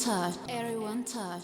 Touch. Everyone touch.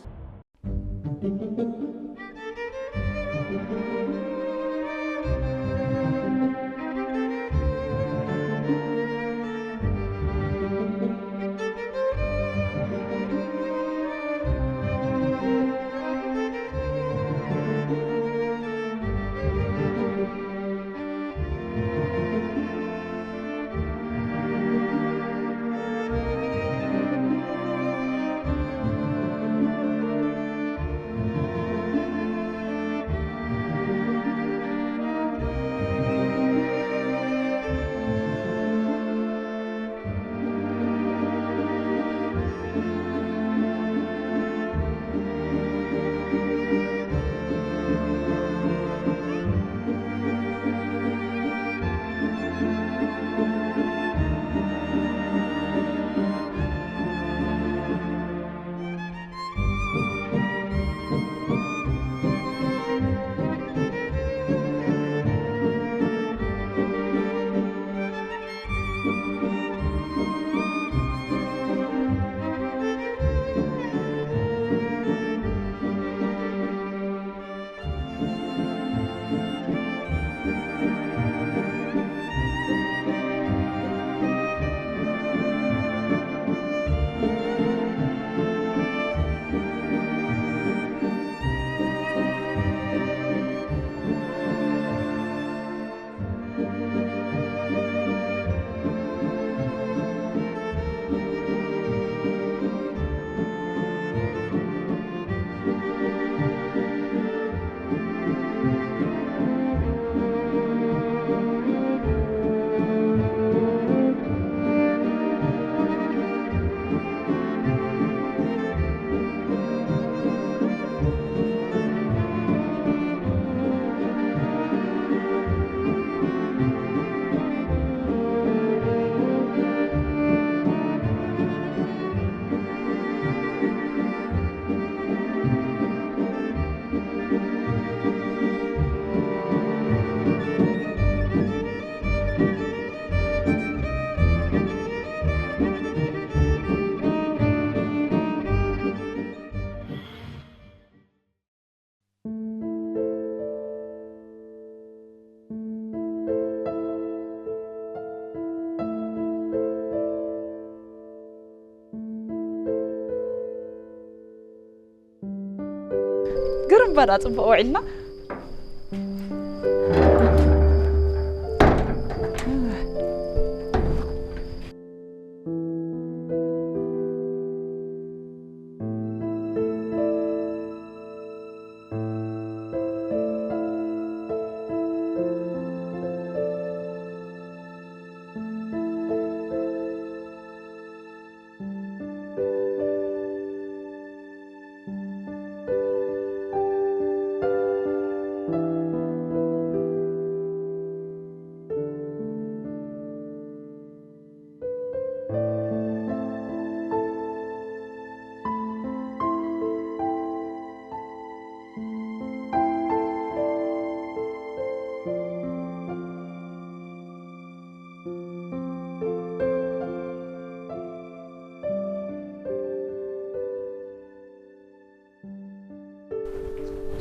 ግርም በዳ ጽቡቕ ውዒልና።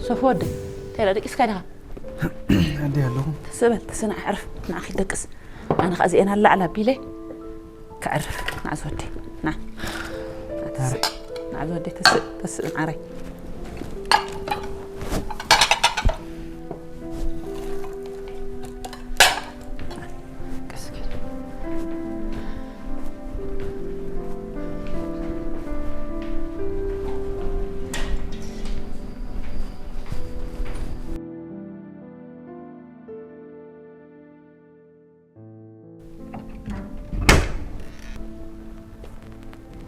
ሶፊ ወደይ፣ እንታይ ደቂስካ ዲኻ? ኣደይ ኣለኹ። ተስእ በል፣ ተስእ ንዓ ዕረፍ፣ ንዓ ኪድ ደቅስ። ኣነ ኸዓ እዚኤን ኣላዕላ ኣቢለ ከዕርፍ። ንዓ ዝወደይ፣ ንዓ። ንዓ ተስእ፣ ንዓ ዝወደይ፣ ተስእ፣ ተስእ፣ መዓረይ።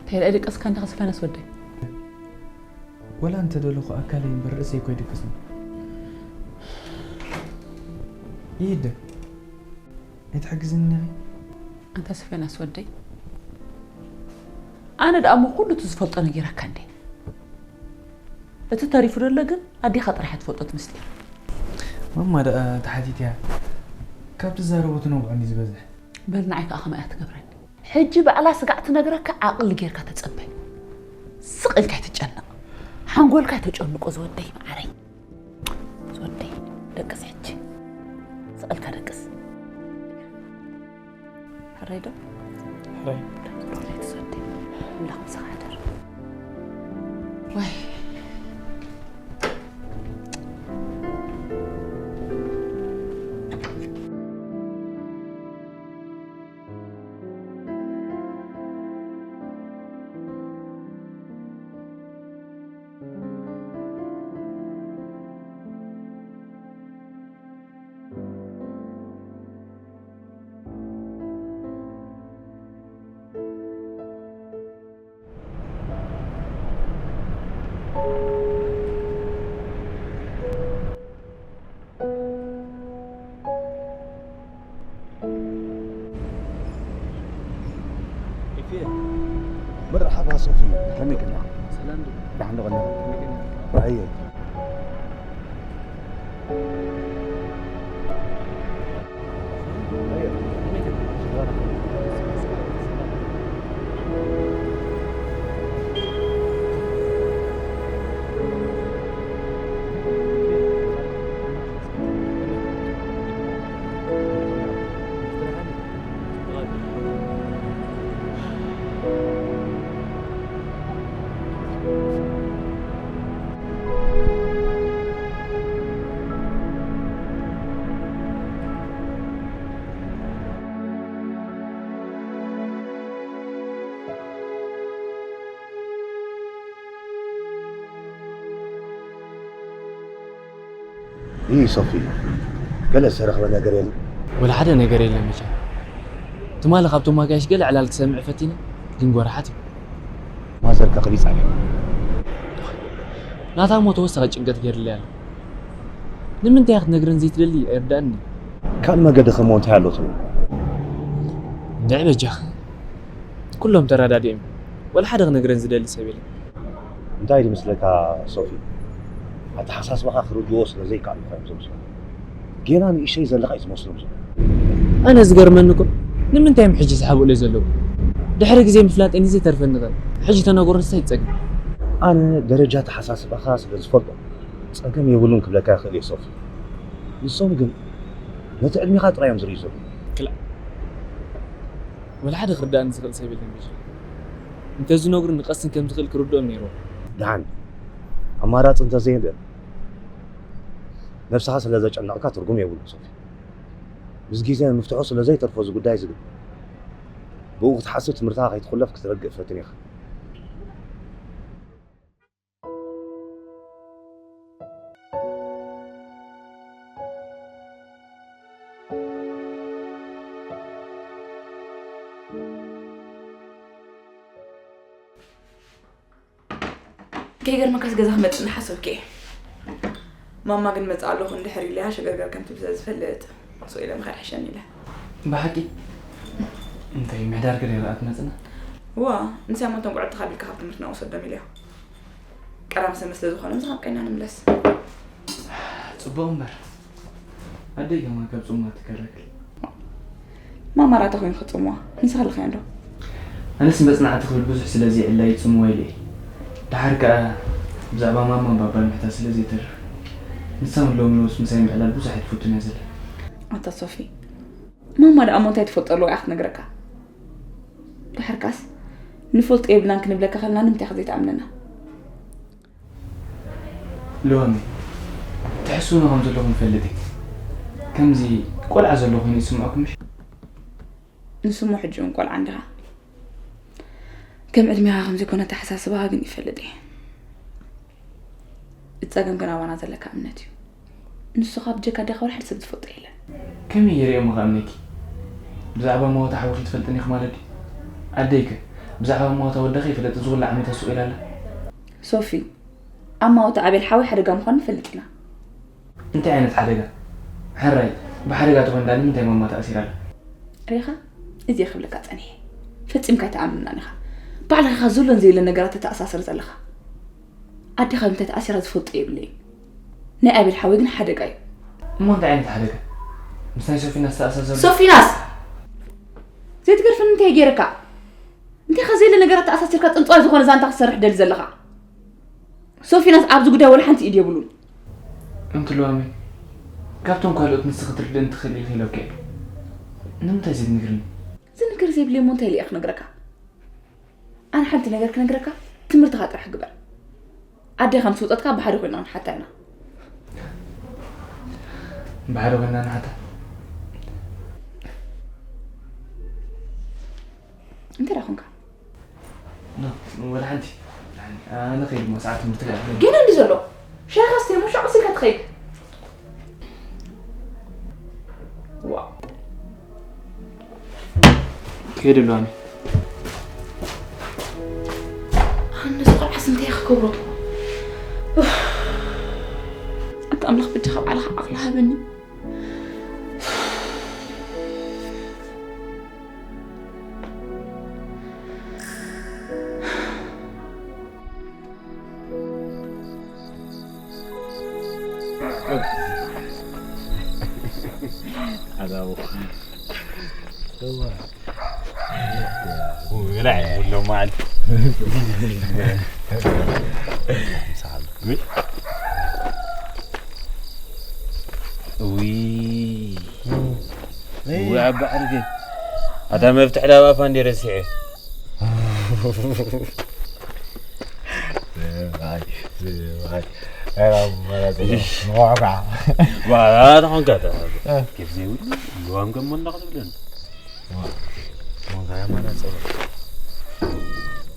እንታይ ደኣ ደቀስካ እንዲኻ ስፈነስ ወደይ? ወላ እንተ ደለኹ ኣካለይ እምበር ርእሰይ እኮ ኣይድቅስን። ይሂድ። ኣይትሕግዝኒ ኢኺ? ኣንታ ስፈናስ ወደይ፣ ኣነ ደኣ እሞ ኩሉ እቲ ዝፈልጦ ነጊረካ እንዴ። እቲ ተሪፉ ደሎ ግን ኣዴኻ ጥራሕ እያ ትፈልጦ እቲ ምስጢር። ማማ ደኣ ተሓቲትያ ካብ ትዛረቦ ትነግዖ እንዲ ዝበዝሕ። በል ንዓይ ከኣ ከማይ እያ ትገብረኒ። ሕጂ ባዕላ ስጋዕ ትነግረካ ዓቕሊ ጌርካ ተጸበ። ስቕ ኢልካ ኣይትጨነቕ። ሓንጎልካ ኣይተጨንቆ ዝወደይ መዓረይ። ዝወደይ፣ ደቅስ ሕጂ። ስቕ ኢልካ ደቅስ። ሕራይ ዶ? ሕራይ። ሮሌት ዝወደይ። ኣምላኽ ምሳኻ ይሕደር። ወይ። መርሓባ ሶፊ፣ ከመይ ቀኒኻ? ሰላም ዶ? ደሓን ዶ ቀኒኻ? ከመይ ቀኒኻ? ኣየ። ይህ ሶፊ፣ ገለ ዝተረኽበ ነገር የለን? ወላ ሓደ ነገር የለን ብቻ። ትማሊ ካብቶም ኣጋይሽ ገለ ዕላል ክሰምዕ ፈቲነ፣ ግን ጎርሓት እዩ። ማዘርካ ቀቢጻ ድያ? ናታ እሞ ተወሳኺ ጭንቀት ገይርለይ ኣሎ። ንምንታይ ክትነግረን ዘይትደሊ ኣይርዳእኒ። ካልእ መገዲ ከሞ እንታይ ኣሎ ትብል? እንድዒ በጃኺ። ኩሎም ተረዳዲኦም እዮም። ወላ ሓደ ክነግረን ዝደሊ ሰብ የለን። እንታይ ድመስለካ ሶፊ፣ ኣተሓሳስባኻ ክርድዎ ስለ ዘይከኣሉ እኳ እዮም ዘምስሉ። ጌና ንእሽተይ ዘለኻ እዩ ዝመስሎም ዘሎ። ኣነ ዝገርመኒ እኮ ንምንታይ እዮም ሕጂ ዝሓብኡለይ ዘለዉ? ድሕሪ ግዜ ምፍላጠይ ንዘይተርፈኒ ኸ ሕጂ ተነግሮ እንታይ እዩ ጸገም? ኣነ ደረጃ ኣተሓሳስባኻ ስለ ዝፈልጦ ጸገም የብሉን ክብለካ ይኽእል እየ ሶፊ። ንሶም ግን ነቲ ዕድሜኻ ጥራይ እዮም ዝርእዩ ዘለዉ። ክላእ ወላ ሓደ ክርድኣኒ ዝኽእል ሰብ የለን ብቻ። እንተዝነግሩኒ ቀስን ከም ዝኽእል ክርድኦም ነይርዎ። ደሓን ኣማራጺ እንተዘየለ ነብስኻ ስለ ዘጨነቕካ ትርጉም የብሉን ሶፊ። ምስ ግዜ ንምፍትሑ ስለ ዘይተርፎ እዚ ጉዳይ እዚ ግን ብኡ ክትሓስብ ትምህርትኻ ከይትኹለፍ ክትረግእ ፈትን ኢኻ። ከይገርመካስ ገዛ ክመጽእ እናሓሰብኩ እየ። ማማ ግን መጽእ ኣለኹ እንድሕር ኢለያ ሸገርገር ከም ትብል ስለ ዝፈልጥ ስቕ ኢለ ምኻድ ይሕሸኒ ኢለ። ብሓቂ? እንታይ ምሕዳር ገለ ይርኣ ትመጽና? እዋ፣ ንስያ እሞ እቶም ቆልዑት ተኻቢልካ ካብ ትምህርቲ ናብኡ ሰዶም ኢለዮ። ቀዳም ሰንበት ስለ ዝኾነ ምሳኻ ቀይና ንምለስ። ጽቡቕ እምበር ኣደይ ከማን ካብ ጽሙዋ ትከላከል። ማማ ራታ ኮይኑ ክጽምዋ ንስኻ ኣለኻዮ እንዶ? ኣነስ መጽናዕቲ ክብል ብዙሕ ስለ ዘይዕላ ይጽምዋ ኢለ እየ። ደሓር ከኣ ብዛዕባ ማማን ባባን ምሕታት ስለ ዘይተርፍ ንሳም ሎሚ ንኡስ ምሳይ ምዕላል ብዙሕ ኣይትፈቱን እያ ዘላ። ኣታ ሶፊ ማማ ደኣ እሞ እንታይ ትፈልጦ ኣለዋ እያ ክትነግረካ? ደሓር ከኣስ ንፈልጦ የብልናን ክንብለካ ከለና ንምንታይ ኢኻ ዘይትኣምነና? ሎሚ ትሕስውና ከም ዘለኹም እፈልጥ እየ። ከምዚ ቆልዓ ዘሎ ኮይኑ ይስምዐኩም ምሽ? ንሱ እሞ ሕጂ እውን ቆልዓ እንዲኻ። ከም ዕድሜኻ ከም ዘይኮነ ኣተሓሳስባኻ ግን ይፈልጥ እየ። እቲ ጸገም ግን ኣባና ዘለካ እምነት እዩ። ንሱ ካብ ጀካ ኣዴኻ ወላ ሓደ ሰብ ዝፈልጦ የለን። ከመይ ገይረ እየ እሞ ክኣምነኪ? ብዛዕባ እማወታ ሓውኺ ትፈልጥኒ ኢኺ ማለት ድዩ? ኣደይከ ብዛዕባ እማወታ ወዳ ከይፈለጠት እዚ ኩሉ ዓመታት ስቕ ኢላ ኣላ? ሶፊ፣ ኣማወታ ኣቤል ሓወይ ሓደጋ ምዃኑ ንፈልጥ ኢና። እንታይ ዓይነት ሓደጋ? ሕራይ ብሓደጋ ተኾይኑ ደኣ ንምንታይ ማማ ተኣሲራ ኣላ? ሪኢኻ? እዚ እየ ክብለካ ጸኒሐ። ፈጺምካ ኣይትኣምነናን ኢኻ። ባዕልኻ ኢኻ ዘሎን ዘየለን ነገራት ተተኣሳስር ዘለኻ። ኣዴኻ ብምንታይ ተኣሲራ ዝፈልጦ የብለይን። ናይ ኣቤል ሓወይ ግን ሓደጋ እዩ። እሞ እንታይ ዓይነት ሓደጋ? ምስ ናይ ሶፊናስ ዝተኣሳሰር ዶ? ሶፊናስ! ዘይትገርፈኒ እንታይ ገይረካ? እንታይ ከ ዘየለ ነገር ተኣሳሲርካ ጽንጽዋይ ዝኾነ ዛንታ ክትሰርሕ ደሊ ዘለኻ? ሶፊናስ ኣብዚ ጉዳይ ወላ ሓንቲ ኢድ የብሉን። እንት ልዋመይ፣ ካብቶም ካልኦት ንስኺ ክትርድእኒ ትኽእሊ ኢኺ ኢለኪ እየ። ንምንታይ ዘይትነግርኒ? ዝንገር ዘይብለይ እሞ እንታይ ኢለ እየ ክነግረካ? ኣነ ሓንቲ ነገር ክነግረካ፣ ትምህርትኻ ጥራሕ ግበር። ኣዴኻ ምስ ወጸትካ ብሓደ ኮይና ክንሓታ ኢና። ብሓደ ኮይና ንሓታ? እንታይ ደኣ ኮንካ? ኖ፣ ወላ ሓንቲ። ኣነ ከይድ እሞ ሰዓት ትምህርቲ ገና። ግን እንዲ ዘሎ ሻኻ ስተይ እሞ ሻቕ ስልካ ትኸይድ። ዋ። ከይድ ኣሎ ኣነ። ኣነ እዚ ቆልዓስ እንታይ ክገብሮ? ኡፍ። ኣታ ኣምላኽ በጃኻ ባዕልኻ ዓቕሊ ሃበኒ። ኣዛቡ። እዋ። ውላ ይብሎ መዓል። ምሳል። ውይ። ውይ። እይ። ውይ፣ ኣብ ባሕሪ ግን። ኣታ መፍትሕ ዳባ ፋንዴ ረሲዐ። ዝባይ፣ ዝባይ። ኤራ፣ ማለት ነው። እሽ። ዋጋ። ዋ፣ ኣታ ኾንካ፣ ኣታ። እ። ኬፍ ዘይብሉ፣ ልዋም ገሞ እንዳኽትብለኒ። ዋ፣ ሞንካ ያማና ጸባ።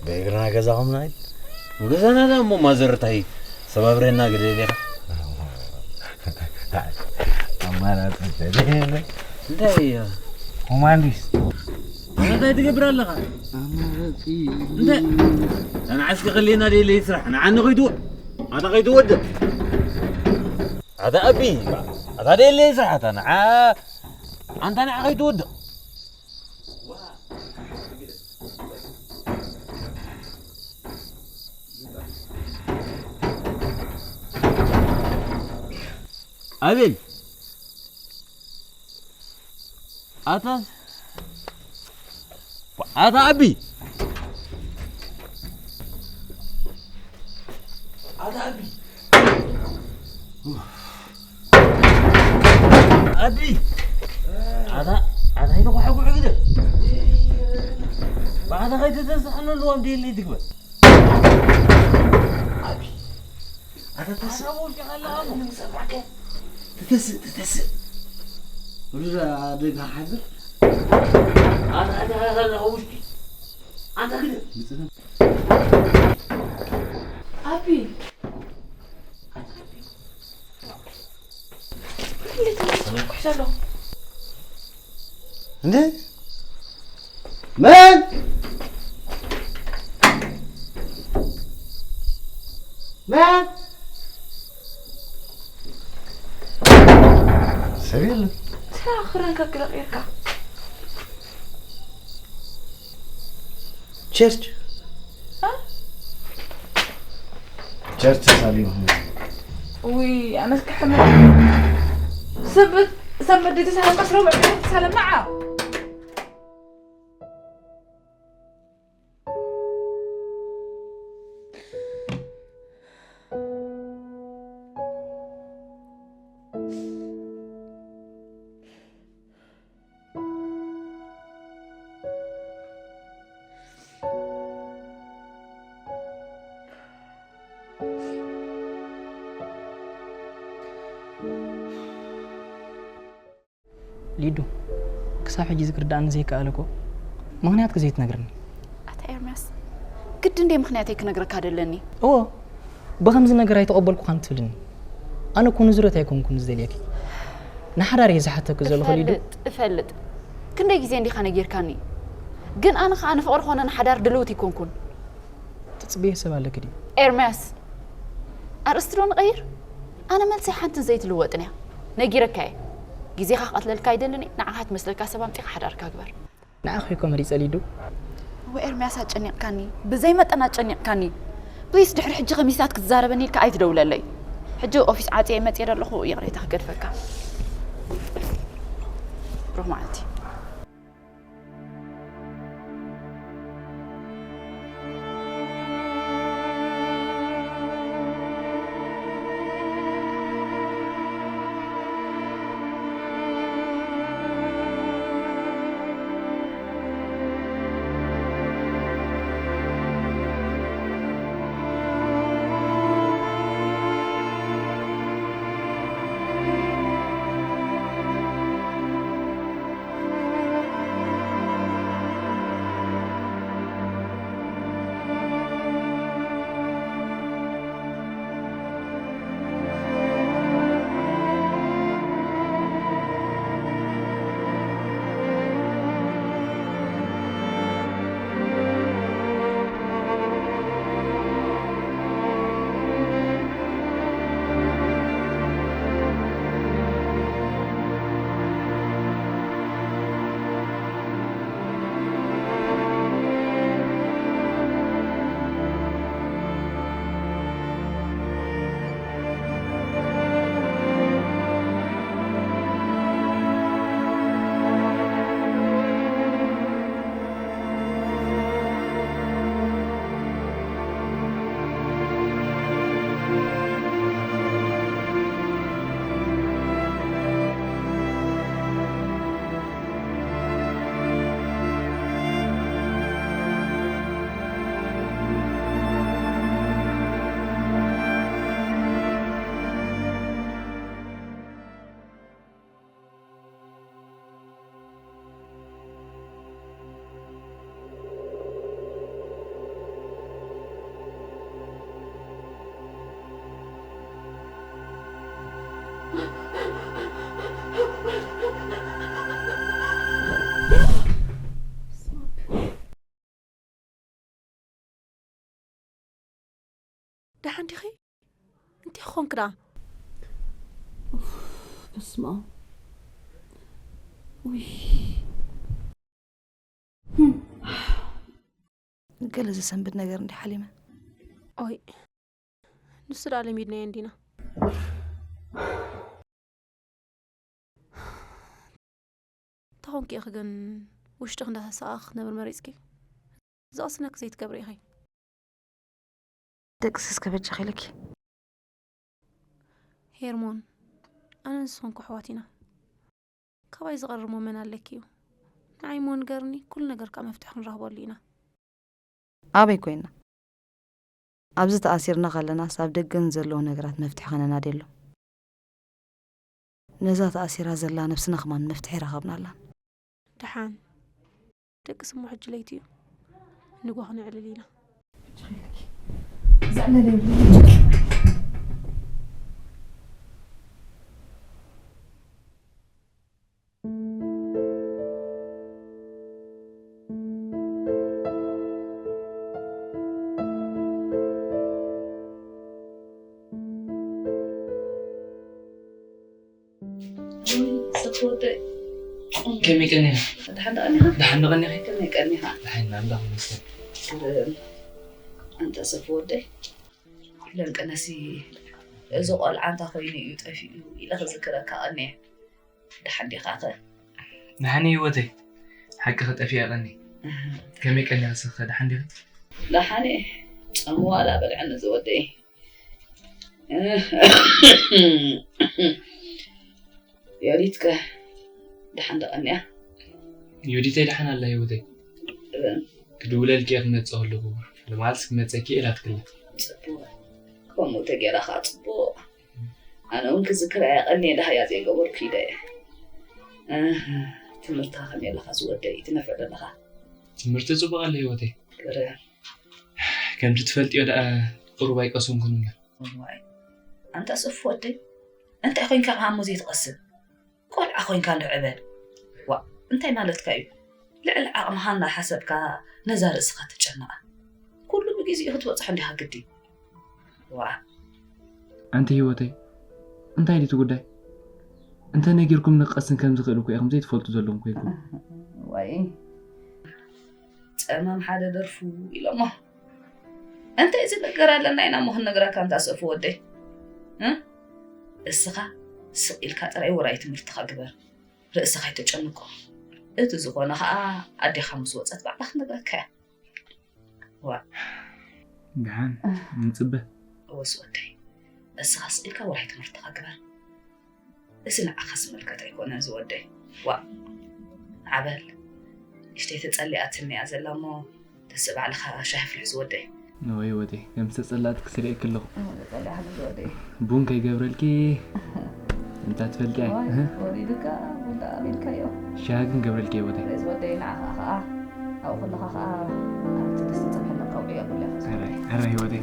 በእግርና ገዛኹም ናይ? ገዛና ዳ እሞ ማዘር ታይ ሰባብረና ግደ ዲኻ? ኣማራጺ ስለሌለ። እንታይ እያ? ኮማንዲስ። እንታይ ትገብር ኣለኻ? ኣማራጺ። እንታይ? ንዓስከ ከሌና ደየለ ስራሕ። ንዓኒ ከይትወ-፣ ኣታ ከይትወድእ። ኣታ ኣቢ፣ ኣታ ደየለ ስራሕ፣ ኣታ ንዓ-፣ ኣንታ ንዓ ከይትወድእ። ኣቤል፣ ኣታ፣ ኣታ ኣቢ፣ ኣታ ኣቢ፣ ኣቢ፣ ኣታ፣ ኣታ ይተጓሕጉሑ ግደ። ብኣታ ከይተተንስሐሉ ኣለዎም ደየለይ ትግበር። ኣቢ፣ ኣታ ተስእ። ኣታ ውሽጢ ኣለኻ እሞ። ኣታ ንሰማዕከ። ትተስእ፣ ትተስእ። ወደ ደጋ ሓድር። ኣታ፣ ኣታ፣ ኣታ፣ ኣታ ውሽጢ። ኣታ ግደ። ኣቢ። እንዴ? መን? መን? ሰብ የለን። ስራ ክረን ከግረቕ ኢርካ። ቸርች። አ? ቸርች ሳሊም። ውይ፣ ኣነስ ክሕመ-፣ ሰብ፣ ሰብ መደይ ተሳለምካ ስረ ውዕል ተሳለም ንዓ። ሊዱ፣ ክሳብ ሕጂ ዝክርዳእኒ ዘይከኣለ እኮ ምኽንያትኪ ዘይትነግርኒ። ኣታ ኤርምያስ፣ ግድን ድየ ምኽንያተይ ክነግረካ ደለኒ? እዎ፣ ብኸምዚ ነገር ኣይተቐበልኩኻን ትብልኒ። ኣነ እኮ ንዙረት ኣይኮንኩን ዝደልየኪ። ንሓዳር እየ ዝሓተኪ ዘለኹ ሊዱ። እፈልጥ፣ እፈልጥ። ክንደይ ግዜ እንዲኻ ነጊርካኒ። ግን ኣነ ኸኣ ንፍቕሪ ኮነ ንሓዳር ድልውቲ ኣይኮንኩን። ትጽበዮ ሰብ ኣለኪ ድዩ? ኤርምያስ፣ ኣርእስቲ ዶ ንቐይር? ኣነ መልሰይ ሓንትን ዘይትልወጥን እያ። ነጊረካ እየ። ግዜኻ ክቐትለልካ ኣይደልን እየ። ንዓኻ ትመስለካ ሰብ ኣምጺኻ ሓዳርካ ግበር። ንዓኺ እኮ መሪጸ ሊዱ። እወ ኤርምያስ ኣጨኒቕካኒ። ብዘይ መጠን ኣጨኒቕካኒ። ፕሊስ ድሕሪ ሕጂ ከሚስታት ክትዛረበኒ ኢልካ ኣይትደውለለይ። ሕጂ ኦፊስ ዓጽየ መጽየ ደለኹ ይቕሬታ ክገድፈካ። ብሩኽ መዓልቲ። ደሓን ዲኺ? እንታይ ኾንክ ደኣ? በስመ ኣብ። ውይ። ገለ ዘሰንብድ ነገር እንዲ ሓሊመ። ኦይ፣ ንሱ ደኣ ለሚድናዮ እንዲና። ተኾንኪ ኢኺ ግን ውሽጥኺ እንዳተሳቐ ክትነብር መሪጽኪ? ዝቐስነኪ ዘይትገብሪ ኢኺ። ደቅስስ ከበጃኺ ኢለኪ። ሄርሞን፣ ኣነ ንስኽን እኮ ኣሕዋት ኢና። ካባይ ዝቐርብ እሞ መን ኣለኪ እዩ? ንዓይ እሞ ንገርኒ፣ ኩሉ ነገር ከዓ መፍትሒ ክንረኽበሉ ኢና። ኣበይ ኮይና? ኣብዚ ተኣሲርና ከለናስ ኣብ ደገን ዘለዉ ነገራት መፍትሒ ከነናድየሎም። ነዛ ተኣሲራ ዘላ ነብስና ከማን መፍትሒ ረኸብናላን። ደሓን። ደቅስ እሞ ሕጂ ለይቲ እዩ። ንግሆ ክነዕልል ኢና። ዘዕለለ የብለይ። ሰፍ ወደይ። ከመይ ቀኒኻ? ደሓን ዶ ቀኒኻ? ደሓን ዶ ቀኒኺ? ከመይ ቀኒኻ? ደሓን፣ ኣምላኽ ይመስገን። ግርም። ኣንታ ሰፍ ወደይ፣ ኩለን ቀነሲ እዚ ቆልዓ እንታይ ኮይኑ እዩ ጠፊኡ ኢለ ክዝክረካ ቀንየ። ደሓን ዲኻኸ? ደሓን እየ ህይወተይ። ሓቅኺ ጠፊኣ ቀንየ። ከመይ ቀኒኺ ንስኺ ከ ደሓን ዲኺ? ደሓን እየ። ጾም ዋላ በልዐኒ ዝወደይ። ዮዲትከ ደሓን ዶ ቀንያ? ዮዲተይ ደሓን ኣላ ህይወተይ። እበን። ክድውለልኪ እየ ክመጽእ ከለኹ። ልምዓልስ ክመጸኪ እየ ኢላትክላ። ጽቡቕ። ከምኡ ተገይራ ኸዓ ጽቡቕ። ኣነ እውን ክዝክራ እየ ቀንየ ደሃያ ዘይገበርኩ ኢለ እየ። እህ፣ ትምህርትኻ ከመይ ኣለኻ ዝወደይ? ትነፍዕ ዶ ኣለኻ? ትምህርቲ ጽቡቕ ኣሎ ህይወተይ። ግርም። ከምቲ ትፈልጥዮ ደኣ ቁሩብ ኣይቀሰንኩን እምበር። እዋይ፣ ኣንታ ሰፍ ወደይ፣ እንታይ ኮይንካ ከ ሃሞ ዘይትቐስን? ቆልዓ ኮይንካ እንዶ ዕበ። ዋእ፣ እንታይ ማለትካ እዩ? ልዕሊ ዓቕምኻ እንዳሓሰብካ ነዛ ርእስኻ ተጨንቓ። ኩሉ ብግዜኡ ክትበጽሖ እንዲኻ ግዲ። ዋእ። ኣንቲ ህይወተይ፣ እንታይ ድዩ እቲ ጉዳይ? እንተ ነጊርኩምኒ ክቐስን ከም ዝኽእል እኮ ኢኹም ዘይትፈልጡ ዘለኹም ኮይንኩም። ዋይ። ጸማም ሓደ ደርፉ ኢሎሞ። እንታይ ዝንገር ኣለና ኢና እሞ ክንነግረካ ኣንታ ሰፍ ወደይ? እ? እስኻ ስቕ ኢልካ ጥራይ ውራይ ትምህርትኻ ግበር። ርእስኻ ኣይተጨንቆ። እቲ ዝኾነ ኸኣ ኣዴኻ ምስ ወጸት ባዕላ ክትነግረካ እያ። ዋእ። ደሓን ንጽበ። እወ ዝወደይ፣ እስኻ ስቕ ኢልካ ውራይ ትምህርትኻ ግበር። እዚ ንዓኻ ዝምልከት ኣይኮነን ዝወደይ። ዋእ፣ ዓበል፣ ንእሽተይ ተጸሊኣትኒ እያ ዘላ እሞ፣ ተስእ ባዕልኻ ሻሂ ኣፍልሕ ዝወደይ። እወ ህይወተይ፣ ከም ዝተጸላእትኪ ስሪኤኪ ኣለኹ። እወ፣ ተጸሊኣትኒ ዝወደይ። ቡን ከይገብረልኪ እንታ ትፈልጢ ኣይ። ዋይ፣ እህ። ወሪዱካ፣ ቡን ደኣ ኣቢልካዮ። ሻሂ ግን ገብረልኪ ህይወተይ። ዝወደይ፣ ንዓኻ ኸኣ፣ ኣብኡ ከለኻ ኸኣ፣ ኣብቲ ድስቲ ጸብሒ ለካ ውዕዮ ኣብለካ ሕራይ፣ ዝወደይ። ሕራይ ህይወተይ።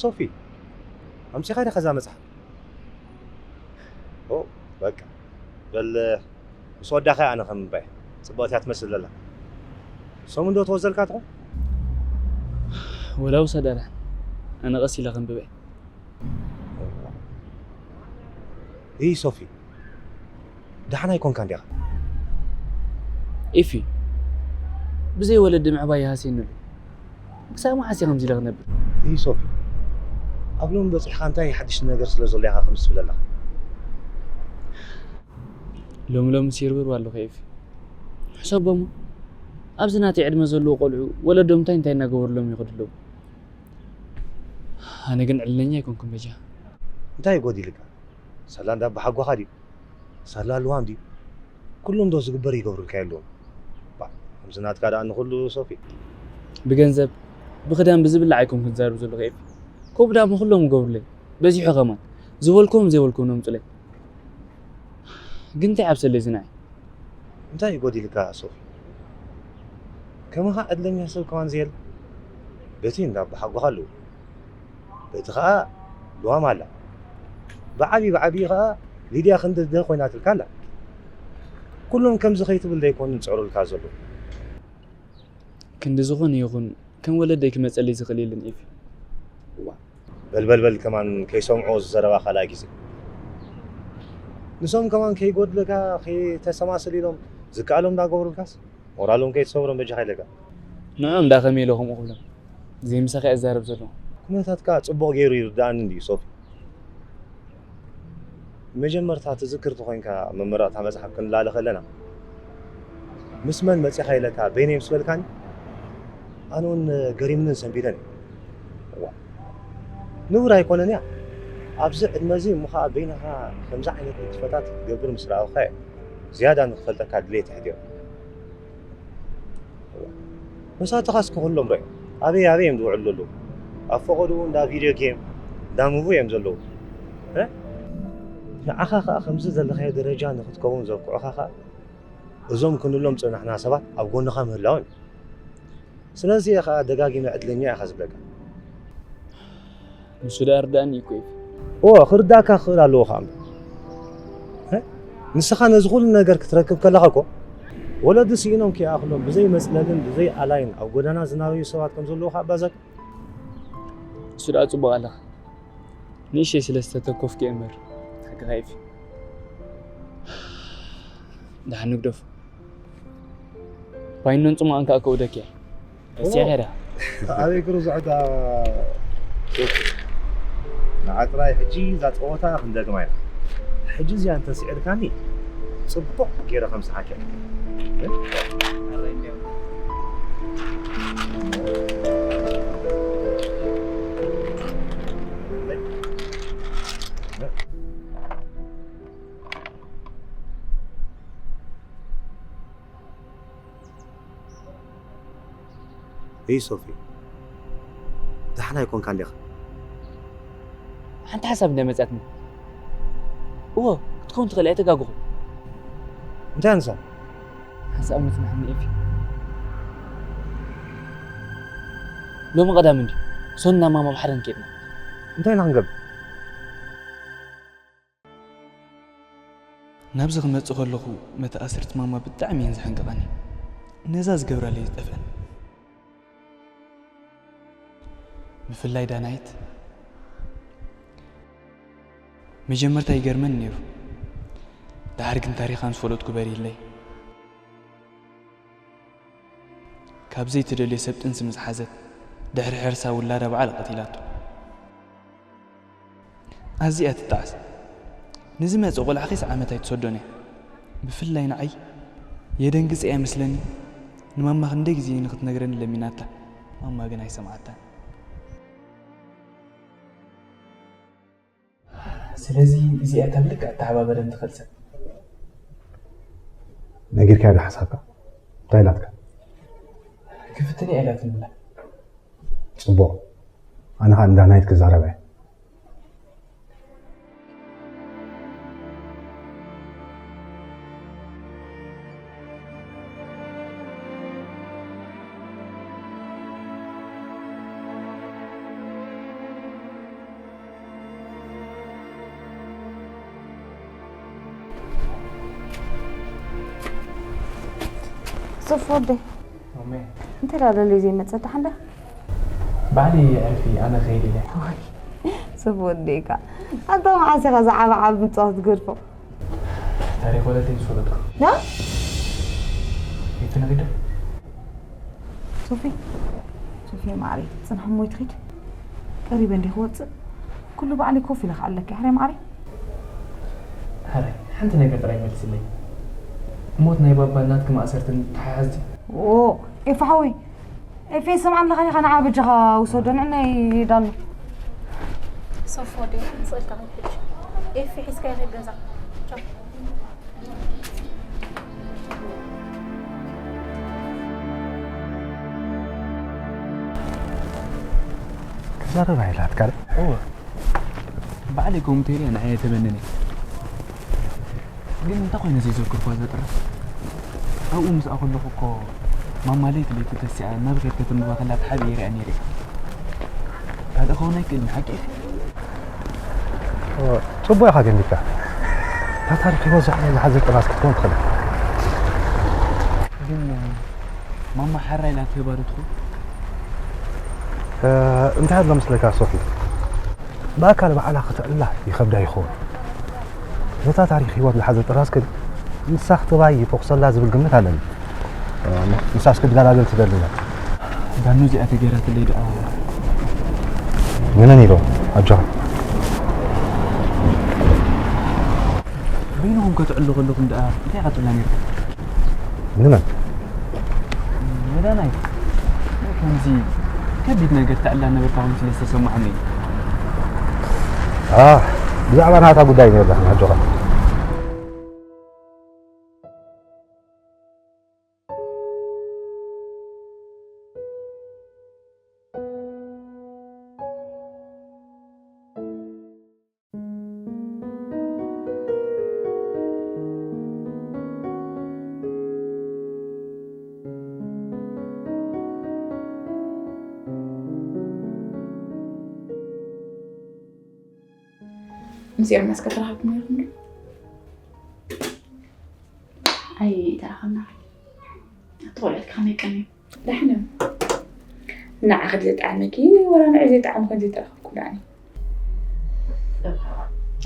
ሶፊ፣ ኣምሲኻ ዲኻ እዛ መጽሓፍ? ኦ፣ በቃ። በል፣ ምስ ወዳኻ ኣነ ከም እምባይ። ጽብቕቲ እያ ትመስል ዘላ። ሰሙን ዶ ተወዘልካ ትኾን? ወላ ውሰዳ ደሓን። ኣነ ቀስ ኢለ ከንብበ። እይ ሶፊ፣ ደሓን ኣይኮንካን ዲኻ? ኢፊ፣ ብዘይ ወለዲ ምዕባይ ይሃስየኒ ኣሎ። ክሳብ መዓስ እየ ከምዚ ኢለ ክነብር? እይ ሶፊ፣ ኣብ ሎሚ በጺሕካ እንታይ ሓድሽ ነገር ስለ ዘሎ ኢኻ ከምዚ ትብል ኣለኻ? ሎሚ ሎሚ ሲርብርብ ኣለኹ ኢፊ። ሕሰቦሞ፣ ኣብዚ ናተይ ዕድመ ዘለዉ ቆልዑ ወለዶም እንታይ እንታይ እናገበሩሎም ይኸዱ ኣለዉ። ኣነ ግን ዕድለኛ ኣይኮንኩን በጃ። እንታይ ጎዲልካ? ሳላ እንዳ ኣባሓጎኻ ድዩ? ሳላ ልዋም ድዩ? ኩሎም ዶ ዝግበር ይገብሩልካ የለዉን? ባ፣ ከምዚ ናትካ ደኣ ንኹሉ ሶፊ። ብገንዘብ፣ ብኽዳን፣ ብዝብላዕ ኣይኮንኩን ዝዛረብ ዘለኹ ኤፊ። ከምኡ ደኣ እሞ ኩሎም ይገብሩለይ። በዚሑ ከማን። ዝበልክዎም ዘይበልክዎም የምጹለይ። ግን እንታይ ዓብሰለይ እዚ ንዓይ? እንታይ እዩ ጎዲልካ ሶፊ? ከማኻ ዕድለኛ ሰብ ከማን ዘየለ። በቲ እንዳ ኣባሓጎኻ ኣለዉ። በቲ ኸኣ ልዋም ኣላ። ብዓብዪ ብዓብዪ ኸኣ ሊድያ ክንዲ ኣደ ኮይናትልካ ኣላ። ኩሎም ከምዚ ከይትብል ደይኮኑ ዝጽዕሩልካ ዘለዉ። ክንዲ ዝኾነ ይኹን ከም ወለደይ ክመጸለይ ዝኽእል የለን ኤፊ። እዋ፣ በል በል በል ከማን ከይሰምዑ እዚ ዘረባ ካልኣይ ግዜ። ንሶም ከማን ከይጎድለካ ከይተሰማስል ኢሎም ዝከኣሎም እንዳገበሩልካስ ሞራሎም ከይትሰብሮም በጃኻ ኢለካ። ንዕኦም ደኣ ከመይ ኢለ ከምኡ ክብሎም? ዘይምሳኻ እየ ዝዛረብ ዘለኹ። ኩነታትካ ጽቡቕ ገይሩ ይርድኣኒ እንድዩ ሶፊ። መጀመርታ ትዝክር ተኾይንካ መመረቕታ መጽሓፍ ክንላለ ከለና ምስ መን መጺኻ ኢለካ በይነይ ምስ በልካኒ ኣነ እውን ገሪምንን ሰንቢደን እየ። እዋ፣ ንቡር ኣይኮነን እያ። ኣብዚ ዕድመ እዚ እሞ ኸኣ በይንኻ ከምዚ ዓይነት ንጥፈታት ክትገብር ምስ ረኣኹኻ እየ ዝያዳ ንኽፈልጠካ ድሌት የሕዲረ። መሳቱኻስ ኩሎም ርኦም ኣበይ ኣበይ እዮም ዝውዕሉ ዘለዉ? ኣብ ፈቐድኡ እንዳ ቪድዮ ጌም፣ እንዳ ሙቪ እዮም ዘለዉ። እ? ንዓኻ ኸኣ ከምዚ ዘለኻዮ ደረጃ ንኽትከውን ዘብቅዑኻ ኸኣ እዞም ክንብሎም ዝጸናሕና ሰባት ኣብ ጎንኻ ምህላዎም እዩ። ስለዚ እየ ኸኣ ደጋጊመ ዕድለኛ ኢኻ ዝብለካ። ንሱ ደኣ ርዳእኒ እኮ እዩ። እወ፣ ክርዳእካ ክኽእል ኣለዎ ኸኣ እምበር። እ? ንስኻ ነዚ ኩሉ ነገር ክትረክብ ከለኻ እኮ ወለዲ ስኢኖም ከይኣኽሎም ብዘይ መጽለልን ብዘይ ኣላይን ኣብ ጎዳና ዝናበዩ ሰባት ከም ዘለዉ ኸኣ ባዛክ። እሱ ደኣ ጽቡቕ ኣለኻ። ንእሽተይ ስለ ዝተተኮፍኩ እየ እምበር። ሓቅኻ ኢፊ። ደሓን ንግደፎ። ባይኖን ጽሙኣን ከኣ ከእውደኪ እየ። ረሲዕካ ዶ? ኣበይ ክርዝዖ እታ ሶፊ? ንዓ ጥራይ ሕጂ እዛ ጸወታ ክንደግማ ኢና። ሕጂ እዚኣ እንተስዒርካኒ ጽቡቕ ገይረ ከምስሓካ እየ። እይ ሶፊ፣ ደሓን ኣይኮንካን ዲኻ? ሓንቲ ሓሳብ እንድያ መጻትኒ። እወ፣ ክትከውን ትኽእል እያ፣ ኣይተጋግኹ። እንታይ ንሳ? ሓንሳእ መጽናሕኒ ኤፊ። ሎሚ ቀዳም እንድዩ። ሶንና ማማ ብሓደ ንኬድና። እንታይ ኢና ክንገብር? ናብዚ ክመጽእ ከለኹ መተኣስርቲ ማማ ብጣዕሚ እየን ዘሕንቅቓኒ። ነዛ ዝገብራለይ ዝጠፍአን። ብፍላይ ዳናይት። መጀመርታ ይገርመኒ ነይሩ። ደሓር ግን ታሪኻ ምስ ፈለጥኩ በሪህለይ። ካብ ዘይትደልዮ ሰብ ጥንሲ ምስ ሓዘት፣ ድሕሪ ሕርሳ ውላዳ ባዕላ ቀቲላቶ። ኣዚኣ ትጣዓስ። ንዝመጽእ ቆልዓ ኸይስ ዓመት ኣይትሰዶን እያ። ብፍላይ ንዓይ የደንግጽ እያ መስለኒ። ንማማ ክንደይ ግዜ ንኽትነግረኒ ለሚናታ። ማማ ግን ኣይሰምዓታን። ስለዚ እዚኣ እታ ብልክዕ እተሓባበረኒ ትኽእል ሰብ። ነጊርካያ ዶ ሓሳብካ? እንታይ ኢላትካ? ክፍትን እያ ኢላትኒ ብላ። ጽቡቕ። ኣነ ኸኣ ንዳናይት ክዛረባ እየ። ሶፍ ወደይ፣ ኦሜ እንታይ ደኣ ደልዩ ዘይመጸ ደሓን ዶ? ባዕሊ ዕርፊ ኣነ ከይድ ኢለ። ወይ ሶፍ ወደይካ፣ ኣንታ መዓስ ኢኻ ዝዓበ ዓቢ ምጽዋት ትገድፎ? ታሪኽ ወለደይ ምስ ወለድኩ ና ይትነግደ ሶፊ፣ ሶፊ ማዕረይ፣ ጽንሕ እሞ ይትኺድ። ቀሪበ እንዲ ክወጽእ ኩሉ ባዕሊ ኮፍ ኢለ ክኣለኪ። ሕራይ ማዕረይ። ሕራይ ሓንቲ ነገር ጥራይ መልስለይ። ሞት ናይ ባባን ናትኪ ማእሰርትን ተሓሓዝ ድዩ? ኦ ኤፋ ሓወይ፣ ኤፌ ስምዓኒ ኣለኻ ዲኻ? ንዓ በጃኻ ውሰዶ፣ ንዕናይ ዳሎ። ሶፍ ወደይ፣ ስቕ ኢልካ ከይድ ሕጂ። ኤፊ ሒዝካዮ ከይድ ገዛ። ቻው። ክዛረባ ኢላትካ ዶ? እወ ባዕለይ ከምኡ ተይለ ንዓየ ተበንነ። ግን እንታይ ኮይነ ዘይዘክርኳ እዛ ጥራሕ? ኣብኡ ምስኣ ከለኹ እኮ ማማ ለይቲ ለይቲ ተሲኣ እናበኸየት ከተንብባ ከላ ተሓቢኤ ይሪኣ ነይረ። ካልእ ክኸውን ኣይክእልን ሓቂ ኢኺ። ጽቡቕ ኢኻ ገሚትካ። እታ ታሪኽ ህይወት ዝሓዘት ጥራዝ ክትከውን ትኽእል። ግን ማማ ሓራ ኢላ ትህባ ዶ ትኸውን? እንታይ ኣሎ መስለካ ሶፊ? ብኣካል ባዕላ ክትዕላ ይኸብዳ ይኸውን። ነታ ታሪኽ ህይወት ዝሓዘት ጥራዝ ግን ንሳ ክትህባ ይፈኹሰላ ዝብል ግምት ኣለኒ። ንሳስ ክትገላገል ትደሊ እያ። ዳኑ እዚኣ ተገይራትለይ ደኣ ንመን ኢሎም ኣጆኻ? በይንኹም ከትዕሉ ከለኹም ደኣ እንታይ ኢኻ ትብላ ነርካ? ንመን? ወዳናይ ከምዚ ከቢድ ነገር ተዕላ ነበርካ ኮይኑ ስለ ዝተሰማዓኒ እዩ። ብዛዕባ ናታ ጉዳይ ነርና ኣጆኻ። ምስ ኤርሚያስ ከተራኸብኩም ነይርኩም ዶ? ኣይተራኸብና። ኣቲ ቆልዑት ከመይ ቀንዮም? ዳሕና ንዓኺ ዘይጠዓመኪ ወላ ንዑ ዘይጠዓምኩን ዘይተራኸብኩም ዳኒ?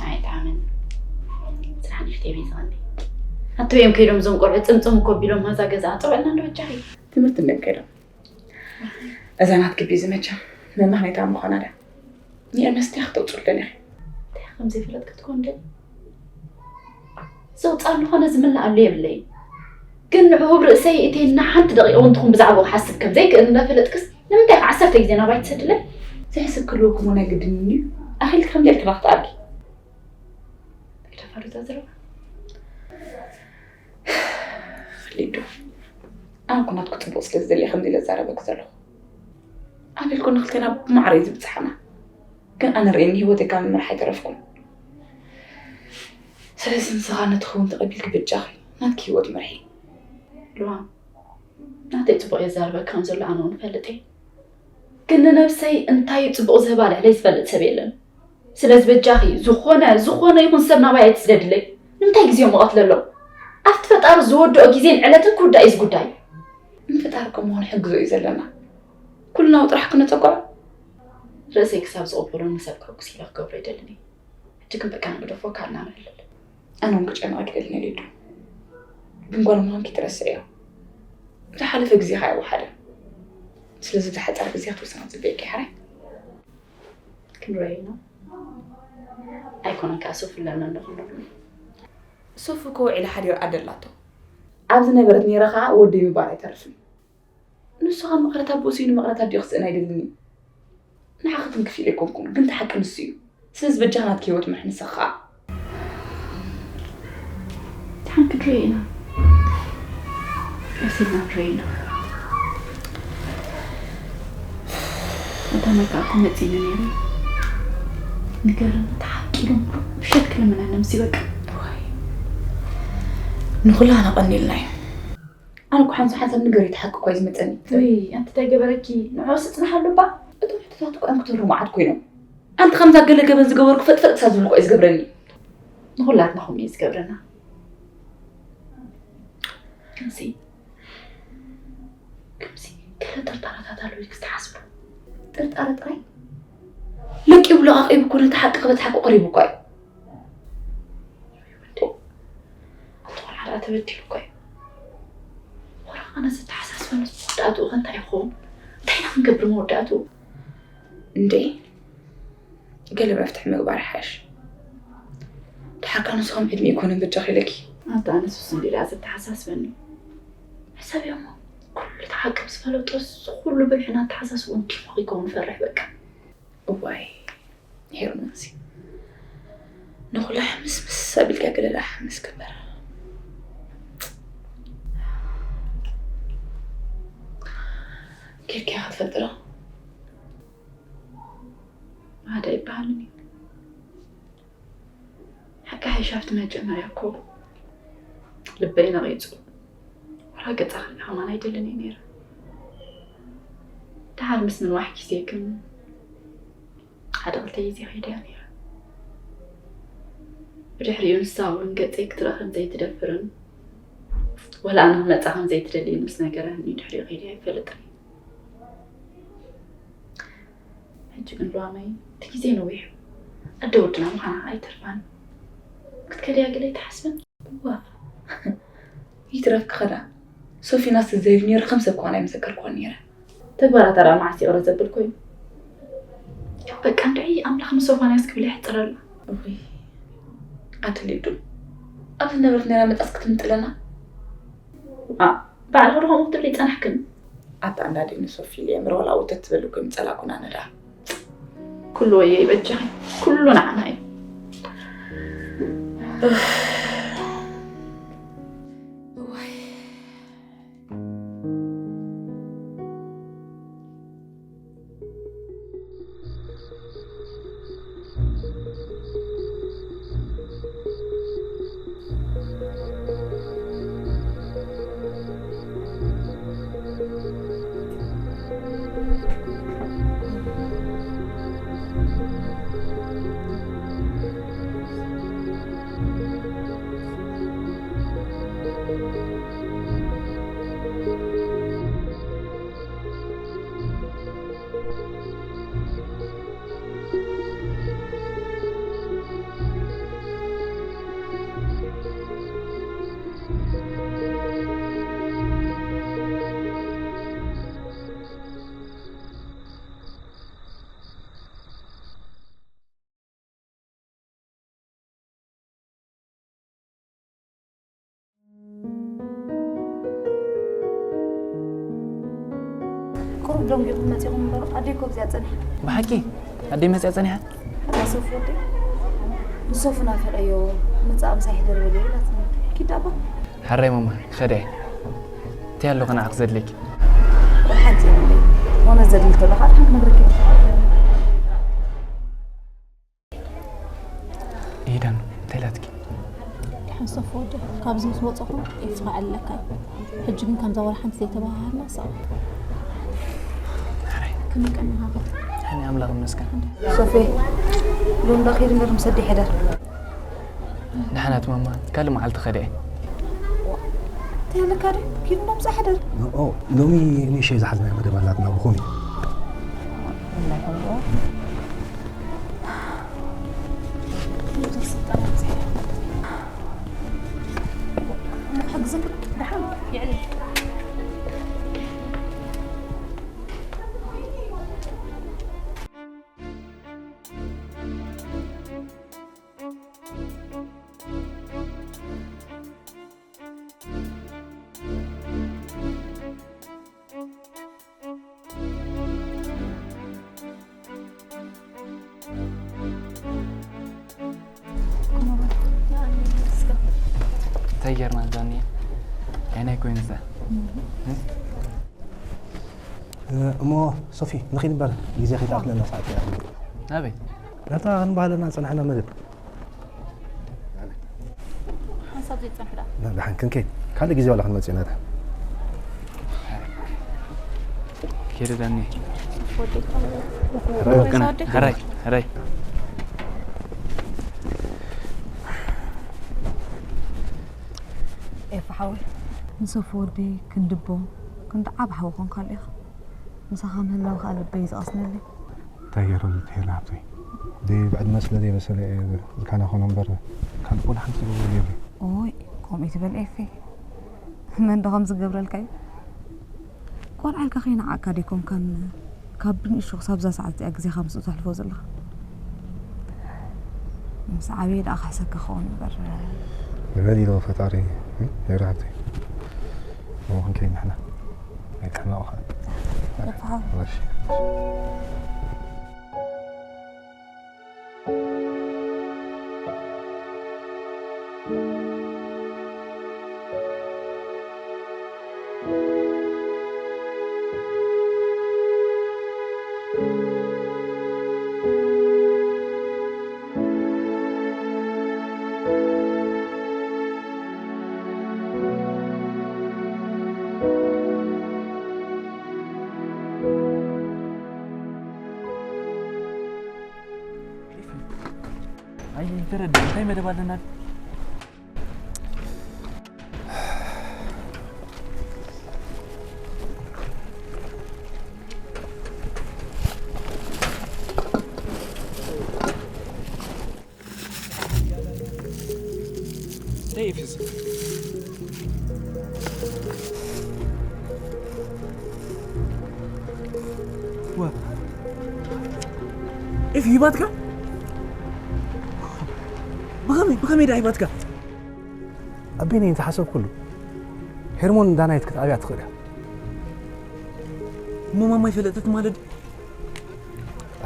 ኣይጠዓመን። ስራሕ ንሽተይ ቤት ዝቐኒ። ኣቶ እዮም ከይዶም እዞም ቆልዑት ጽምጽም እኮ ቢሎም ማዛ ገዛ ኣጸውዕልና እንዶ በጃኺ። ትምህርቲ እንድዮም ከይዶም። እዛ ናት ግቢ እዚ መቸም መማኽኔታ ምዃና ድያ? ንኤርሚያስ እንታይ ክተውፅሉ ደሊኺ? እንታይ ከም ዘይፈለጥኪ ትኾን ደሊ? ዘውፅኣሉ ኾነ ዝምልኣሉ የብለይን። ግን ንዕኡ ብርእሰይ እተየና ሓንቲ ደቂቕ እውን ትኹን ብዛዕባኡ ክሓስብ ከም ዘይክእል እንዳፈለጥክስ ንምንታይ ኢኻ ዓሰርተ ግዜ ናባይ ትሰድለይ? ዘሕስብ ክህልወኩም እውን ኣይግድንን እዩ። ኣኺልኪ ከምዚ ኢልኪ ራኽቲ ኣድርጊ። ኣይደፋር እዛ ዘረባ። ሊዱ፣ ኣነ እኮ ናትኩ ፅቡቕ ስለ ዝደልየ ከምዚ ኢለ ዝዛረበኪ ዘለኹ። ኣቤል እኮ ንክልቴና ብማዕረ እዩ ዝብፅሓና። ግን ኣነ ርእየኒ ህይወተይ ካብ ምምራሕ ኣይተረፍኩን። ስለዚ ንስኻ ነቲ ክውን ተቐቢልኪ በጃኺ ናትኪ ህይወት ምርሒ። ሉዋም፣ ናተይ ፅቡቕ እየ ዝዛረበኪ ከም ዘሎ ኣነ እውን እፈልጥ እየ። ግን ንነብሰይ እንታይ እዩ ፅቡቕ ዝህባ ልዕለይ ዝፈልጥ ሰብ የለን። ስለዚ በጃኺ ዝኾነ ዝኾነ ይኹን ሰብ ናባይ ኣይትስደድለይ። ንምንታይ ግዜ እሞ ቀትለሎም? ኣብቲ ፈጣሪ ዝወድኦ ግዜን ዕለትን ክውዳእ እዩ እዚ ጉዳይ። ንፈጣሪ ከምኡ ክንሕግዞ እዩ ዘለና። ኩልና ጥራሕ ክነፀግዖ። ርእሰይ ክሳብ ዝቕበሎ ንሰብ ከሕጉስ ኢለ ክገብሮ ኣይደልን እየ። ሕጂ ግን በቃ ንግደፎ ካልና ንዕልል። ኣነ እውን ክጨንቐኪ ኣይደልን እየ ሊዱ። ግን ጓል ምዃንኪ ትረስዕዮ። ዝሓለፈ ግዜኻ ኣይወሓደን። ስለዚ ብዝሓፀረ ግዜ ክትውስና ፅበየኪ ሕራይ። ክንረኣይ ኢና። ኣይኮነን ከኣ ሶፊ ኣለና ኣለኹ ኣለኹ። ሶፊ እኮ ውዒላ ሓዲራ ኣደ ኣላቶ። ኣብ ዝነበረት ነይረ ከኣ ወደይ ምባል ኣይተርፍን። ንሱ ከኣ መቐረት ኣቦኡ ስኢኑ መቐረት ኣዲኡ ክስእን ኣይደልን እዩ። ንዓኺ ክትንክፊ ኢለ ኣይኮንኩን፣ ግን እቲ ሓቂ ንሱ እዩ። ስለዚ በጃኺ ናትኪ ህይወት ምርሒ ንስኺ ከኣ። ደሓን ክንርኢ ኢና። ቀስ ኢልና ክንርኢ ኢና። እታ ማይ ከኣ እኮ መጺኒ ነይረ። ንገረኒ፣ ተሓቂሎም ምሸት ክልምነኒ ምስ በቃ። ዋይ። ንኹላና ቀኒልና እዩ። ኣነ እኮ ሓንሳብ ሓንሳብ ንገሪ፣ እቲ ሓቂ እኮ እዩ ዝመጸኒ። ወይ ኣንቲ እንታይ ገበረኪ? ንዕኡ ስጽንሓሉ እባ። እቶም ሕቶታት እኮ እዮም ክትህሩ መዓት ኮይኖም። ኣንቲ ከምዛ ገለ ገበን ዝገበርኩ ፈጥፈጥ ክሳብ ዝብል እኮ እዩ ዝገብረኒ። ንኹላትና ከምኡ እዩ ዝገብረና። ክንሲ ከምዚ ገለ ጥርጣረታት ኣለዉ ኢልኪ ትሓስቡ? ጥርጣረ ጥራይ? ለቂቡ ለቓቒቡ እኮ ነቲ ሓቂ ክበጽሓ እኮ ቀሪቡ እኳ እዩ። ኣንተ ቆልዓ ደኣ ተበዲሉ እኮ እዩ። ወረ ኣነ ዘተሓሳስበኒ መወዳእትኡ ከ እንታይ ይኸውን? እንታይ ኢና ክንገብር መወዳእትኡ? እንዴ፣ ገለ መፍትሒ ምግባር ይሓይሽ። ድሓር ከኣ ንስኹም ዕድመ ኣይኮነን በጃኺ ኢለኪ። ኣንታ ኣነስ እሱ እንዲ ደኣ ዘተሓሳስበኒ። ሕሰብዮ እሞ፣ ኩሉ እቲ ሓቂ ምስ ፈለጦ፣ እዚ ኩሉ ብልሕን ኣተሓሳስብኡን ዲሞ ከይከውን እፈርሕ በቃ። እዋይ ሄርሞንሲ፣ ንኹሉ ሕምስምስ ኣቢልካ ገለ ደኣ ሓምስ ግበር። ኬድካ ኢኻ ትፈልጢ ዶ? ማዳ ይበሃልን እዩ። ሓቂ ሓይሻ ኣብቲ መጀመርያ እኮ ልበይ ነቒጹ። ወላ ገጻ ክርኢ ከማን ኣይደልን እየ ነይረ። ደሓር ምስ ምንዋሕ ግዜ ግን ሓደ ክልተ ግዜ ከይደ እያ ነይረ። ብድሕሪኡ ንሳ እውን ገጸይ ክትርኢ ከም ዘይትደፍርን ወላ ኣነ ክመጻ ከም ዘይትደልይን ምስ ነገረትኒ ድሕሪኡ ከይደ ኣይፈልጥን እየ። ሕጂ ግን ሉዋመይ፣ እቲ ግዜ ነዊሕ እዩ። ኣደ ወድና ምዃና ኣይተርፋን። ክትከድያ ገለ ኣይትሓስብን? እዋ፣ ይትረፍ ክኸዳ። ሶፊናስ ተዘይሉ ነይሩ ከም ሰብ ክኾን ኣይመሰከርኩዎን ነይረ። ተግባራታ ደኣ መዓስ ይቕረ ዘብል ኮይኑ? በቃ እንድዒ ኣምላኽ ንሶፋንያስ ክብል የሕጽረላ። እውይ፣ ኣቲ ሊዱ፣ ኣብ ዝነበረት ነይራ መጻስ ክትምጥለና? ኣ፣ ባዕልኺ ዶ ከምኡ ክትብሊ ይጸናሕክን? ኣታ እንዳ ዲኒ ሶፊ፣ የምር ወላ ወተት ትብል እኮ ይምጸላ ኩና ነዳ። ኩሉ ወዮ ይበጃኺ፣ ኩሉ ንዓና እዩ። እፍ። እዋይ። ቁሩብ ደንጊኹም መጺኹም እምበር፣ ኣደይ እኮ ኣብዚኣ ጸኒሓ። ብሓቂ? ኣደይ መጺኣ ጸኒሓ? እዛ ሶፍ ወደይ፣ ንሶፍ ናፈቐዮ፣ ምጻእ ምሳይ ሕደር በልዮ ኢላትኒ። ኪድ ኣባ። ሕራይ ማማ፣ ክኸድ እየ። እንታይ ኣሎ ከ ንዓኺ ዘድልየኪ? ሓንቲ የብለይ። ሆነ ዘድሊ ተሎ ከዓ ድሓን ክነግረኪ። ኢደን እንታይ ኢላትኪ? ደሓን ሶፍ ወዲ፣ ካብዚ ምስ ወጻኹ ይጽባዕ ኣለካ። ሕጂ ግን ከምዛ ወላ ሓንቲ ዘይተባሃሃልና ሳዋ። ሕራይ። ከመይ ቀኒኻ? ሕኒ ኣምላኽ ይመስገን። ሶፌ፣ ሎሚ ዶ ኪድ እምበር ምስ ኣደይ ሕደር። ደሓናት ማማ፣ ካልእ መዓልቲ ኸደ እየ። እንታይ ኣለካ ዶ? ኪድ እምበር ምስ ኣሕደር። ኦ፣ ሎሚ ንእሸይ ዝሓዝናዮ መደብ ኣላትና፣ ብኹም እዩ። እንታይ ጌርና ዛኒ? ዓይናይ ኮይኑ እዛ። እሞ ሶፊ፣ ንኺድ እምበር፣ ግዜ ከይትኣኽለና ሰዓት እያ። ናበይ? ነታ ክንበሃለና ዝጸናሕና መደብ። ሓንሳብ ዘይጸንሑ ደኣ። ና፣ ደሓን ክንከይድ። ካልእ ግዜ ዋላ ክንመጽእ ኢና ደሓን። ከይደ ዳኒ። ወደይ። ሕራይ፣ ወደይ። ሕራይ፣ ሕራይ። ኤፋ ሓወይ፣ ንሶፍ ወደይ ክንድቦ፣ እንዳ ዓብ ሓው ኾንካ ኣሎ ኢኻ። ምሳኻ ምህላው ከኣ ልበይ ዝቐስነለይ። እንታይ ገይሩ ዝትሄና ሃብተይ? ደይ ብዕድመ ስለ ዘይበሰለ እየ ዝካና ኾኖ እምበር፣ ካልእ ፖል ሓንቲ ዝገብሮ የብለይ። ኦይ፣ ከምኡ ትበል ኤፊ። መን ዶ ከም ዝገብረልካ እዩ? ቆልዓ ኢልካ ከይነዓቕካ ደይኮንካን ካብ ብንእሽቶ ክሳብ እዛ ሰዓት እዚኣ ግዜኻ ምስኡ ተሕልፎ ዘለኻ? ምስ ዓብየ ደኣ ክሕሰካ ክኸውን እምበር። ንበል ኢልዎ ፈጣሪ፣ እ? ነይሩ ሓብተይ። እሞ ክንከይድ ንሕና። ኣይትሕመቑ ኸኣ። እፋ። እሺ። ኣይተረድእ እንታይ መደብ ኣለና? እንታይ እዩ ፊዝ? ዋ። ኤፊ ይባትካ? ብኸመይ፣ ብኸመይ ደኣ ይባትካ? ኣቤነይ እንተሓሰብኩሉ፣ ሄርሞን ዳናይት ክትኣብያ ትኽእል እያ። እሞ ማማ ይፈለጠት ማለት?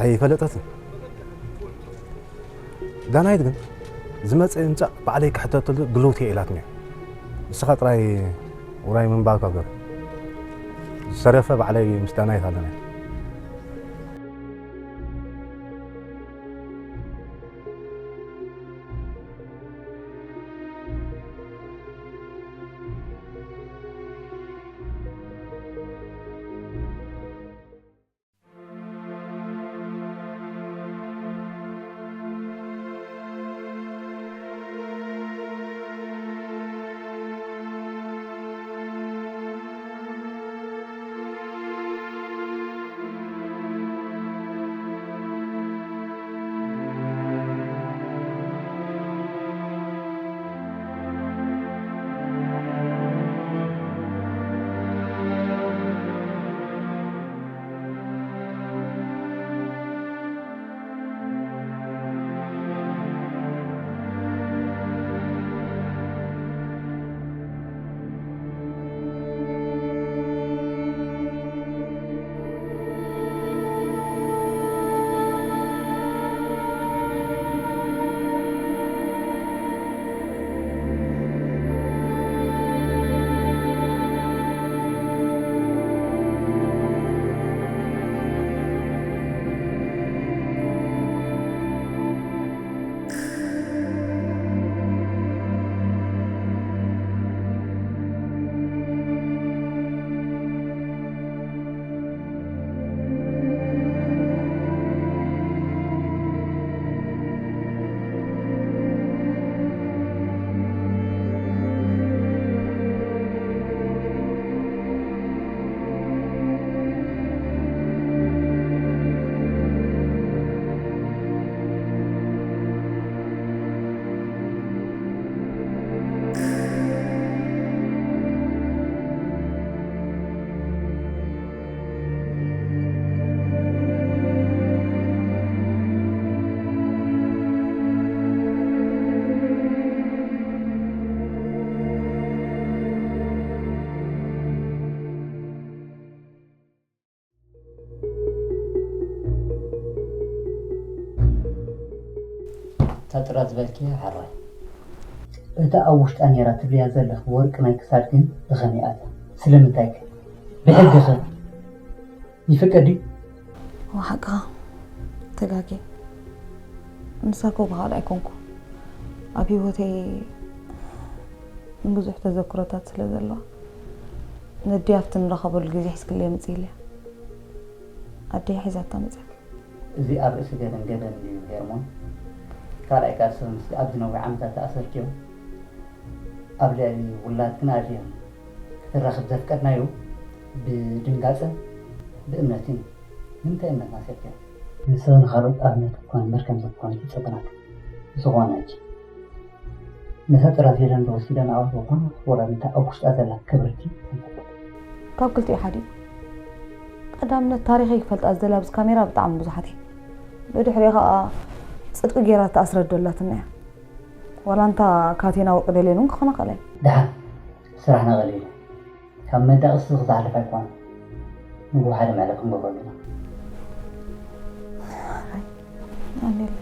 ኣይፈለጠትን። ዳናይት ግን ዝመጽእ ምጻእ ባዕለይ ክሕተተሉ ድልውቲ እየ ኢላትኒ እያ። ንስኻ ጥራይ ውራይ ምንባርካ ግበር። ዝተረፈ ባዕለይ ምስ ዳናይት ኣለና። እታ ጥራ ዝበልክያ ሓራይ። እታ ኣብ ውሽጣ ነይራ ትብልያ ዘለኺ ወርቂ ናይ ክሳድ ግን ብኸመይ ኣትያ? ስለምንታይ ከ? ብሕጊ ኸ ይፍቀድ ድዩ? እወ፣ ሓቅኻ። ተጋግየ። ንሳ እኮ ብኻልእ ኣይኮንኩ። ኣብ ህይወተይ ብዙሕ ተዘክሮታት ስለ ዘለዋ፣ ነዲ ኣብቲ ንራኸበሉ ግዜ ሒዝክለይ ምጽእ ኢለያ። ኣደይ ሒዛታ መጽያ። እዚ ኣብ ርእሲ ገደም ገደም እዩ ሄርሞን። ካልኣይ ካልሲ ምስቲ ኣብ ዝነውሕ ዓመታት ተኣሰርክዮ ኣብ ልዕሊ ውላድክን ኣድዮም ክትራኸብ ዘፍቀድናዮ ብድንጋጸን ብእምነትን። ንምንታይ እምነትና ሰብኪ? ንስኺ ንኻልኦት ኣብነት ክትኮኒ እምበር ከም ሰብ ክትኮኒ ኣይጸበናክን። ብዝኾነ ሕጂ ነታ ጥራዝ ሄለን ዶ ወሲዳ ንዓወት ዝኾነ ወላ ነታ ኣብ ውሽጣ ዘላ ክብርቲ ትንፈት። ካብ ክልቲኡ ሓዲኡ። ቀዳምነት ታሪኸይ ክፈልጣ ዝደላ ኣብዚ ካሜራ ብጣዕሚ ብዙሓት እየን። ብድሕሪኡ ኸኣ ጽድቂ ጌራ ትኣስረዶ ኣላትና እያ። ዋላ እንታ ካቴና ወርቂ ደልየን እውን ክኾና ክእላ እየን። ደሓን ስራሕና ቀሊሉ። ካብ መዳቕስቲ ዝሓልፍ ኣይኮነን። ንግሆ ሓደ መዕለቢ ክንገብረሉ ኢና። ኣሜን።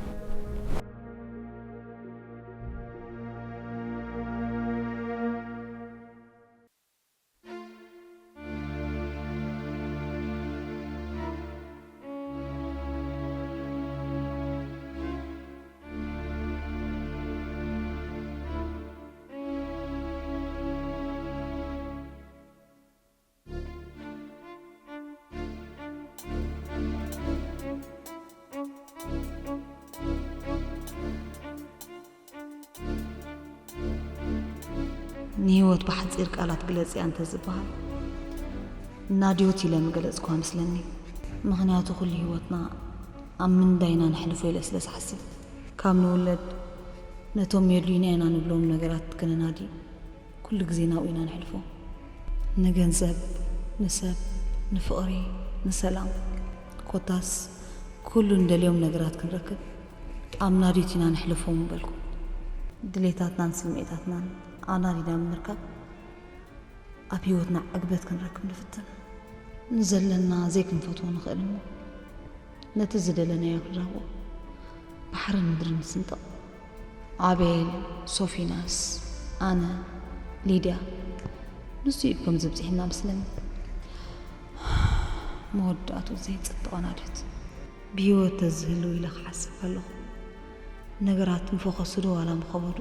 ንህይወት ብሓጺር ቃላት ግለጽያ እንተ ዝበሃል፣ ናድዮት ኢለ ምገለጽኳ መስለኒ። ምኽንያቱ ኩሉ ህይወትና ኣብ ምንዳይ ኢና ነሕልፎ ኢለ ስለ ዝሓስብ፣ ካብ ንውለድ ነቶም የድልዩና ኢና ንብሎም ነገራት ክነናዲ ኩሉ ግዜ ናብኡ ኢና ነሕልፎ። ንገንዘብ፣ ንሰብ፣ ንፍቕሪ፣ ንሰላም፣ ኮታስ ኩሉ እንደልዮም ነገራት ክንረክብ ኣብ ናድዮት ኢና ነሕልፎ ምበልኩ። ድሌታትናን ስምዒታትናን ኣናዲና ብምርካብ ኣብ ህይወትና ዕግበት ክንረክብ ንፍትን። ንዘለና ዘይክንፈትዎ ንኽእል እሞ ነቲ ዝደለናዮ ክንረኽቦ ባሕርን ምድርን ንስንጥቕ። ኣቤል፣ ሶፊናስ፣ ኣነ፣ ሊድያ፣ ንሱ እዩ ከም ዝብጽሕና መስለኒ። መወዳእቱ ዘይጽብቕ ናድዮት ብህይወት ተዝህልው ኢለ ክሓስብ ከለኹ፣ ነገራት ምፈኸሱ ዶ ዋላ ምኸበዱ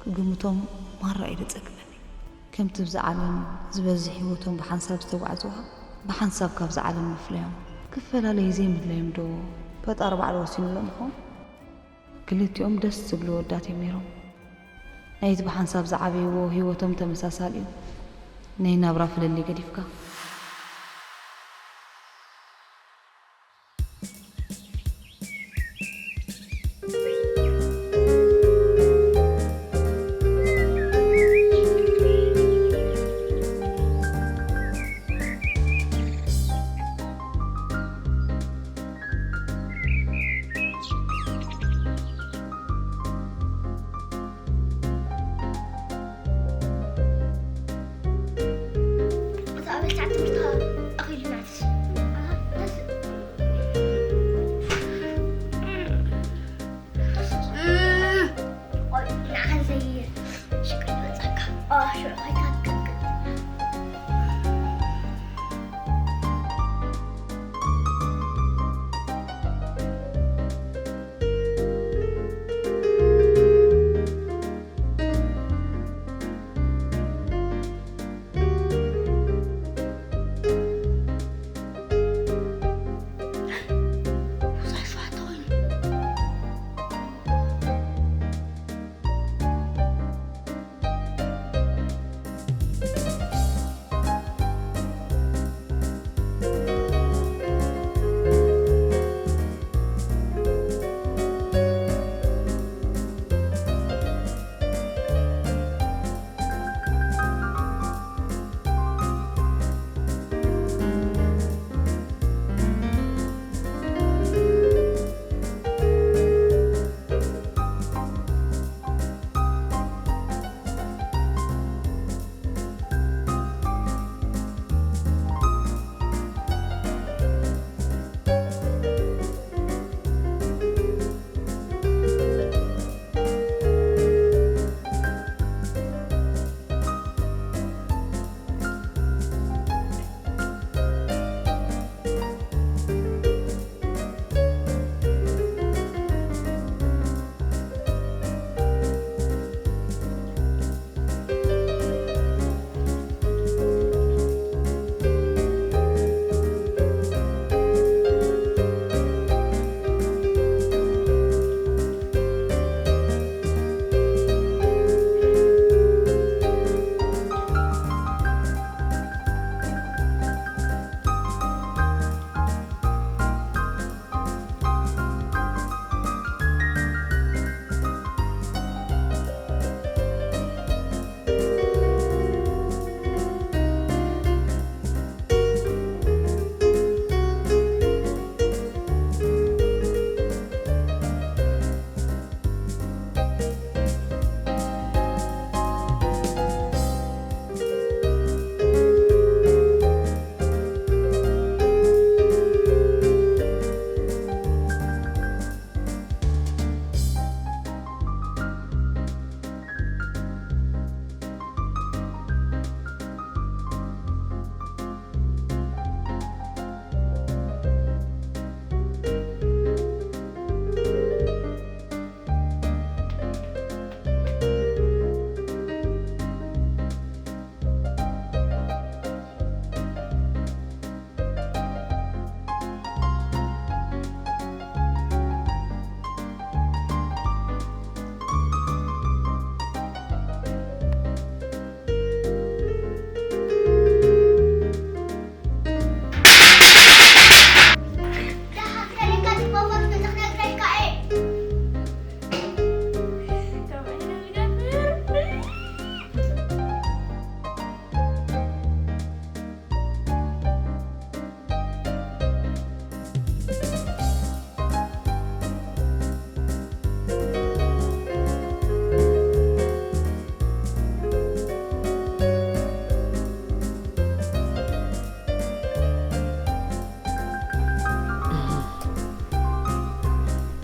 ክግምቶም ማራ እዩ ዘጸግመኒ። ከምቲ ብዛ ዓለም ዝበዝሕ ህይወቶም ብሓንሳብ ዝተጓዕዝዋ፣ ብሓንሳብ ካብዛ ዓለም ምፍለዮም ክፈላለዩ ዘይምድላዮም ዶ ፈጣሪ ባዕሉ ወሲኑሎም ይኸውን? ክልቲኦም ደስ ዝብሉ ወዳት እዮም ነይሮም። ናይቲ ብሓንሳብ ዝዓበይዎ ህይወቶም ተመሳሳሊ እዩ። ናይ ናብራ ፍልልይ ገዲፍካ።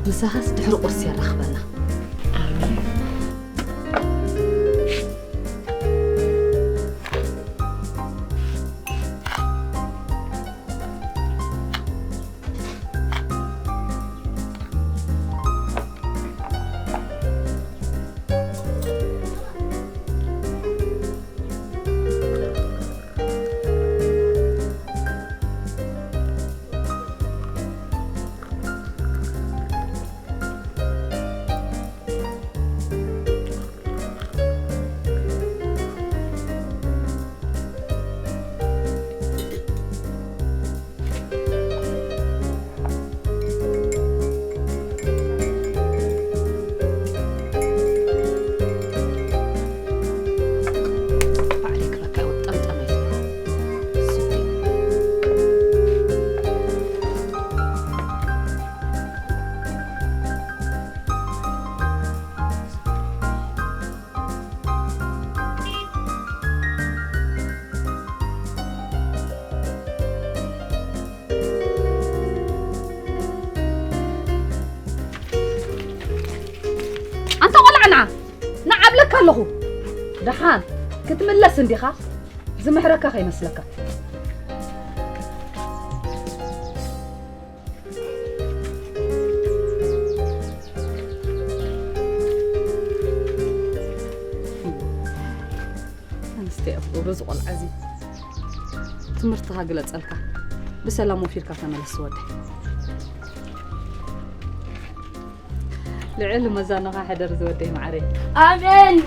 ምሳኻስ ድሕሪ ቁርሲ የራኽበና። ኣሜን። ባዕለይ ክበካ ጠምጠመ። ኣንታ ቆልዓ ንዓ፣ ንዓ እብለካ ኣለኹ። ደሓን ክትምለስ እንዲኻ፣ ዝምሕረካ ከይመስለካ። ኣንስቲ ኣፍሮ በዚ ቆልዓ እዚ ትምህርትኻ ግለጸልካ። ብሰላም ወፊርካ ተመለስ ወደይ። ልዕሊ መዛኖኻ ሕደር ዝወደይ ማዕረይ። ኣሜን።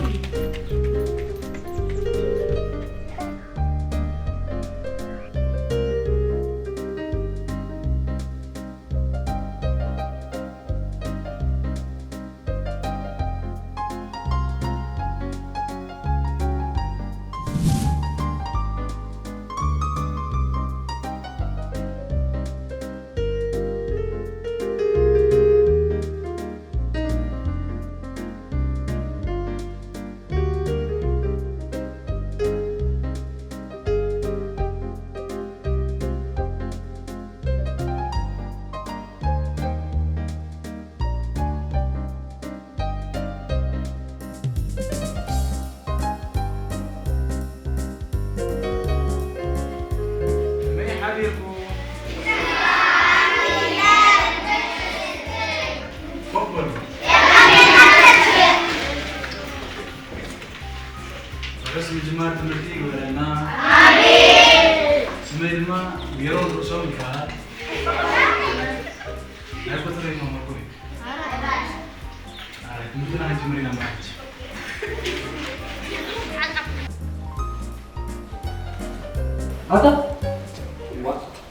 ከመይ ሓዲርኩም? ኮፍ በሉ። ርሑስ ምጅማር ትምህርቲ ይግበረልና። ኣሜን። ስመይ ድማ ሜሮን ርእሶም ይበሃል። ናይ ቁጽሪ ተመኩሪ። ኣረ፣ ትምህርትና ክንጅምር ኢና እምበር። ኣታ፣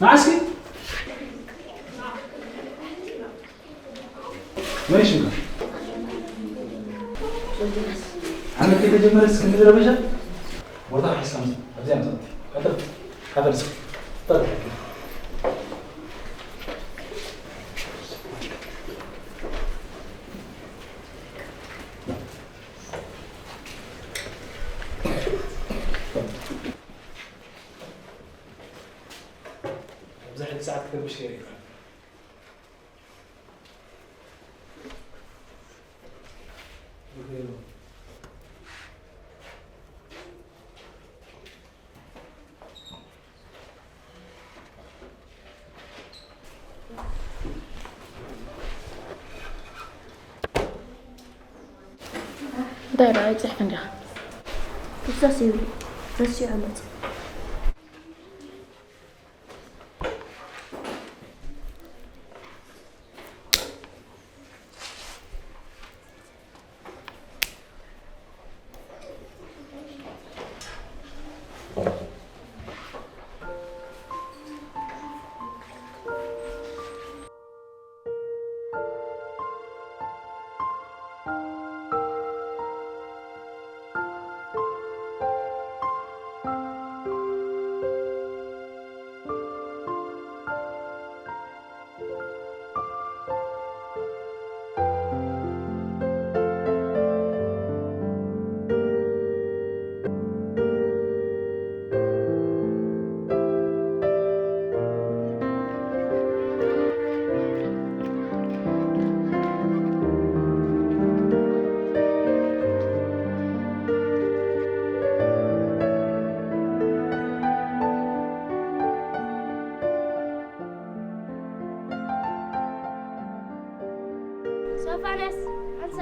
ንዓ እስኪ። መን ሽምካ? ዓመት ከይተጀመረስ ክንዲ ረበሻ? ቦታ ሒዝካ ምጽእ። ኣብዚኣ ምጽእ። ቀጥል። ቀጥል እስኪ። ቀጥል። ኣብዚ ሕጂ ሰዓት ክትርብሽ ከይደ ኢኻ። እንታይ ደኣ ይጽሕፍ እንዲኻ? እዛስ ይብሉ ረሲዖ መጽእ።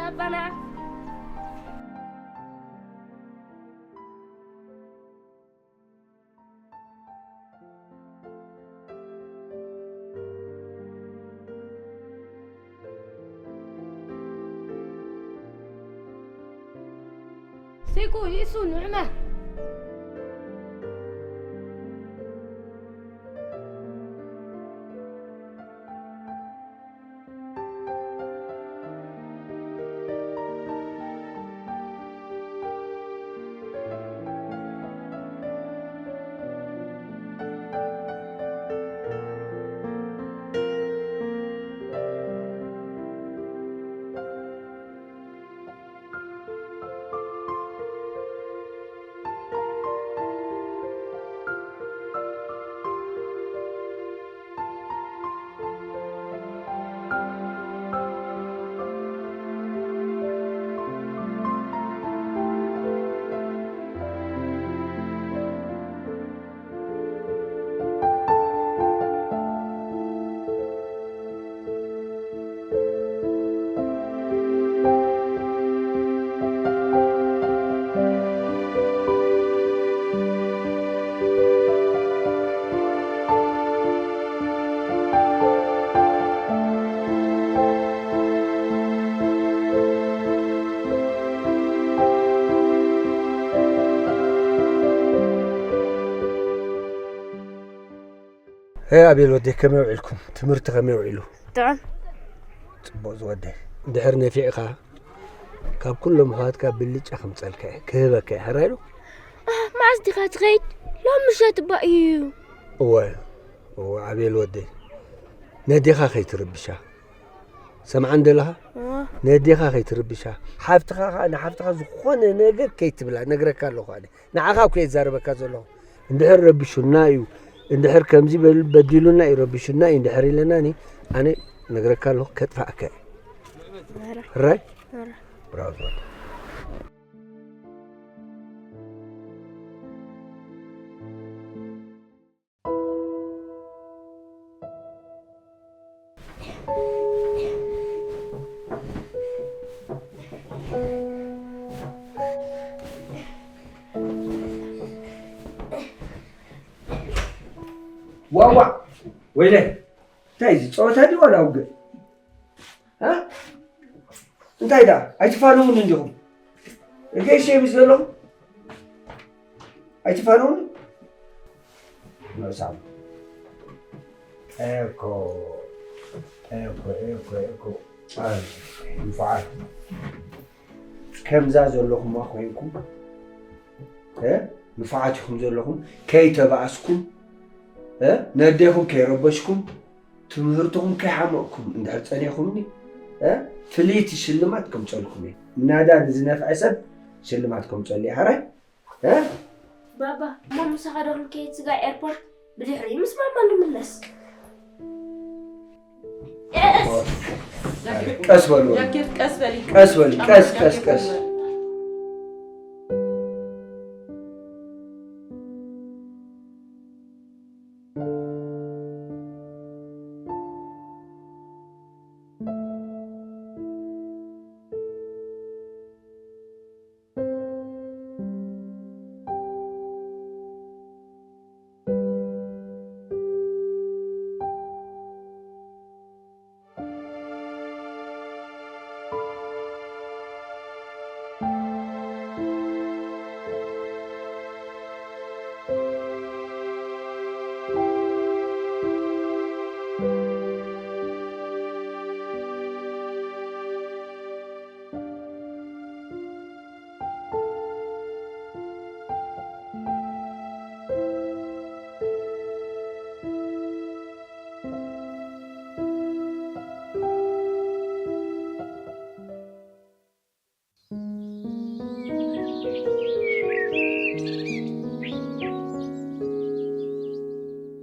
ኣባና። ሴኮ፣ ሂሱ፣ ንዕመር። ሄ ኣቤል ወደይ፣ ከመይ ውዒልኩም? ትምህርቲ ከመይ ውዒሉ? ጥዑም። ጽቡቕ ዝወደይ። እንድሕር ነፊዕኻ፣ ካብ ኩሎም ኣሕዋትካ ብልጫ ከምጸልካ እየ፣ ክህበካ እየ። ሕራይ ዶ? ኣህ፣ መዓስ ዲኻ ትኸይድ? ሎም ምሸት እባ እዩ። እወ፣ እወ፣ ኣቤል ወደይ። ነዴኻ ከይትርብሻ። ሰምዓን ደለኻ? እወ። ነዴኻ ከይትርብሻ። ሓፍትኻ ኸኣ፣ ንሓፍትኻ ዝኾነ ነገር ከይትብላ፣ ነግረካ ኣለኹ ኣነ። ንዓኻ እኮ እየ ዝዛረበካ ዘለኹ። እንድሕር ረቢሹና እዩ፣ እንድሕር ከምዚ በል-፣ በዲሉና እዩ፣ ረቢሹና እዩ እንድሕር ኢለናኒ፣ ኣነ ነግረካ ኣለኹ፣ ከጥፍኣካ እየ። ኧረ። ሕራይ? ኧረ። ብራቮ። ዋዋ! ወይለይ! እንታይ እዚ ጸወታ ድዩ ዋላ ውግእ? እ? እንታይ ደኣ? ኣይትፋነዉኒ እንዲኹም? እገይ ሸሚዝ ዘለኹም? ኣይትፋነዉኒ? ንእሳም። ኤኮ፣ ኤኮ፣ ኤኮ፣ ኤኮ። ኣይ፣ ንፉዓት። ከምዛ ዘለኹማ ኮይንኩም፣ እ? ንፉዓት ኢኹም ዘለኹም። ከይተባኣስኩም፣ እ? ነዴኹም ከይረበሽኩም፣ ትምህርትኹም ከይሓመቕኩም እንድሕር ጸኒኹምኒ፣ እ፣ ፍልይቲ ሽልማት ከምጸልኩም እየ። ምናዳ ንዝነፍዐ ሰብ ሽልማት ከምጸሉ እየ። ሕራይ? እ? ባባ፣ እሞ ምሳኻ ዶ ክንከይድ ስጋዕ ኤርፖርት? ብድሕሪ ምስማማ ንምለስ። ቀስ በሉ። ጃኬት ቀስ በሊ። ቀስ በሊ። ቀስ፣ ቀስ፣ ቀስ።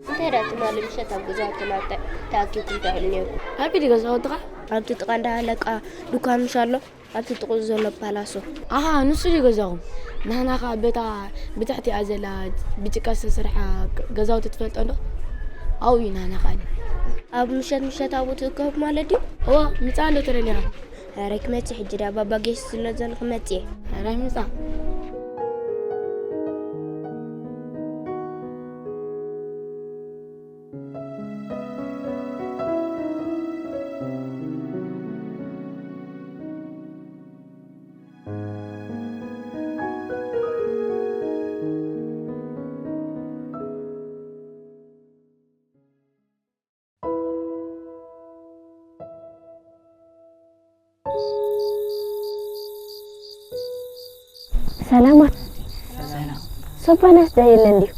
እንታይ ደኣ ትማሊ ምሸት ኣብ ገዛውትና ተ-፣ ተኣኪብኩም ተዕልሉ ነይርኩም? ኣበይ ድዩ ገዛውትኻ? ኣብቲ ጥቓ እንዳ ኣለቃ ድኳን ምሽ ኣሎ፣ ኣብቲ ጥቕኡ ዘሎ ፓላሶ። ኣሃ፣ ንሱ ድዩ ገዛኹም? ናህና ኸኣ በታ ብታሕቲኣ ዘላ ብጭቃ ዝተሰርሓ ገዛውቲ ትፈልጦ እንዶ? ኣብኡ እዩ ናህና ኸኣ። ኣብ ምሸት ምሸት ኣብኡ ትእከብ ማለት ድዩ? እወ፣ ምጻእ እንዶ ተደሊኻ። ኧረ ክመጽእ ሕጂ ዳ ባባ ጌሽ ስለ ዘሎ ክመጽእ እየ። ኧረ ኣይምጻእ። ሰላማት። ሰላም። ሶፋንያስ ዶ የለን ድዩ?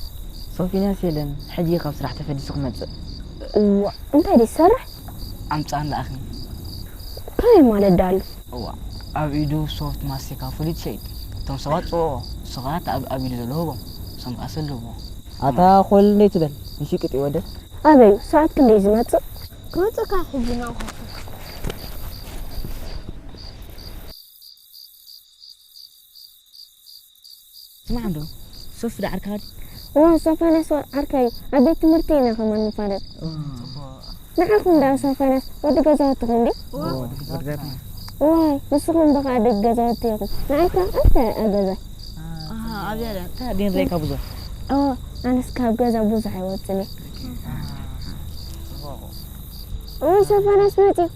ሶፊንያስ የለን፣ ሕጂ ካብ ስራሕ ተፈዲሱ ክመጽእ። እዋ፣ እንታይ ድዩ ዝሰርሕ? ኣምጻን ለኣኽኒ። እንታይ ማለት ዳሉ? እዋ፣ ኣብ ኢዱ ሶፍት ማስቲካ ፍሉይ ትሸይጥ። እቶም ሰባት ጽውዑ፣ ንሱ ኸኣ እቲ ኣብ፣ ኣብ ኢዱ ዘሎ ህቦም፣ ንሶም ኸኣ ሰልብዎ። ኣታ ኾል እንዴት ትበል? ንሽቅጥ ይወደድ። ኣበዩ፣ ሰዓት ክንደይ ዝመጽእ? ክመጽእ ከኣ ሕጂ ናብኡ። ስማዕ እንዶ፣ ሶፍ ዶ ዓርካ ድዩ? እዋ፣ ሶፋንያስ ዓርካ እዩ። ኣብ ቤት ትምህርቲ ኢና ከማን ንፋለጥ። እዋ። ንዓኹም ደኣ ሶፋንያስ ወዲ ገዛውትኹም ድዩ? እዋ። እዋ፣ ወዲ ገዛውትና። እዋይ፣ ንስኹም ደኣ ደቂ ገዛውቲ ኢኹም። ንዓይ ከኣ ኣብታ እያ ገዛይ። ኣሃ፣ ኣብዚኣ ድያ። እንታይ ድየ ንርእየካ ብዙሕ? እዋ፣ ኣነስ ካብ ገዛ ብዙሕ ኣይወጽን እየ። እዋ፣ ሶፋንያስ መጺኡ።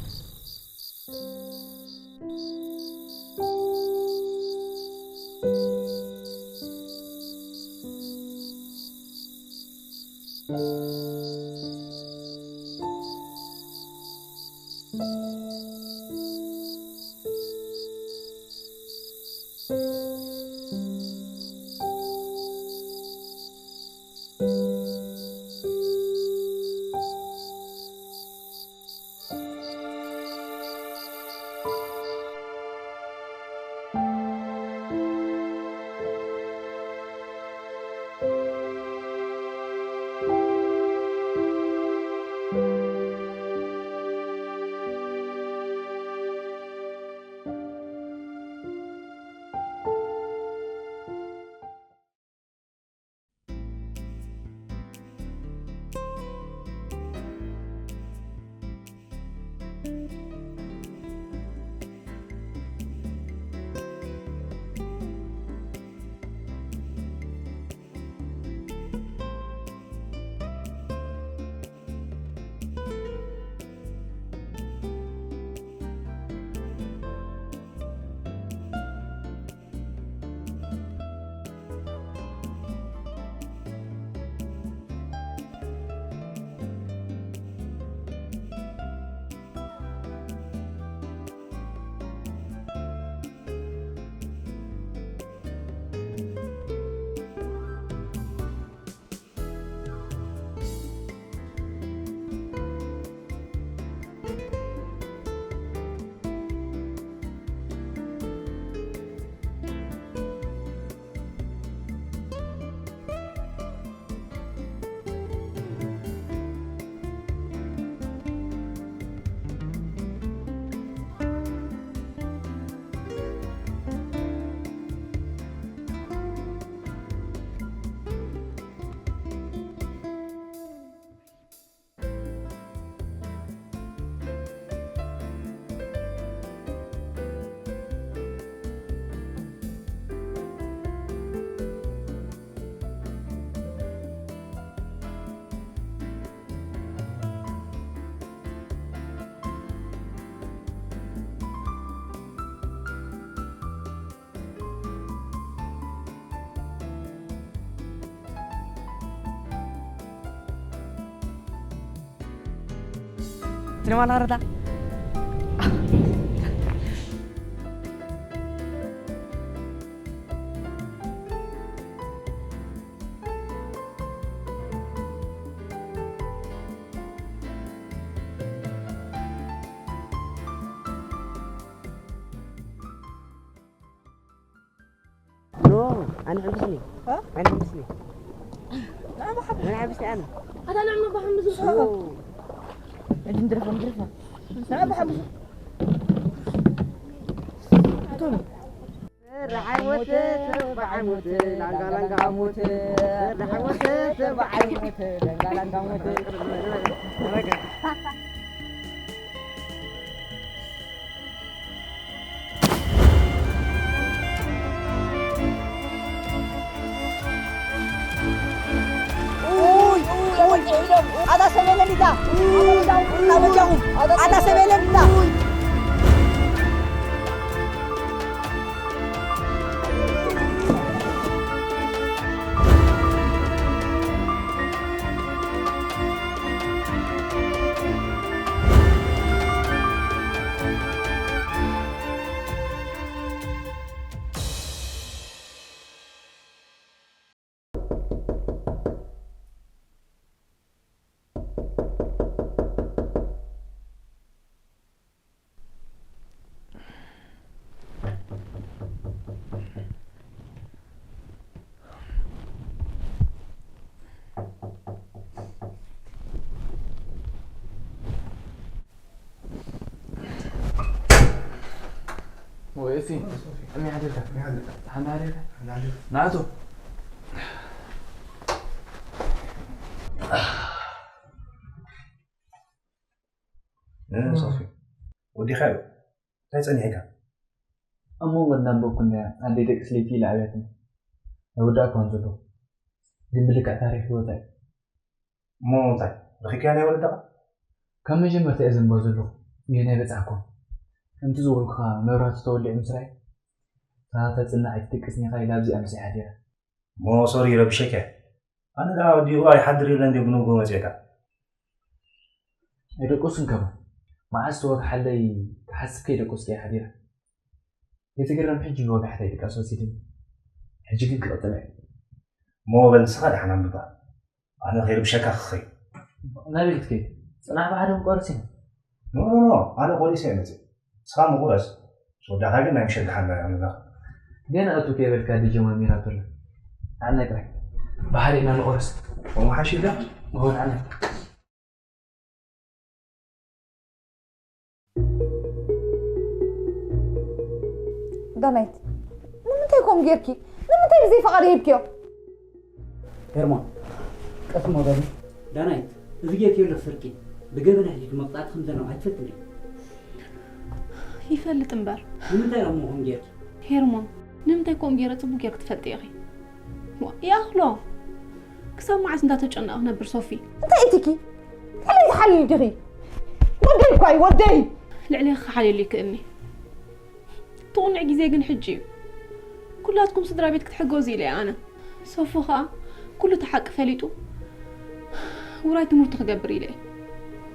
Terima kasih, Rata. ኖ፣ ኣነ ሕምብስኒ። እ? ኣነ ሕምብስኒ። ንዓይ ብሓ-፣ ኣነ ሕምብስኒ ኣነ። ኣታ ንዓይ ብሓ-፣ ሕምብስኒ። ኖ። እጅ ንድረፋ፣ ንድረፋ። ንዓይ ብሓ-፣ ቶሎ። ስራሕ ኣይሞት፣ ስራሕ ኣይሞት፣ ላንጋ ላንጋ ሞት። ስራሕ ኣይሞት፣ ስራሕ ኣይሞት፣ ላንጋ ላንጋ ሞት። ረጋ። ኣታ ሰበለኒታ! ኣታ ሰበለኒታ! ወይ እሲ፣ እሚ ሓደርካ? እሚ ሓደርካ? ሓና ሓደርካ? ሓና ሓደርካ? ናቱ። እ፣ ሶፊ፣ ወዲኻ እዩ። እንታይ ጸኒሕካ? ኣብ መንጎ እናንበብኩ እንዳ ኣደይ ደቂ ስለይቲ ኢላ ኣብያትኒ። ኣይወዳእኩዋን ዘለኹ። ግን ብልክዕ ታሪኽ ህይወታ እዩ። እሞ እንታይ? ረኺብካያ ናይ ወለድኻ? ካብ መጀመርታ እየ ዘንብቦ ዘለኹ፣ ግን ኣይበጻሕኩን። ከምቲ ዝበልኩኻ መብራህቱ ተወሊዑ ምስ ረኣየ፣ እታ ተጽንዕ ኣይትደቅስን ኢኻ ኢላ ኣብዚኣ ምስያ ሓዲራ። እሞ ሶሪ ረቢሸካ እየ። ኣነ ደኣ ወዲኡ ኣይሓድር ኢለ እንድየ ብንግሆ መጺኤካ። ኣይደቀሱን ከማን። መዓስ ተወግሓለይ ክሓስብ ከይደቀስኩ እየ ሓዲረ። ኣይትግረም፣ ሕጂ ንወግሓተይ ድቃስ ወሲድኒ። ሕጂ ግን ክቕጽላ እየ። እሞ በል ንስኻ ደሓን ኣንብባ። ኣነ ከይርብሸካ ክኸይድ። ናበይ ክትከይድ? ጽናሕ ብሓደ ምቆረስ ኢና። ኖ፣ ኖ፣ ኖ፣ ኣነ ቆሪሰ እየ መጽእ። ንስኻ ምቁረስ። ወዳኻ ግን ናይ ምሸት ደሓን ናይ ኣምላኽ። ገና እቱ ከይበልካ ዲጀ ማሚራቶ ኣላ። ንዓና ጥራይ። ብሓደ ኢና ንቆረስ። ከምኡ ሓይሽ ኢልካ? እዎ፣ ንዓና። ዳናይት፣ ንምንታይ ከምኡ ጌርኪ? ንምንታይ ብዘይ ፍቓድ ሂብክዮ? ሄርሞን፣ ቀስ እሞ በሊ። ዳናይት፣ እዚ ጌርክዮ ኣለኺ ፍርቂ፣ ብገበን ኣሕሊልኪ መቕጻዕቲ ከም ዘለዎ ኣይትፈልጥን ዲኺ? ይፈልጥ እምበር። ንምንታይ እሞ ከምኡ ጌርኪ? ሄርሞን፣ ንምንታይ ከምኡ ጌረ ጽቡቕ ጌርኪ ትፈልጢ ኢኺ። ዋ፣ ይኣኽሎ። ክሳብ መዓስ እንዳተጨነቐ ክነብር ሶፊ? እንታይ ኢትኪ? ልዕለይ ትሓልሊ ዲኺ? ወደይ እኳ እዩ፣ ወደይ! ልዕለይ ክሓልየሉ ይክእልኒ። እቲ ቁኑዕ ግዜ ግን ሕጂ እዩ። ኩላትኩም ስድራ ቤት ክትሕገዙ ኢለ እየ ኣነ። ሶፊ ኸኣ ኩሉ እቲ ሓቂ ፈሊጡ ውራይ ትምህርቱ ክገብር ኢለ እየ።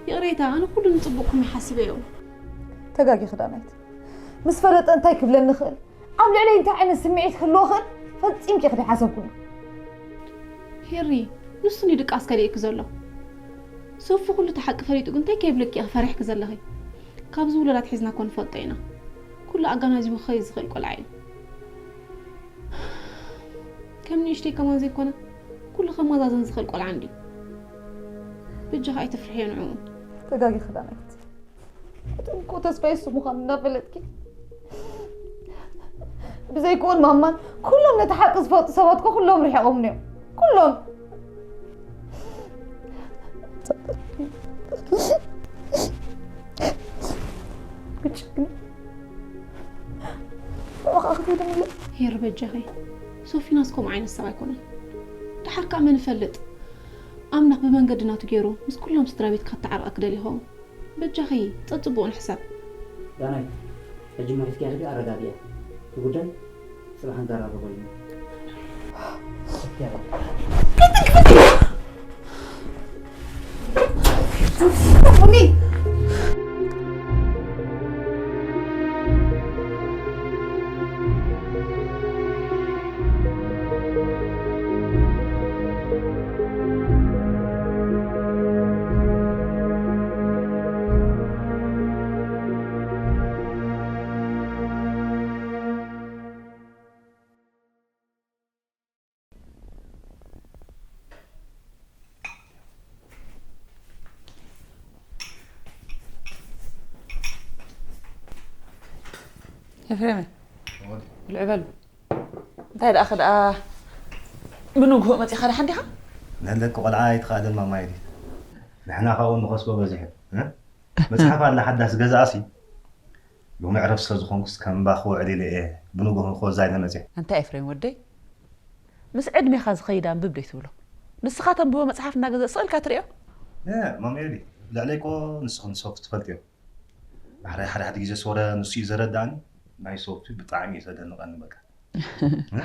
ይቕሬታ፣ ኣነ ኩሉ ንጽቡቕኩም ይሓስበዮ። ተጋጊኺ ዳናይት። ምስ ፈለጠ እንታይ ክብለኒ ይኽእል? ኣብ ልዕለይ እንታይ ዓይነት ስምዒት ክህልዎ ክእል ፈጺምኪ ኢኺ ዘይሓሰብክሉ። ሄሪ፣ ንሱ ንድቃስ ከሊእኪ ዘሎ። ሶፊ ኩሉ እቲ ሓቂ ፈሊጡ ግን እንታይ ከይብለኪ ኢኺ ፈሪሕኪ ዘለኺ? ካብዚ ውሉድ ኣትሒዝና እኮ ንፈልጦ ኢና። ኩሉ ኣጋናዚቡ ክኸይድ ዝኽእል ቆልዓ እዩ። ከም ንእሽተይ ከማን ዘይኮነ፣ ኩሉ ከመዛዘን ዝኽእል ቆልዓ እንድዩ። በጃኺ ኣይትፍርሕዮ ንዕኡ። ተጋጊኺ ዳናይት። እቲ እንኮ ተስፋይ እሱ ምዃኑ እናፈለጥኪ፣ ብዘይክኡን ማማን ኩሎም ነቲ ሓቂ ዝፈልጡ ሰባት እኮ ኩሎም ርሒቖምኒ እዮም። ኩሎም። ብጭክን ንዕኻ ክትህድምለ። ሄር በጃኺ፣ ሶፊናስ ከምኡ ዓይነት ሰብ ኣይኮነን። ደሓር ከኣ መን ይፈልጥ? ኣምላኽ ብመንገዲ ናቱ ገይሩ ምስ ኩሎም ስድራ ቤትካ ክተዓርቐኪ ደልዩ ይኸውን። በጃኺ፣ ጸጽቡቑ ንሕሰብ። ዳናይት፣ ሕጂ መኺስኪ ኢኺ ኣረጋግያ። እቲ ጉዳይ ጽባሕ ንዘራረበሉ። ኤፍሬመይ፣ ብልዕ በሉ። እንታይ ደኣ ኸ ደኣ ብንግሆ መጺኻ ደሓን ዲኻ? ነለኪ ቆልዓ ኣይትኻእልን ማማ ኢዲ። ንሕና ካብኡ ንኸስቦ በዚሑ፣ እ? መጽሓፍ ኣላ ሓዳስ ገዛኣሲ ሎሚ ዕረፍ ስለ ዝኾንኩስ ከም እምባ ክውዕል ኢለ እየ ብንግሆ ክወዛ ኢለ መጽየ። ኣንታ ኤፍሬም ወደይ፣ ምስ ዕድሜኻ ዝኸይድ ኣንብብ ደይ ትብሎ? ንስኻ ተንብቦ መጽሓፍ እናገዘእ ስቕ ኢልካ ትርእዮ? ማሜሪ፣ ልዕለይ እኮ ንስኽን ሶፍት ትፈልጥዮ። ሓደ ሓደ ሓደ ግዜ ሶረ ንሱ እዩ ዘረዳእኒ። ናይ ሶፍት ብጣዕሚ እዩ ዘደንቐኒ። በቃ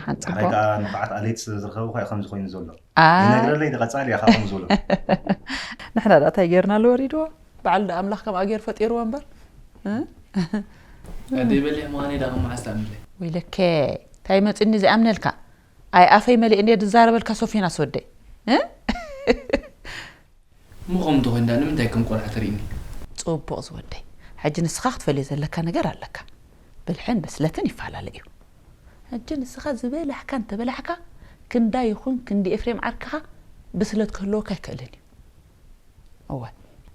ሓንቲ ዳሕራይ እኮ ከዓ ንፋዓት ኣሌት ዝረኸቡ ከዓ ከምዚ ኮይኑ ዘሎ። ኣይ። ይነግረለይ፣ ንቐጻሊ እያ ከምኡ ዝብሎ። ንሕና ደኣ እንታይ ጌርና ኣሎ ወሪድዎ? በዓል ደኣ ኣምላኽ ከምኣ ጌሩ ፈጢርዎ እምበር። እ? ኣደይ በሊሕ ምዃነይ ደኣ ከም መዓስ ትኣምንለይ? ወይለከ፣ እንታይ መጺኒ ዘይኣምነልካ? ኣይ ኣፈይ መሊእ እንድየ ዝዛረበልካ ሶፊናስ ወደይ። እ? እሞ ከምኡ እንተኾይኑ ደኣ ንምንታይ ከም ቆልዓ ተርእይኒ? ጽቡቕ ዝወደይ። ሕጂ ንስኻ ክትፈልዮ ዘለካ ነገር ኣለካ። ብልሕን ብስለትን ይፈላለ እዩ። ሕጂ ንስኻ ዝበላሕካ እንተበላሕካ፣ ክንዳ ይኹን ክንዲ ኤፍሬም ዓርክኻ ብስለት ክህልወካ ኣይክእልን እዩ። እወ፣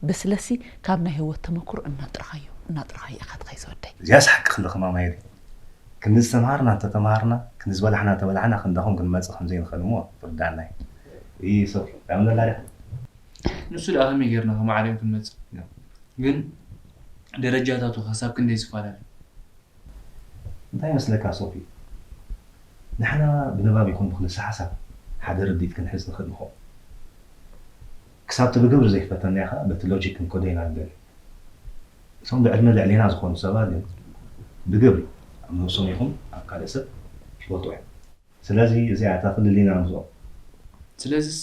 ብስለሲ ካብ ናይ ህይወት ተመክሮ እናጥረኻዮ፣ እናጥረኻዮ ኢኻ ትኸይድ ዝወደይ። እዚኣስ ሓቂ ክልኺ ማማ የሪ። ክንዲ ዝተምሃርና እንተተምሃርና፣ ክንዲ ዝበላሕና እንተበላሕና፣ ክንዳኹም ክንመጽእ ከም ዘይንኽእል እሞ ትርዳእና እዩ። እይ ሶፊ፣ ዳምነላ ዲኻ? ንሱ ደኣ ከመይ ጌርና ከማዕርዮ ክንመጽእ? ያ። ግን ደረጃታቱ ክሳብ ክንደይ ዝፈላለ? እንታይ ይመስለካ ሶፊ? ንሕና ብንባብ ይኹን ብክልሰ ሓሳብ ሓደ ርድኢት ክንሕዝ ንኽእል ንኸውን። ክሳብ እቲ ብግብሪ ዘይፈተናዮ ኸኣ በቲ ሎጂክ ክንከዶ ኢና ንደሊ። እቶም ብዕድመ ልዕሌና ዝኾኑ ሰባት ግን ብግብሪ ኣብ ነብሶም ይኹን ኣብ ካልእ ሰብ ይፈልጡ እዮም። ስለዚ እዚኣ እታ ክልል ኢና ንብዞ። ስለዚስ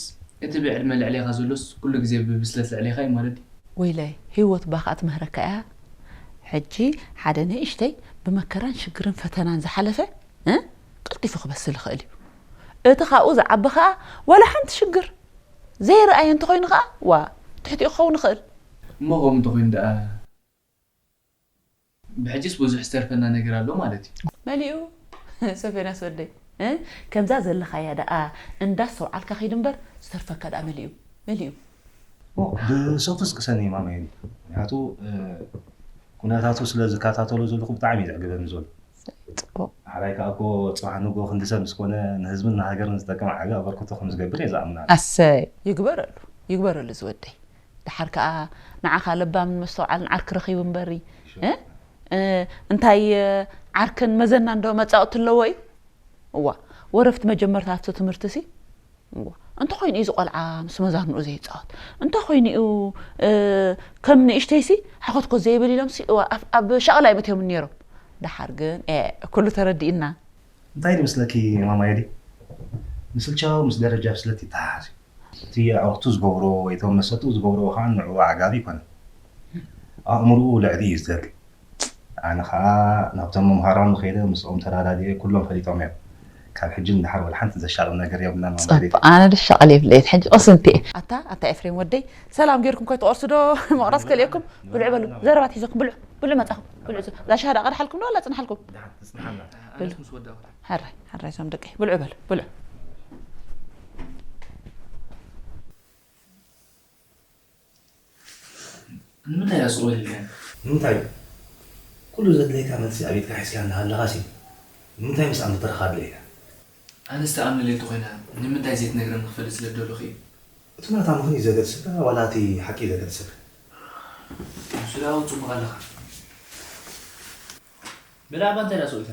እቲ ብዕድመ ልዕሌኻ ዘሎስ ኩሉ ግዜ ብብስለት ልዕሌኻ እዩ ማለት ድዩ? ወይለይ፣ ህይወት እባ ከኣ ትምህረካ እያ። ሕጂ ሓደ ንእሽተይ ብመከራን ሽግርን ፈተናን ዝሓለፈ፣ እ? ቀልጢፉ ክበስል ይኽእል እዩ። እቲ ካብኡ ዝዓቢ ከኣ ዋላ ሓንቲ ሽግር ዘይረኣየ እንተኾይኑ ከኣ፣ ዋ፣ ትሕቲኡ ክኸውን ይኽእል። እሞ ከምኡ እንተኾይኑ ደኣ ብሕጂስ ብዙሕ ዝተርፈና ነገር ኣሎ ማለት እዩ። መሊኡ። ሶፌናስ ወደይ፣ እ? ከምዛ ዘለኻያ ደኣ እንዳስተውዓልካ ኺድ እምበር፣ ዝተርፈካ ደኣ መሊኡ። መሊኡ። ኦ፣ ብሶፍትስ ቅሰኒ ማመየኒ። ምክንያቱ፣ እ፣ ኩነታቱ ስለ ዝከታተሎ ዘለኹ ብጣዕሚ እዩ ዘዕግበኒ ዘሎ። ጽቡቕ። ሓራይ ከኣ እኮ ጽባሕ ንግሆ ክንዲ ሰብ ምስ ኮነ ንህዝብን ንሃገርን ዝጠቅም ዓቢ ኣበርክቶ ከም ዝገብር እየ ዝኣምን ኣነ። ኣሰይ። ይግበረሉ፣ ይግበረሉ ዝወደይ። ደሓር ከኣ ንዓኻ ለባምን መስተውዓልን ዓርኪ ረኺቡ እምበሪ፣ እ? እ፣ እንታይ፣ እ፣ ዓርክን መዘናን ዶ መጻወቲ ኣለዎ እዩ? እዋ፣ ወረፍቲ መጀመርታ ኣብቲ ትምህርቲሲ? እዋ፣ እንተኾይኑ እዩ እዚ ቆልዓ ምስ መዛንኡ ዘይጻወት? እንተኾይኑ እዩ፣ እ፣ ከም ንእሽተይሲ ሓኾትኮት ዘይብል ኢሎምሲ፣ እዋ፣ ኣብ፣ ኣብ ሻቕላ እዮም እትዮምን ነይሮም። ደሓር ግን፣ ኤ፣ ኩሉ ተረዲእና። እንታይ ይመስለኪ ማማ የዲ? ምስልቻው ምስ ደረጃ ብስለት ይተሓሓዝ እዩ። እቲ ኣዕሩኽቱ ዝገብሮ ወይ እቶም መሰትኡ ዝገብርዎ ኸዓ ንዕኡ ኣዕጋቢ ኣይኮነን። ኣእምሮኡ ልዕሊ እዩ ዝደሊ። ኣነ ኸዓ ናብቶም መምሃራኑ ከይደ ምስኦም ተረዳዲኤ ኩሎም ፈሊጦም እዮም። ካብ ሕጂ ንደሓር ወላ ሓንቲ ዘሻቕል ነገር የብልናን ማማ የዲ። ጸብ-፣ ኣነ ድሻቕል የብለይን ሕጂ ኦስንቲ እየ። ኣታ፣ ኣታ ኤፍሬም ወደይ፣ ሰላም ጌርኩም ከይትቖርሱ ዶ መቕረስ ከልእኩም? ብልዑ በሉ፣ ዘረባ ኣትሒዘኩም ብልዑ፣ ብልዑ መጻኹም፣ ብልዑ። እዛ ሻሃዳ ቀድሓልኩም ዶ ዋላ ጽንሓልኩም? ደሓን፣ ትጽንሓልና። ኣነስ ምስ ወዳእኩ። ሕራይ፣ ሕራይ፣ እዞም ደቀይ፣ ብልዑ በሉ፣ ብልዑ። ንምንታይ እያ ስቕ ኢልካዮ? ንምንታይ? ኩሉ ዘድልየካ መልሲ ኣብ ኢድካ ሒዝካ እናሃለኻሲ፣ ንምንታይ ምስኣ ምትራኽ ኣድልየካ? ኣነስ ትኣምነለይ እንተኾይና፣ ንምንታይ ዘይትነግረኒ ክፈልጥ ስለ ዝደለኹ እዩ። እቲ ናታ ምኽንያት ዘገድሰካ ዋላ እቲ ሓቂ ዘገድሰካ? ንሱ ደኣ እውን ጽቡቕ ኣለኻ። ብዛዕባ እንታይ ደኣ ስቕ ኢልካ?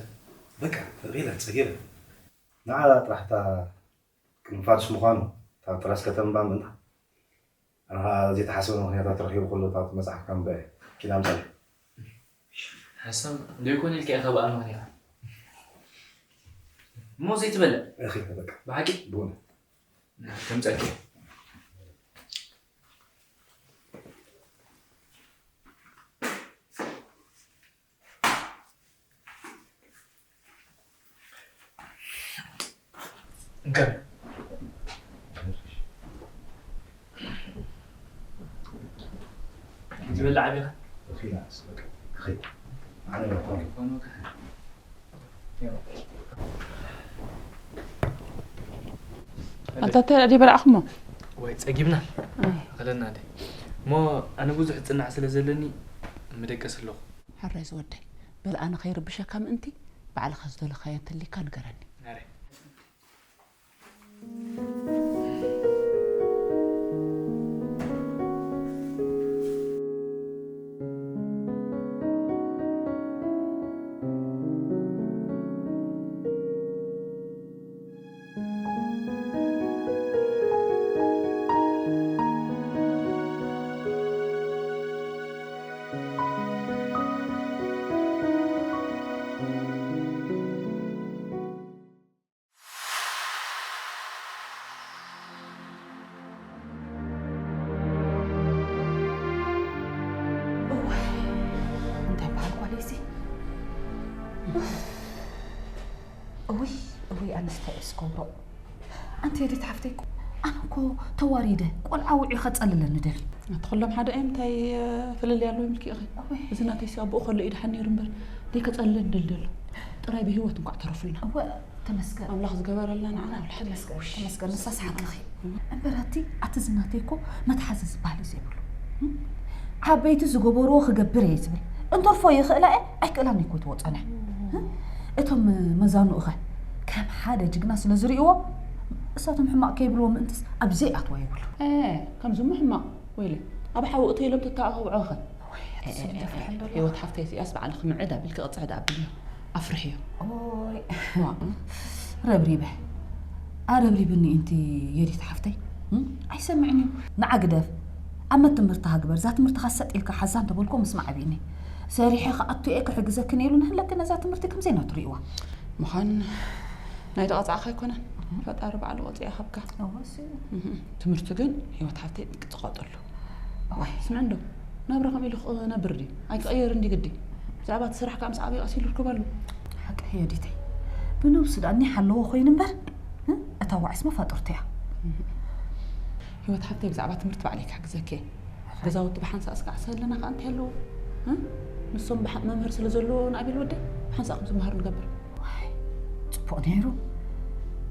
በቃ፣ ፈቒለ፣ ጸጊበ። ንዓ ጥራሕ እታ ቅድሚ ፋዱስ ምዃኑ፣ እታ ጥራስ ከተንባ ምእንታ። ኣነ ኸዓ ዘይተሓሰበ ምኽንያታት ረኺቡ ከሎ፣ እታ መጽሓፍ ከንብበ ኪድ ኣምጻለይ። ሓሳብ ዘይኮነ ኢልካ ኢኻ ብኣልማንያ። እሞ ዘይትበልዕ? እኺ፣ በቃ። ብሓቂ? ብእውነት። ከምጸልኪ። እንከ። ትበልዕ ዓቢኻ? ኣታ እንታይ ደኣ በላዕኹሞ? ወይ ጸጊብና። ኣይ። ኣኸለና ደ። እሞ ኣነ ብዙሕ ጽናዕ ስለ ዘለኒ ምደቀስ ኣለኹ። ሕራይ ዝወደይ፣ በል ኣነ ከይርብሸካ ምእንቲ፣ ባዕልኻ ዝደለኻዮ እንተሊካ ንገረኒ። ናረይ። ኣንስታይ እስከብሮ። ኣንቲ የዲት ሓፍተይ እኮ፣ ኣነ እኮ ተዋሪደ፣ ቆልዓ ውዒ ከጸልለኒ ደል። ኣቲ ኩሎም ሓደ እዮም፣ እንታይ ፍልልይ ኣለዎ ይምልኪ ኢኺ? እወይ። እዚ ናተይ ሲ ኣቦኡ ከሎ እዩ ደሓን ነይሩ እምበር፣ ደይ ከጸልለኒ ደል ደሎ። ጥራይ ብህይወት እንኳዕ ተረፉልና። እወ፣ ተመስገን። ኣምላኽ ዝገበረልና ንዓና ኣምላኽ። ተመስገን፣ ተመስገን፣ ንሳስ ሓቅኺ። እምበር ኣቲ፣ ኣቲ ዝናተይ እኮ መትሓዚ ዝበሃል እዩ ዘይብሉ። እም? ዓበይቲ ዝገበርዎ ክገብር እየ ዝብል። እንትርፎ ይኽእላ እየ፣ ኣይክእላን እኮ ትወፀነ። እም? እቶም መዛኑኡ ኸ ከም ሓደ ጅግና ስለ ዝርእይዎ፣ እሳቶም ሕማቕ ከይብልዎ ምእንትስ ኣብ ዘይኣትዎ ይብሉ። እ፣ ከምዚ እሞ ሕማቕ፣ ወይለ፣ ኣብ ሓዊ እተይሎም ተተኣኸብዖ ኸ? ወይ፣ ኣቲ ስሚ ተፍርሕ እንዶ ኣለኻ። ህይወት ሓፍተይ እዚኣስ ባዕልኺ ምዕድ ኣቢልኪ ቅፅዕድ ኣብልዮ። ኣፍርሕዮ። ኦይ። ዋ። ረብሪበ። ኣረብሪብኒ እንቲ የዲት ሓፍተይ። እም? ኣይሰምዕን እዩ። ንዓ ግደፍ። ኣብ መትምህርትኻ ግበር። እዛ ትምህርትኻ ሰጥ ኢልካ ሓዛ እንተበልኮ ምስማዕ ኣቢኒ። ሰሪሐ ክኣቱ እየ ክሕግዘክን ኢሉ ንህለክ ነዛ ትምህርቲ ከምዘይ ናቱ ርእይዋ። ምዃን ናይ ተቐጻዕኻ ኣይኮነን። ፈጣሪ ባዕሉ ቆጽያ ካብካ። እወ፣ እሱ እዩ። እህ፣ ትምህርቲ ግን ህይወት ሓፍተይ ክትቐጠሉ። እዋይ። ስምዕ እንዶ፣ ናብራ ከም ኢሉ ክነብር ድዩ? ኣይክቕየር እንዲ ግዲ። ብዛዕባ እቲ ስራሕ ከዓ ምስ ዓብዪ ቀስ ኢሉ ርክበሉ። ሓቂ የዲተይ። ብነብሱ ደኣ እኒሕ ኣለዎ ኮይኑ እምበር፣ እ? እታ ዋዕስ መፋጥርቱ እያ። ህይወት ሓፍተይ ብዛዕባ ትምህርቲ ባዕለይ ክሕግዘኪ እየ። ገዛውቲ ብሓንሳእ እስካዕ ሰለና ከዓ እንታይ ኣለዎ? እ? ንሶም ብሓ-፣ መምህር ስለ ዘለዎ ንኣቤል ወደይ ብሓንሳእ ከም ዝመሃር ንገብር። ዋይ፣ ጽቡቕ ነይሩ።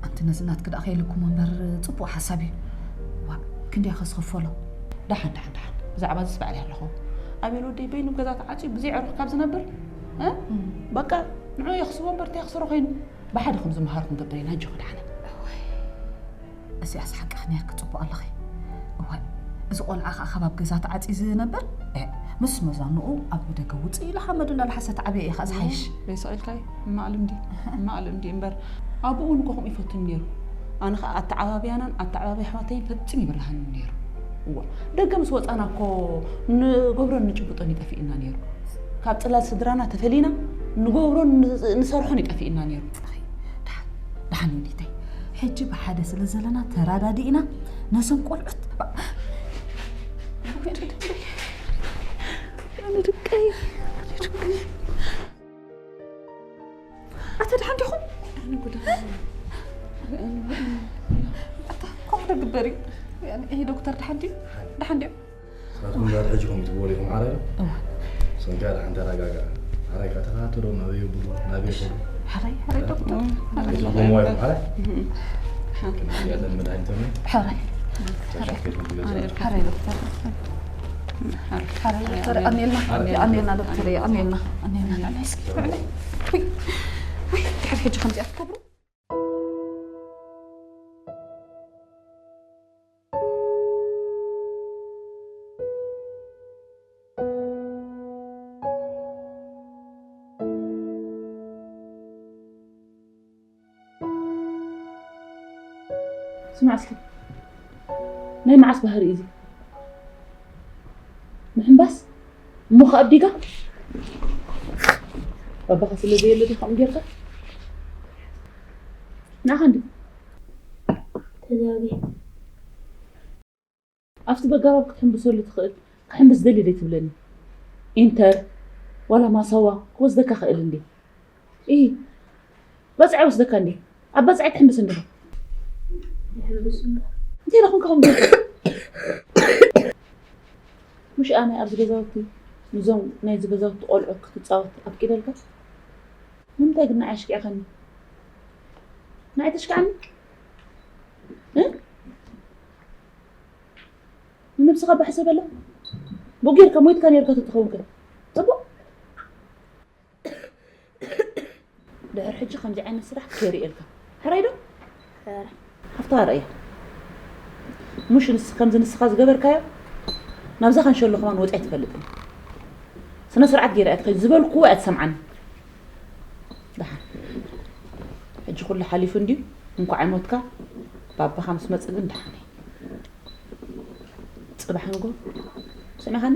ኣንቲ ነዚ ናትኪ ደኣ ከይልኩም እምበር ጽቡቕ ሓሳብ እዩ። ዋእ፣ ክንደይ ከ ዝኽፈሎ? ደሓን፣ ደሓን፣ ደሓን። ብዛዕባ እዚስ ባዕለይ ኣለኹ። ኣቤል ወደይ በይኑ ኣብ ገዛ ተዓጽዩ ብዘይ ዕሩኽ ካብ ዝነብር፣ እ? እም። በቃ፣ ንዑ የኽስቦ እምበር እንታይ የኽስሮ ኮይኑ? ብሓደ ከም ዝመሃሩ ክንገብር ኢና፣ ኣጆኺ ደሓነ። እዋይ፣ እዚኣስ ሓቅኺ ነይርኪ፣ ጽቡቕ ኣለኺ። እዋይ፣ እዚ ቆልዓ ኸኣ ካብ ኣብ ገዛ ተዓጽዩ ዝነብር፣ እ፣ ምስ መዛንኡ ኣብ ደገ ውጽእ ኢሉ ሓመዱ እናለሓሰ ተዓብየ እዩ ኸኣ ዝሓይሽ። ደይ ስቕ ኢልካይ፣ እማቕ ልምዲ፣ እማቕ ልምዲ እምበር፣ ኣቡኡ እውን እኮ ከምኡ ይፈቱኒ ነይሩ። ኣነ ኸኣ ኣተዓባብያናን ኣተዓባብያ ኣሕዋተይን ፈጺሙ ይብርሃኒ ነይሩ። እዋ፣ ደገ ምስ ወጻና እኮ ንገብሮን ንጭብጦን ይጠፍእና ነይሩ። ካብ ጽላል ስድራና ተፈሊና ንገብሮን ን-፣ ንሰርሖን ይጠፍእና ነይሩ። ደሓን፣ ደሓን ዮዲተይ፣ ሕጂ ብሓደ ስለ ዘለና ተራዳዲእና ነዞም ቆልዑት ባ-፣ ኣነ ደቀይ፣ ኣነ ደቀይ፣ ኣነ ደቀይ። ኣታ ደሓን ዲኹም? ኣነ ጉዳ። ኣታ ከምኡ ዶ ግበር እዩ? ያኒ፣ ይሄ ዶክተር ደሓን ድዩ? ደሓን ድዩ? ንስኻትኩም ዳር ሕጂ ከምኡ ትብሉ ኢኹም፣ ሓራይ ዶ? እወ። ንስኹም ከኣ ደሓን ተረጋግኣ። ሓራይ ከኣ ተኸታተሎ፣ ናበይ የብሉ፣ ናበይ ይኸዱ። ሓራይ፣ ሓራይ ዶክተር። እም። ሓራይ። ንስኹም ዋይኹም፣ ሓራይ? እም። ሓ-፣ ከምዚ ያለን መድሃኒቶም እዩ። ሓራይ። ተሸኪልኩም ትገዝኡ። ሓራይ ዶክተር። ሓራይ ዶክተር፣ ኣሜልና። ኣሜልና ዶክተር፣ ኣሜልና። ኣሜልና። እስኪ፣ ውይ፣ ውይ፣ ድሕሪ ሕጂ ከምዚኣ ትገብሩ? ስማዕ እስኪ፣ ናይ መዓስ ባህሪ እዩ እዚ? ምሕንባስ? እሞ ከኣ ኣዲጋ? ባባኻ ስለ ዘየለ ዲኻ ከምኡ ጌርካ? ንዓኻ እንዲ ተዛጊ። ኣብቲ በጋባብ ክትሕምብሰሉ ትኽእል፣ ክሕምብስ ደልየ ደይ ትብለኒ። ኢንተር፣ ዋላ ማሰዋ ክወስደካ ክእል እንዴ? እይ፣ በጽዐ ወስደካ እንዴ? ኣብ በጽዐ ትሕምብስ እንዲኻ? ይሕምብስ እምበር። እንታይ ደኹም ከኹም ጌርካ? ምሽ ኣነ ኣብዚ ገዛውቲ፣ ንዞም ናይዚ ገዛውቲ ቆልዑ ክትጻወት ኣፍቂደልካ? ንምንታይ ግን ንዓይ ኣሽኪዕካኒ? ንዓይ ተሽክዓኒ? እ? ንነብስኻ እባ ሕሰበላ። ብኡ ጌርካ ሞይትካ ኔርካ ተትኸውን ከ? ጽቡቕ። ድሕሪ ሕጂ ከምዚ ዓይነት ስራሕ ከይርእየልካ። ሕራይ ዶ? ሕራይ። ሃፍታ ርእያ። ሙሽ ንስ-፣ ከምዚ ንስኻ ዝገበርካዮ፣ ናብዛ ካንሸሎ ከማን ወጺኣ ኣይትፈልጥን። ስነ ስርዓት ገይራ እያ ትኸይድ። ዝበልኩዎ እያ ትሰምዓኒ። ደሓን። ሕጂ ኩሉ ሓሊፉ እንድዩ። እንኳዕ ኣይሞትካ። ባባኻ ምስ መጽእ ግን ደሓን እየ። ጽባሕ ንጎ፣ ሰሚዕኻኒ?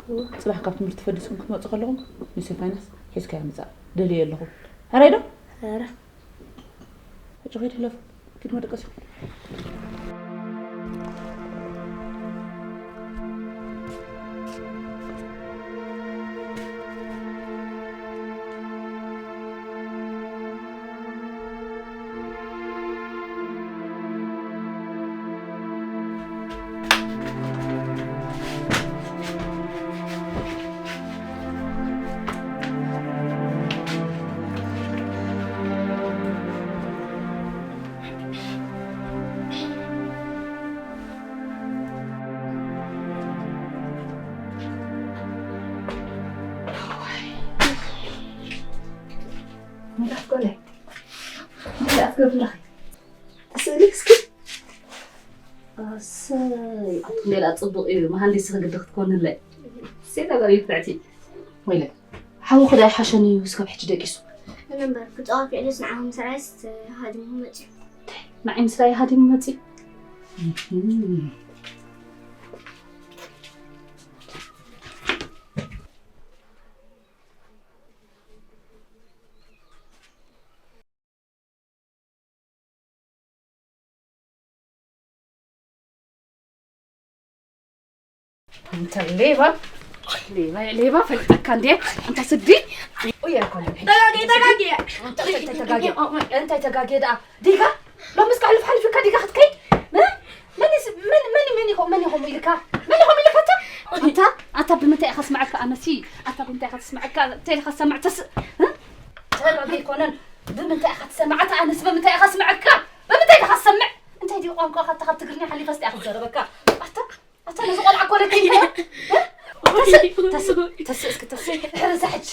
እወ። ጽባሕ ካብ ትምህርቲ ፈዲስኩም ክትመጹ ከለኹም፣ ንሴፋይናስ ሒዝካዮ ምጻእ። ደልየ ኣለኹ። ሕራይ ዶ? ሕራይ። ሕጂ ኸይድ ሕለፉ። ኪድ መደቀሲ። ኮነ እንታይ ኣትገብርለኺ? ተስእሊ እስኪ። ኣሰይ ኣቱም ሌላ ጽቡቕ እዩ። መሃንዲስ ክግዲ ክትኮንለይ። ሴት ኣጋር ይፍዕቲ። ወይለ ሓዊ ክዳ ይሓሸኒ እዩ እስካብ ሕጂ ደቂሱ። እምበር ክጻወት ፍዕልስ ንዓኹም ሰራይስ ሃዲሙ መጺ። ንዓይ ምስራይ ሃዲሙ መጺ። እንተ ሌባ ሌባ ሌባ ፈልጠካ እንዴ? እንተ ስዲ። ኡየ ኮለ። ተጋጌ ተጋጌ። እንተ ተጋጌ ደኣ ዲጋ ሎምስ ከሕልፍ ሓሊፍካ ዲጋ ክትከይድ? እ? መን ይስ-፣ መን፣ መን፣ መን ይኾ-፣ መን ይኾም ኢልካ? መን ይኾም ኢልካ ኣታ? ኣታ፣ ኣታ ብምንታይ ኢኻ ስምዓካ ኣነሲ? ኣታ ብምንታይ ኢኻ ትስምዓካ? እንታይ ኢኻ ሰምዕ ተስ-፣ እ? ተረጋጊ ኣይኮነን። ብምንታይ ኢኻ ትሰምዕ? ኣታ ኣነስ ብምንታይ ኢኻ ስምዓካ? ብምንታይ ኢኻ ትሰምዕ? እንታይ ድዩ ቋንቋኻ? ኣታ ካብ ትግርኛ ሓሊፋ ስቲ ኢኻ ትዛረበካ? ኣታ ኣታ ነዚ ቆልዓ ኮለኪ ኢልካዮ? እ? ተስእ፣ ተስእ፣ ተስእ እስኪ ተስእ። ድሕሪ እዛ ሕጂ፣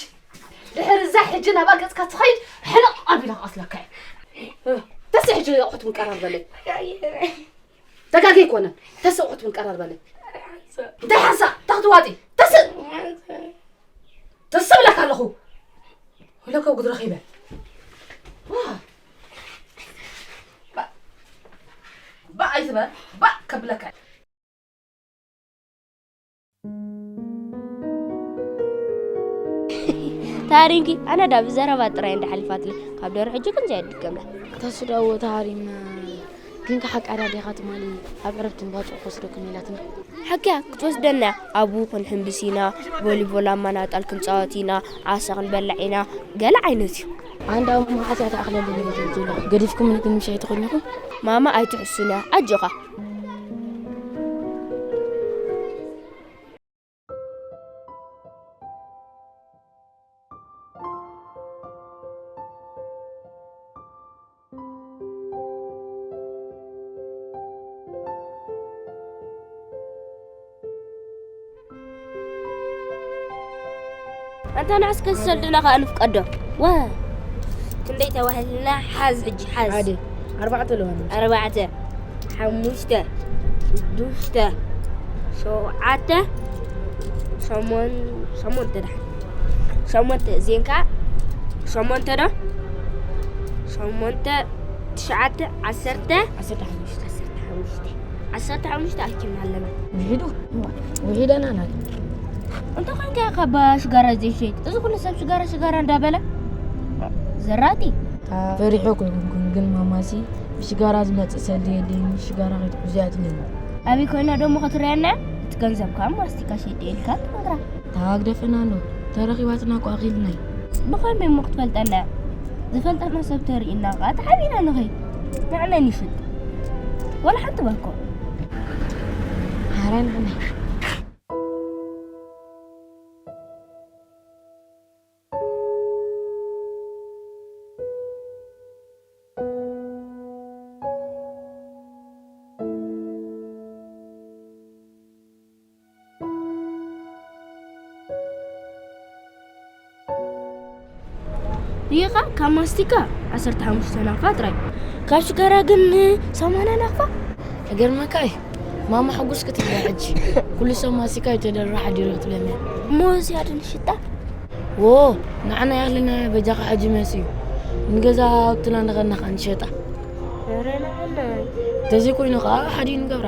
ድሕሪ እዛ ሕጂ ናብኣ ገጽካ ትኸይድ ሕንቕ ኣቢለ ክቐትለካ እየ። እ፣ ተስእ ሕጂ ኣቑሑት ውን ቀራርበለይ። ተጋጊ ኣይኮነን። ተስእ ኣቑሑት ውን ቀራርበለይ። እንታይ ሓንሳእ? እንታይ ክትዋጢ? ተስእ! ተስእ እብለካ ኣለኹ። ኢለ ከውግድ ረኺበ። ዋ! ባእ፣ ባእ ኣይትበል። ባእ ከብለካ። ታሪንኪ ኣነ ዳ ብዘረባ ጥራይ እንዳ ሓሊፋትለ ካብ ደሩ ሕጂ ግን ዘይድገምላ። ተስዳዎ ታሪም ግን ከሓቃዳ ዴኻ ትማሊ ኣብ ዕረፍቲ እንባጽዑ ክወስደኩም ኢላትና። ሓቅያ ክትወስደና ኣብኡ ክንሕምብስ ኢና፣ ቮሊቦል ኣብ ማናጣል ክንጻወት ኢና፣ ዓሳ ክንበልዕ ኢና፣ ገለ ዓይነት እዩ። ኣንዳ ኣብ መዓስ እያ ተኣኽለሉ ዘለኹ? ገዲፍኩም ግን ምሽ ኣይትኾንኩም? ማማ ኣይትሕሱን እያ፣ ኣጆኻ። ኣንታ ንዓስከ ዝሰልጥና ከኣ ንፍቀዶ። ወ። ክንደይ ተባሂልና? ሓዝ ሕጂ፣ ሓዝ። ሓደ፣ ኣርባዕተ ኣለዋና። ኣርባዕተ፣ ሓሙሽተ፣ ሽዱሽተ፣ ሸውዓተ፣ ሸሞን-፣ ሸሞንተ ደሓን። ሸሞንተ፣ እዚኤን ከኣ ሸሞንተ ዶ? ሸሞንተ፣ ትሽዓተ፣ ዓሰርተ። ዓሰርተ ሓሙሽተ። ዓሰርተ ሓሙሽተ። ዓሰርተ ሓሙሽተ ኣኪብና ኣለና። ውሒዱ? ውሒደና ናት። እንተ ኾንካ ኢኻ ባ ሽጋራ ዘይሸይጥ? እዚ ኩሉ ሰብ ሽጋራ ሽጋራ እንዳበለ? ዘራጢ። ፈሪሖ እኮ ኣይኮንኩን፣ ግን ማማሲ ብሽጋራ ዝመጽእ ሰልዲ የለይን፣ ሽጋራ ከይትሕዙ እያ ትብለኒ። ኣበይ ኮይና ደሞ ክትርእየና? እቲ ገንዘብካ ማስቲካ ሸይጠ ኢልካ ትነግራ። ታግደፈና ኣሎ፣ ተረኺባትና እኮ ኣኺልና እዩ። ብኸመይ እሞ ክትፈልጠና እያ? ዝፈልጠና ሰብ ተርእየና ኸዓ ተሓቢእና ንኸይድ። ንዓና ንሽጥ። ወላ ሓንቲ ባኮ። ሓራይ ንዓና። ሪኢኻ ካብ ማስቲካ ዓሰርተ ሓሙሽተ ናቕፋ ጥራይ፣ ካብ ሽጋራ ግን ሰማንያ ናቕፋ። እገርመካ እዩ፣ ማማ ሕጉስ ክትብላ ሕጂ። ኩሉ ሰብ ማስቲካ እዩ ተደርራ ሓዲሩ ክትብለና። እሞ እዚኣ ዶ ንሽጣ? ዎ፣ ንዓና ይኣኽለና በጃኻ ሕጂ መጽዩ። ንገዛ ኣብትና እንደኸድና ኸኣ ንሸጣ። ኧረ ንዓና። ተዘይኮይኑ ኸኣ ሓዲኡ ንገብራ።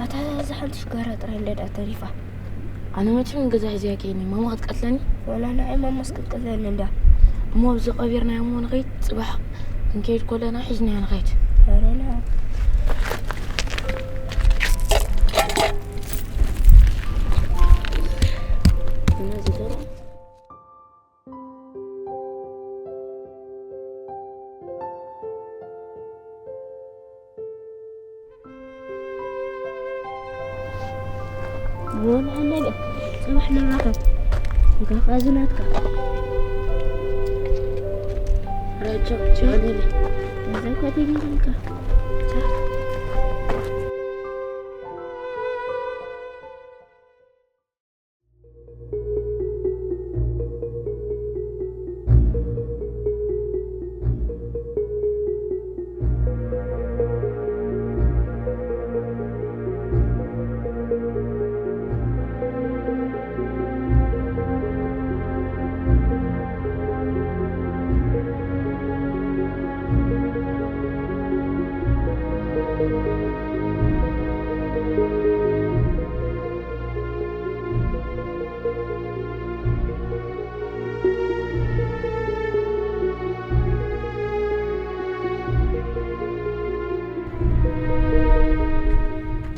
ኣታ እዛ ሓንቲ ሽጋራ ጥራይ እንደ ደኣ ተሪፋ። ኣነ መቸም ገዛ ሒዘያ ከይኒ፣ ማማ ክትቀትለኒ? ወላ ንዓይ ማማስ ክትቀትለኒ እንድያ። እሞ ኣብዚ ቀቢርናዮ እሞ ንኸይድ፣ ጽባሕ ክንከይድ ከለና ሒዝናዮ ንኸይድ። ኧረ ንዓ። እነዚ ደርሆ ሮና፣ ኣነ ጽባሕ ንራኸብ። እንካ ኻዚ ናትካ። ራጆ፣ ቻው። እዛ እኳ ተይንካ። ቻው።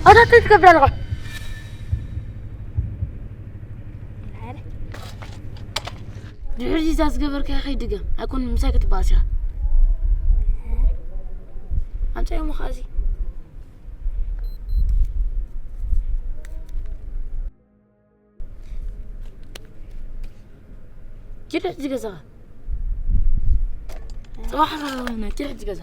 ኣታ እንታይ ትገብር ኣለኻ? ድሕሪ እዛ ዝገበርካዮ ከይድገም ኣይኮን ምሳይ ክትበኣስ ኢኻ። ኣምጻዮ እሞ ከኣ እዚ ኪድ ሕጂ ገዛኻ። ጽባሕ ኪድ ሕጂ ገዛ።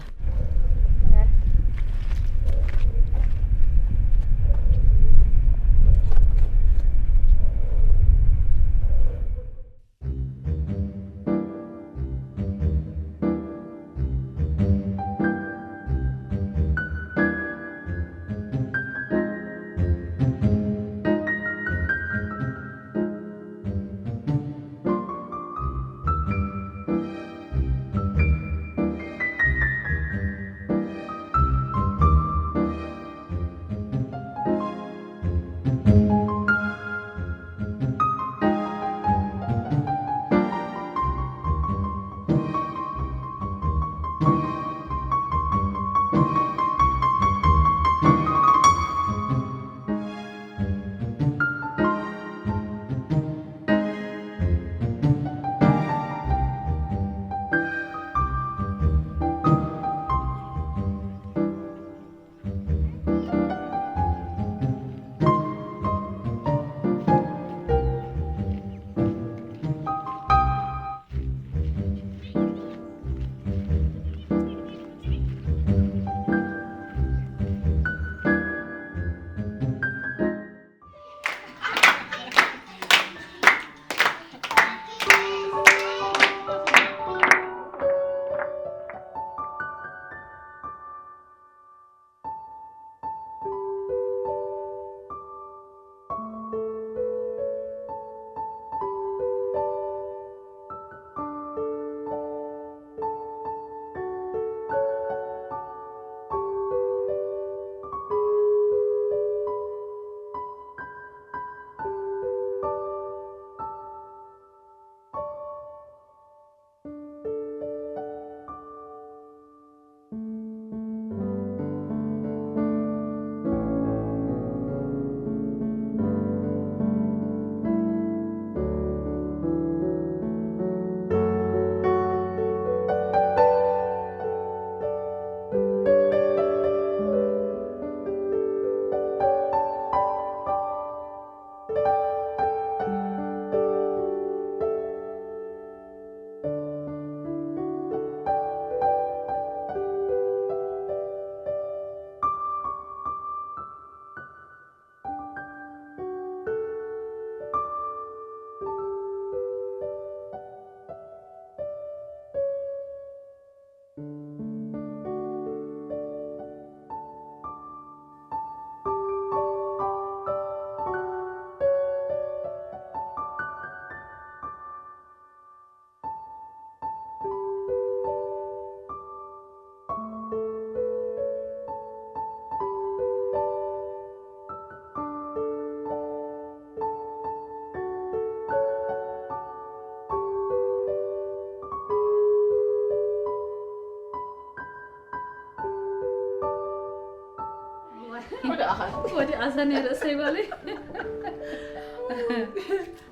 ወደ ኣኻ ወደ ኣዛን ርእሰይ በለይ።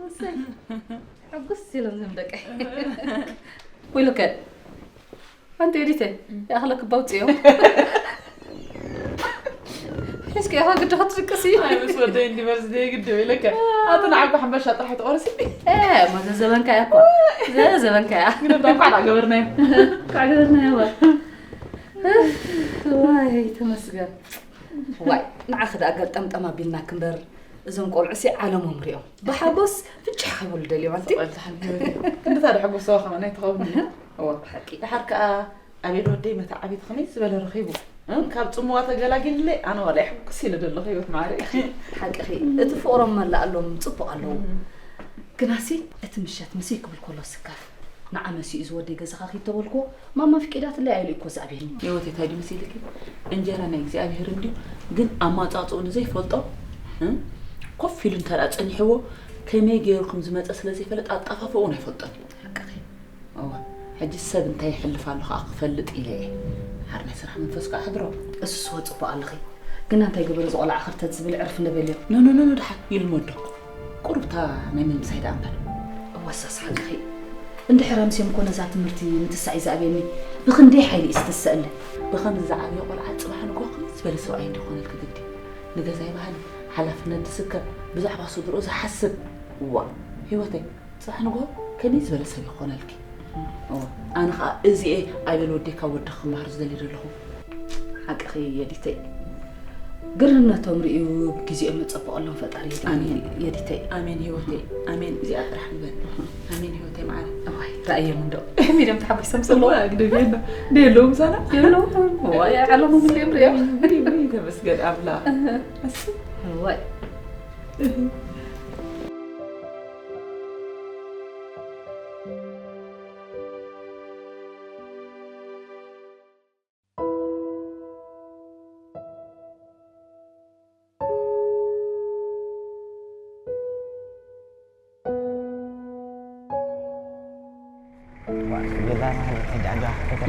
እሰይ። ሕጉስ ኢሎም ዘም ደቀይ። ወይለከ ኣንቲ ኤዲተ ይኣኽለክ ባውፅዮ። እስኪ ኣኻ ግዲ ክትድቅሲ። ኣይ ምስ ወደይ እንዲ በርዝደይ ግዲ ኢለከ ኣቲ ንዓቢ ሓምባሻ ጥራሕ ትቆርሲ። እ፣ ማ ዘዘበንካ እያ እኮ። ዘዘበንካ እያ። ግን እንኳዕ ዳኣ ገበርናዮ። እንኳዕ ገበርናዮ። ዋይ ተመስገን። ዋይ ንዓኺ ዳኣ ገልጠምጠም ኣቢልና ክንበር። እዞም ቆልዑ ሲ ዓለሞም ሪኦም ብሓጎስ ፍጭሕ ክብሉ ደልዮም ኣንቲ። ወልተ ሓንቲ ህይወት እዩ። ክንዲ ታዲያ ሕጉስ ሰባ ከማን ኣይትኸውን። እዋ። ሓቂ። ድሓር ከኣ ኣቤል ወደይ መታዓቢት ከመይ ዝበለ ረኺቡ። እ? ካብ ጽምዋ ተገላጊልለይ ኣነ ዋላ ሕጉስ ኢለ ዘለኹ ህይወት ማዕረ። ሓቂኺ። እቲ ፍቕሮም መላእ ኣሎም ጽቡቕ ኣለዉ። እም። ግናሲ እቲ ምሸት ምስይ ክብል ከሎ ስካፍ ንዓ መሲኡ ዝወደይ ገዛኻ ኪድ ተበልክዎ ማማ ፍቂዳትለይ ኣይሉ እኮ ዝኣብየኒ። ህይወት እንታይ ድዩ መሲልኪ? እንጀራ ናይ እግዚኣብሔር እንድዩ፣ ግን ኣማጻጽኡ ንዘይፈልጦ፣ እ? ኮፍ ኢሉ እንተ ደኣ ጸኒሕዎ፣ ከመይ ገይሩ ከም ዝመጸ ስለ ዘይፈልጥ ኣጠፋፍኡ እውን ኣይፈልጦን እዩ። ሓቅኺ። እዋ፣ ሕጂ ሰብ እንታይ ይሕልፍ ኣሎ ከኣ ክፈልጥ ኢለ እየ። ሓር ናይ ስራሕ መንፈስ ከኣ ሕድሮ። እሱስ ወ ጽቡቕ ኣለኺ። ግና እንታይ ገበረ፣ እዚ ቆልዓ ክርተት ዝብል ዕርፍ ነበልዮ። ኖ፣ ኖ፣ ኖ፣ ኖ፣ ደሓን ይልመዶ። ቁሩብታ ናይ ምምሳይ ደኣ እምበር። እወሳስ ሓቅኺ። እንድሕር ኣምስዮም እኮ ነዛ ትምህርቲ ምትሳእ እዩ ዝኣብየኒ። ብኽንደይ ሓይሊ እዩ ዝተሰእለ። ብኸምዚ ዝዓበየ ቆልዓ ጽባሕ ንግሆ ከመይ ዝበለ ሰብኣይ እንዲኾነልኪ ግዲ። ንገዛይ ባህሊ፣ ሓላፍነት ዝስከም፣ ብዛዕባ ስድርኡ ዝሓስብ። እዋ፣ ህይወተይ፣ ጽባሕ ንግሆ ከመይ ዝበለ ሰብ ይኾነልኪ? እዋ፣ ኣነ ኸኣ እዚኤ ኣበል ወደይ ካብ ወድኺ ክመሃር ዝደሊ ዘለኹ። ሓቅኺ የዲተይ። ግርህነቶም ርእዩ ብግዜኦም መጸበቐሎም ፈጣሪ የድሊ። ኣሜን። የዲተይ። ኣሜን ህይወተይ። ኣሜን። እዚኣ ጥራሕ ንበል። ኣሜን ህይወተይ መዓረ። እዋይ፣ ረኣዮም እንዶ። ከመይ ኢሎም ተሓጒሶም ዘለዉ? እዋ፣ ግደፍየና። እንደ የለዉ ምሳና? የለዉ። እዋይ፣ ዓለሞም እንደ እዮም ርእዮም። እዋይ፣ ተመስገን ኣምላኽ። እህ። እስ። እዋይ። እህ።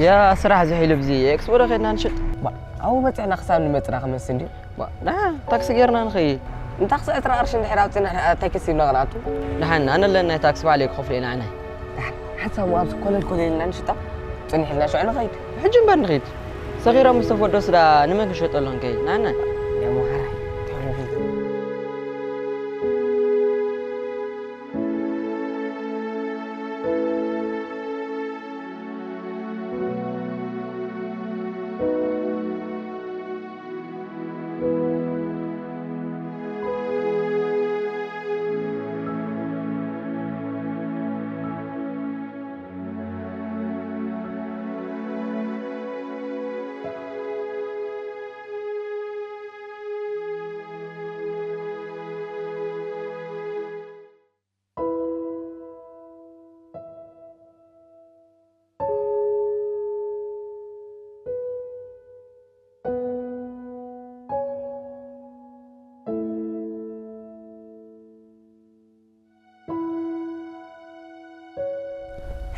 ያ ስራሕ ዝሒሉ ብዚ ኤክስፖ ዶ ኸድና ንሽጥ? ባ፣ ኣብኡ በፂሕና ክሳብ ንመፅና ክመስል ድዩ? ባ፣ ና፣ ታክሲ ጌርና ንኸይድ። ንታክሲ ዕስራ ቅርሺ እንድሕር ኣውፂና፣ እንታይ ክሲ ኢልና ክንኣቱ? ደሓን፣ ኣነ ኣለኒ ናይ ታክሲ ባዕለይ ክኸፍሎ ኢና፣ ኣነ። ደሓን፣ ሓንሳብ ኣብዚ ኮለል ኮለል ኢልና ንሽጣ፣ ፅኒሕ ኢልና ሽዑ ንኸይድ። ሕጂ እምበር ንኸይድ። ሰኺሮም ምስ ተፈደሱ ዳ ንመን ክንሸጠሎም ከይ? ንዓና። ደሞ ሓራይ፣ ተረፉ።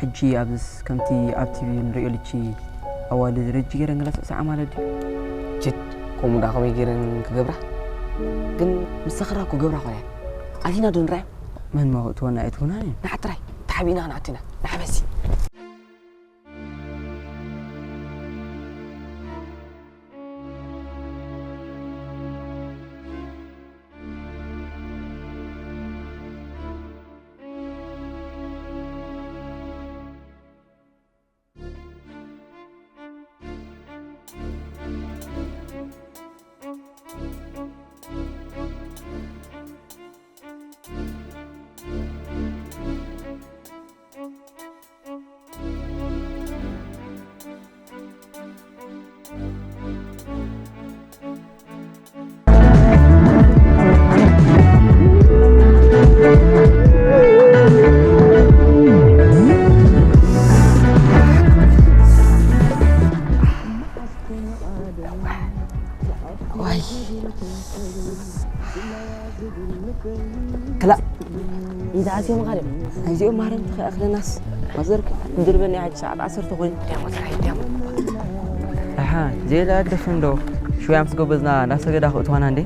ሕጂ ኣብዝስ ከምቲ ኣብ ቲቪ ንሪኦ ልቺ ኣዋልድ ረጂ ገይረን ገለ ስዕስዓ ማለት ድዩ? ጅድ፣ ከምኡ ደኣ ከመይ ገይረን ክገብራ? ግን ምስ ሰኽራ ክገብራ ኮነ። ኣቲና ዶ ንርኣዮ? መን መኽእትወና ኣይትኹናን እዩ? ንዓ ጥራይ፣ ተሓቢእና ክንኣቱ ኢና። ንዓ በዚ። ዋይ። ክላእ። ኢዛ ኣዝዮም ኻልም። ናይዚኦም ማረም ትኸኣኽለናስ። ማዘርክ ድርበን ያጅ ሰዓት ዓሰርተ ኮይኑ። ዲያሞ ተራይ ዲያሞ። ኣሓ፣ ዜላ ግደፍን ዶ? ሽውያ ምስ ጎበዝና ናብ ሰገዳ ክእትዋና እንዴ?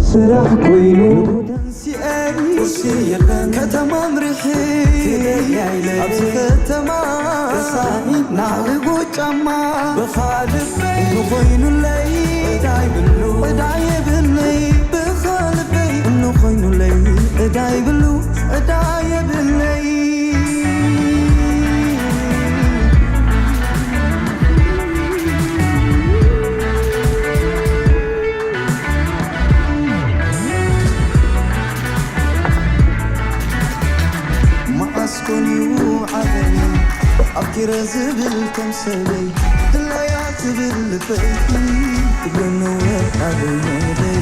ስራሕ ኮይኑ። ቁርሲ የለን ከተማ ምርሒ ኣብዚ ከተማ ረሳኒ ናዕልቦ ጫማ ብኻልበይ እንኾይኑለይ ዕዳ ይብሉ ዕዳ የብለይ ብኻልበይ እንኾይኑለይ ዕዳ ይብሉ ዕዳ የብለይ። መዓስ ኮን እዩ ዓበይ ኣፍቂረ ዝብል ከም ሰበይ ድላያ ትብል ልበይ ትብለኒ ኣበይ መደይ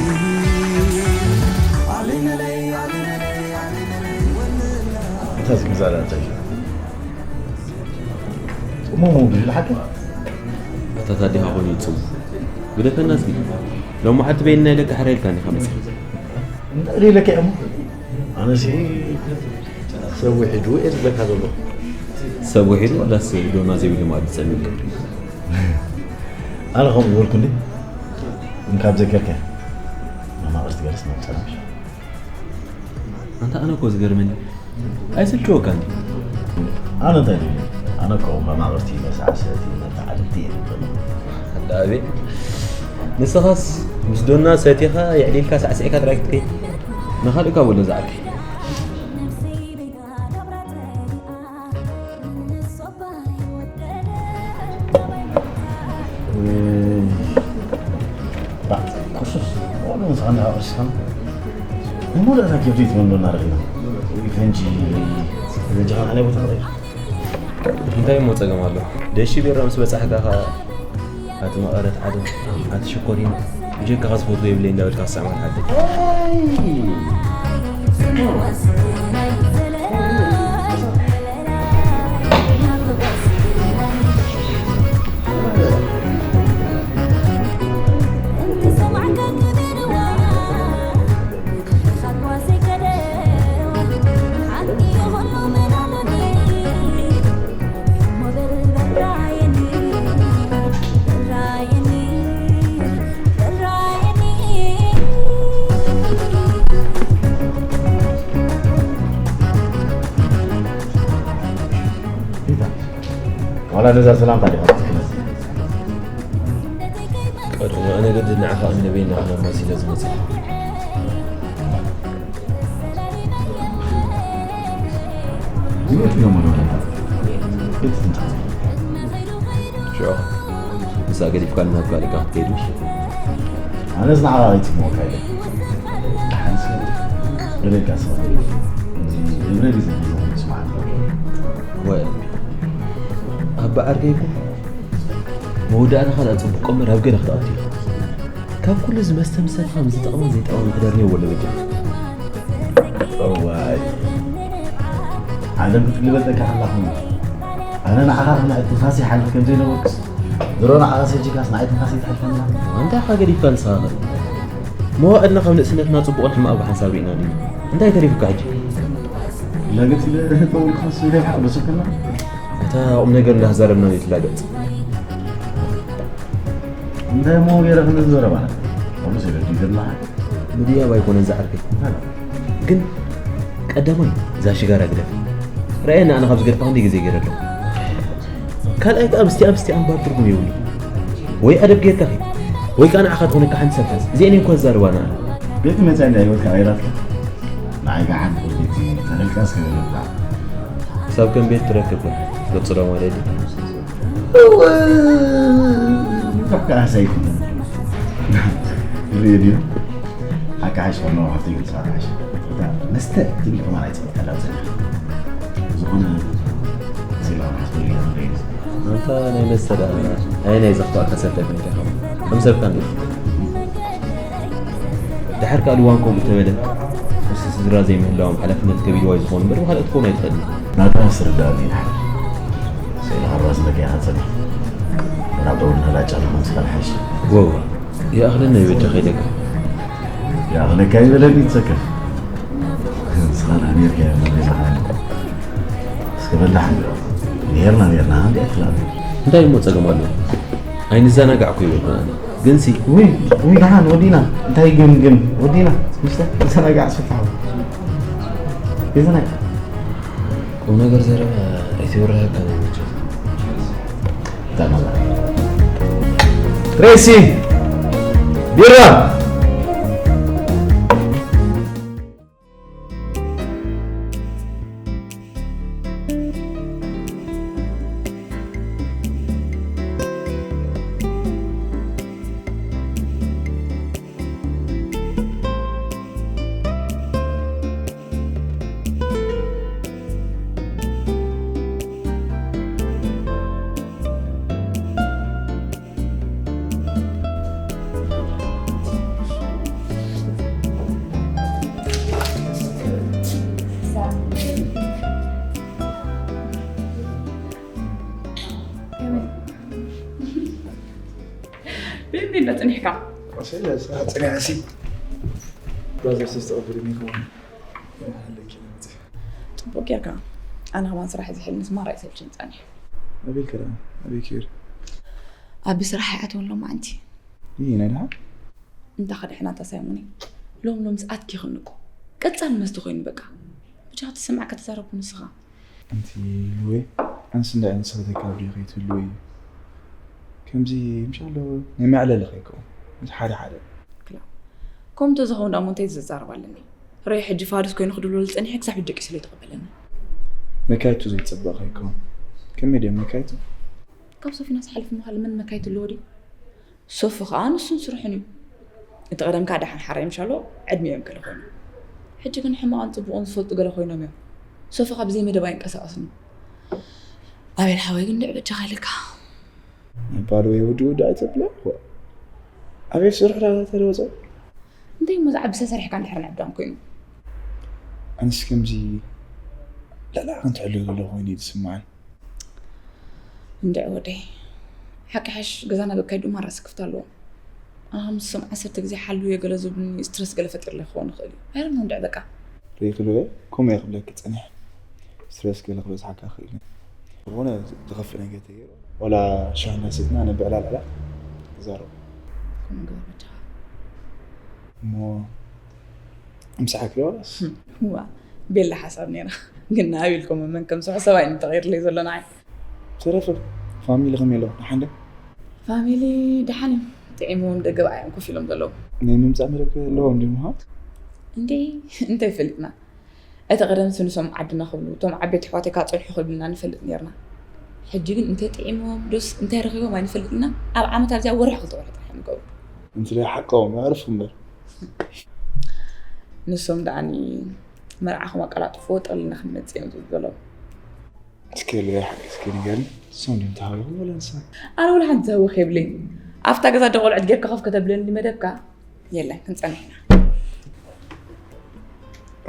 ኣበይ መደይ ኣበይ መደይ ኣበይ መደይ ወለላ። እንታይ ዝግዛእ እንታይ እዩ? ጽሙሙ ድዩ ዝሓቂ? ኣታ ታዲኻ ኮይኑ ይጽሙ። ግደፈና እስኪ። ሎሚ ሓንቲ በይንና ኢለካ ሕራይ ኢልካ እንዲኻ መጺኻ። እንታይ ኢለካ እሞ? ኣነሲ ሰብ ውሒዱ እየ ዝብለካ ዘሎ። ሰብ ውሒዱ ዋላስ ዶና ዘይብሉ መኣዲ ጸሚእካ? ኣነ ከምኡ ዝበልኩ እንዴ? እንካብ ዘከርከ መማቕርቲ ገለስ ናብ ጸናሽ። ኣንታ ኣነ እኮ ዝገርመኒ ኣይስልችወካን። ኣነ እንታይ ድዩ? ኣነ እኮ መማቕርቲ መሳዕሰዕቲ መተዓልቲ እየ ዝብሎም። ኣንታ ኣቤ፣ ንስኻስ ምስ ዶና ሰቲኻ የዕሊልካ ሳዕስዒካ ጥራይ ክትከይድ። ንኻልእካ በሎ ዝዓርከይ። ኩሱስ ኦሎ ንስኻ እንዳሃወስካን ንሙሉእ እታ ኬብቲ ትመንዶ እናረኺና ፈንጂ ፈንጂ ኻን ኣነ ቦታ ኸ እንታይ እሞ ጸገም ኣሎ? ደሺ ቢራ ምስ በጻሕካ ኸኣ ኣቲ መቐረት ዓደም ኣቲ ሽኮሪና ብጀካኻ ዝፈትዎ የብለይ እንዳበልካ ክስዕማ ትሓድር። ዋላ ነዛ ሰላምታ ዲኻ ትክነስ? ቀድሞ ኣነ ግድን ንዓኻ እምኒ በይንኻ መሲለ ዝመጽእ። ሽዑ፣ ንሳ ገዲፍካ ናብ ካልእ እካ ክትከይድ ምሽ? ኣነስ ንዓኻ ከይጽምወካ ኢለ። ደሓንስ ገለካ ሰብ። እዚ እብረ ግዜ ግዜ ስማዕት። ወይ፣ ኣባ ዓርከይ እኮ መወዳእታኻ ደኣ ጽቡቕ እምበር ኣብ ገለ ክትኣቱ ኢኻ። ካብ ኩሉ እዚ መስተ ምሰትኻ ምስ ዝጠቕማ ዘይጠቕማ ምሕዳር ነይዎ ለበጃ። እዋይ። ዓለም ክትግልበጠካ ከላ ኹን። ኣነ ንዓኻ ከም ናይ ትንፋስ ይሓልፍ ከም ዘይነበርኩስ፣ ድሮ ንዓኻ ሰጂካስ ንዓይ ትንፋስ ይትሓልፈና። ኣንታ ኢኻ ገዲፍካ ንስኻ ኸ? መዋእልና ካብ ንእስነትና ጽቡቕን ሕማቕ ብሓንሳብ ርኢና ዲና? እንታይ ተሪፉካ ሕጂ? ላገጽ ኢለ ተወልኩስ ኢለ ሓቕ ደሰከና። እታ ቁም ነገር እንዳዛረብና ዘይትላገጽ። እንታይ እሞ ገይረ ክንዝረብ ኣነ? ከምኡ ሰበብ ይገርምሃል። ምድያብ ኣይኮነን ዝዓርከይ። እንታይ? ግን ቀዳማይ እዛ ሽጋራ ግደፍ። ርኣየኒ ኣነ ካብ ዝገድፋ ክንደይ ግዜ ገይረ ኣለኹ። ካልኣይ ከኣ ምስቲኣ ምስቲኣ ምባል ትርጉም የብሉን። ወይ ኣደብ ጌርካ ኺድ፣ ወይ ከኣ ንዓኻ ትኾነካ ሓንቲ ሰብ ሓዝ። እዚአን እየን እኳ ዝዛረባና ኣነ። ቤት መጻኢ እንዳ ህይወትካ ቀይራትካ? ንዓይ ከኣ ሓንቲ ቁርቢት ተረልካ እስከ ገለብካ። ክሳብ ከም ቤት ትረክብ ግን ትቅጽሎ ማለት እዩ። እወ፣ ብዙሕ ከኣ ሳይኩን። ሬድዮ ሓቂ ሓሽ ከሎ ሃብተይ ግን ሰዓት ሓሽ። እታ መስተ ትብል ከማን ኣይጸብቀላ ዘላ። ዝኾነ ዜማ ሓስበሉ እያ ዝብለኒ። ኣንታ ናይ መስተ ደኣ ኣየናይ ዘኽፍኣካ ሰብ ተገኝካ ኢኻ? ከም ሰብካ እንዲኻ። ድሓር ካልእ እዋን ከምኡ ተበለ። ምስቲ ስድራ ዘይምህላዎም ሓላፍነት ከቢድዋ እዩ ዝኾኑ እምበር ብኻልእ ክትከውን ኣይትኽእልን። ናታ ኣስርዳእኒ ድሓር። ስእሊ ካርባስ መኪና ጸኒሕ። ናብ ደውልና ላጫ ንኹን ስኻ ንሓይሽ። ወው፣ ይኣኽለና እዩ በጃ ከይደካ። ይኣኽለካ ይበለኒ ትሰከፍ። ንስኻ ንኣሜሪካ እያ መገዛኻ። እስከ በላሕ ንብሎ። ነርና ነርና እንዲ ኣይትላሉ። እንታይ እሞ ጸገም ኣለዎ? ኣይንዘናጋዕኩ ይበልኩ ኣነ። ግንሲ ውይ ውይ፣ ደሓን ወዲና። እንታይ ግን ግን ወዲና? ምስታ ተዘናጋዕ ስፍሓ። ይዘናጋዕ። ቁም ነገር ዘረባ ኣይትብርሃካ ናይ ምቾት። ተመራ። ሬሲ ቢራ። ብእምኒ እንዳ ጽኒሕካ። ስለ ስራሕ ጽኒሕሲ። ብራዘር ተስተቐብልኒ ከማን ኣለኪ ነቲ። ጽቡቕ ጌርካ። ኣነ ከማን ስራሕ ዝሕልንስ ማራ ይሰልችኒ ጸኒሑ። ኣበይ ከ ደኣ? ኣበይ ከይሩ? ኣቢ ስራሕ ይኣትወን ሎማዓንቲ። ይህ ናይ ደሓን? እንታ ከድሕና እታ ሳይሞነይ። ሎም ሎም ዝኣትኪ ይኽንቁ። ቀጻል መስቲ ኮይኑ በቃ። ብቻ ክትሰማዕ ከተዛረቡ ንስኻ። ኣንቲ ሉዌ፣ ኣንስ እንዳ ኣንስ ከተካብሪ ከይትህልዊ። ከምዚ ምሻሎ ናይ መዕለሊ ከይከውን። ምስ ሓደ ሓደ። ክላ። ከምኡ እንተዝኸውን ደኣ እሞ እንታይ ዝዛረብ ኣለኒ? ርኣይ ሕጂ ፋዱስ ኮይኑ ክድውለሉ ጸኒሐ ክሳብ ሕጂ ደቂሱ ዘይተቐበለኒ። መካይቱ ዘይጸበቕ ከይከውን። ከመይ ድዮም መካይቱ? ካብ ሶፊናስ ሓሊፉ ምዃን መን መካይቱ ኣለዎ ድዩ? ሶፊ ከኣ ንሱን ስርሑን እዩ። እቲ ቀደም ከኣ ደሓን ሓራይ ምሻሎ ዕድሚኦም ገለ ኮይኑ። ሕጂ ግን ሕማቕን ጽቡቕን ዝፈልጡ ገለ ኮይኖም እዮም። ሶፊ ከኣ ብዘይ መደብ ኣይንቀሳቐስን እዩ። ኣቤል ሓወይ ግን ድዕ በጃኻ ኢለካ። ባዶ ወይ ውዲ ውዲ ኣይተብለ። ኣቤል ስርሑ ዳ ተለወጸ? እንታይ እሞ ዝዓቢ ሰሰሪሕካ እንድሕር ንዕዳም ኮይኑ? ኣንስ ከምዚ ልዕሊ ዓቕን ትሕልዮ ዘሎ ኮይኑ እዩ ዝስምዓኒ። እንድዒ ወደይ፣ ሓቂ ሓሽ ገዛና በካይ ድማ ራሲ ክፍት ኣለዎ። ኣነ ምስ ሶም ዓሰርተ ግዜ ሓልውዮ ገለ ዝብሉኒ ስትረስ ገለ ፈጢርለ ክኸውን ይኽእል እዩ። ኣይረኖ እንድዒ በቃ። ርኢኽሉ እየ፣ ከምኡ እየ ክብለኪ ጸኒሐ። ስትረስ ገለ ክበዝሓካ ክእል እዩ። ዝኾነ ዝኸፍእ ነገር ተገይሩ፣ ወላ ሻሂ እናሰትና ነብዕላልዕላ ክዛረቡ። ከምኡ ግበር በጃኻ። እሞ ምሳሓኪ ዋላስ? ዋ፣ ቤላ ሓሳብ ነይራ። ግን ንኣብ ኢልኩም መን ከም ስሑ ሰብኣይ እንተቐይርለይ ዘሎ ንዓይ። ተረፈ ፋሚሊ ከመይ ኣለኹ? ደሓን ዶ? ፋሚሊ ደሓን እዮም። ጥዒምዎም ደገ ብኣዮም ኮፍ ኢሎም ዘለዉ። ናይ ምምጻእ መደብ ከ ኣለዎም ድዩ ምዃን? እንዴ፣ እንታይ ፈሊጥና? እቲ ቀደም ስንሶም ዓድና ክብሉ፣ እቶም ዓበይቲ ኣሕዋተይ ከኣ ጸንሑ ክብሉና ንፈልጥ ነርና። ሕጂ ግን እንታይ ጥዒሞም ዶስ እንታይ ረኺቦም ኣይንፈልጥና። ኣብ ዓመት ኣብዚኣ ወርሒ ክልተ ወርሒ ጥራሕ እዮም ዝገብሩ። እንስለ ሓቆም ኣዕርፉ እምበር። ንሶም ደኣኒ መርዓኹም ኣቀላጥፍዎ ጠቕሊልና ክንመጽእ እዮም ዝብሉ ዘለዉ። እስኪ ሉያ ሓቂ እስኪ ንገርኒ፣ ንሶም ድዮም ተሃዊኹም ወላ ንስኻ? ኣነ ወላ ሓንቲ ዝሃወኸ የብለይን። ኣብታ ገዛ ዶ ቆልዑት ጌርካ ኮፍ ከተብለኒ መደብካ? የለን፣ ክንጸንሕ ኢና።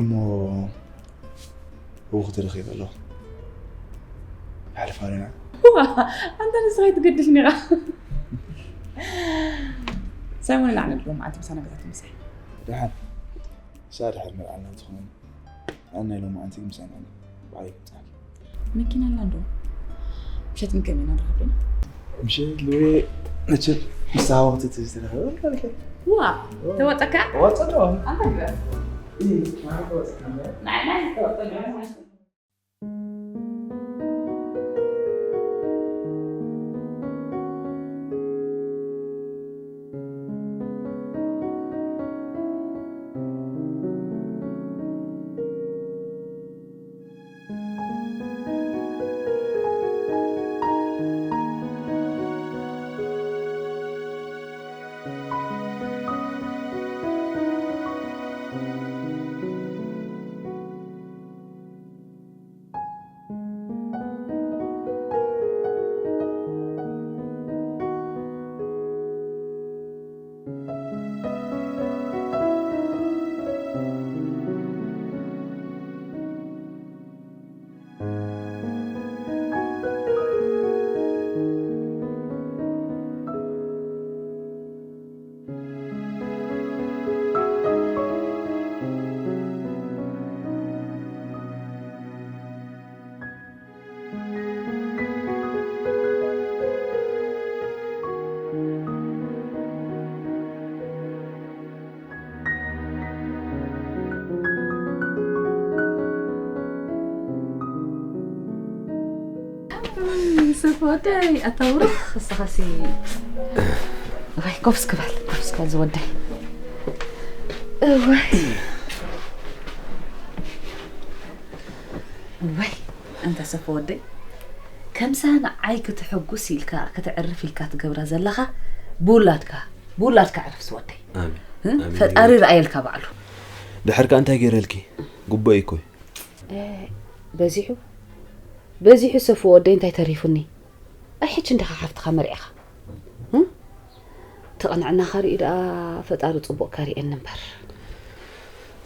እሞ ህውኽቲ ረኺበ ኣለኹ። ይሓልፋ ኣለና። ዋ፣ ኣንታ ንስኻ ኣይትገድፍን ኢኻ። ሳይሞን ንዓና ሎማዓንቲ ምሳና ገዛ ትምሳሕ። ደሓን። ንሳ ድሕር መርዓና ትኸውን። ኣነ ሎማዓንቲ ምሳና ባዕለይ ክምጻእ። መኪና ኣላ እንዶ። ምሸት ግን ከመይ ኢና ንረኽብ ዲና? ምሸት ልውየ መቸም ምስ ተሃወኽቲ ዝተረኸበ። ዋ፣ ተዋጸካ? ተዋጸካ? ኣንታ ግበር። እይ፣ ማራ ተዋጸካ። ናይ፣ ናይ፣ ተዋጸካ። ሰፈወደይ ኣታውርኽ እስኻሲ። ወይ ኮፍስ ክባል ኮፍስ ክባል ዝወደይ። ወይ ወይ ኣንታ ሰፈወደይ፣ ከምሳ ንዓይ ክትሕጉስ ኢልካ፣ ከተዕርፍ ኢልካ ትገብራ ዘለኻ፣ ብውላድካ፣ ብውላድካ ዕረፍ ዝወደይ። ኣሜን። እ? ኣሜን። ፈጣሪ ይርኣየልካ ባዕሉ። ድሕር ከኣ እንታይ ገይረልኪ? ጉቦ እዩ እኮ። እ፣ በዚሑ፣ በዚሑ ሰፉ ወደይ እንታይ ተሪፉኒ? ኣይ፣ ሕጂ እንዲኻ ሓፍትኻ መርዒኻ። እ? እቲ ቅንዕናኻ ሪኡ ደኣ ፈጣሪ ጽቡቕ ከሪኤኒ እምበር።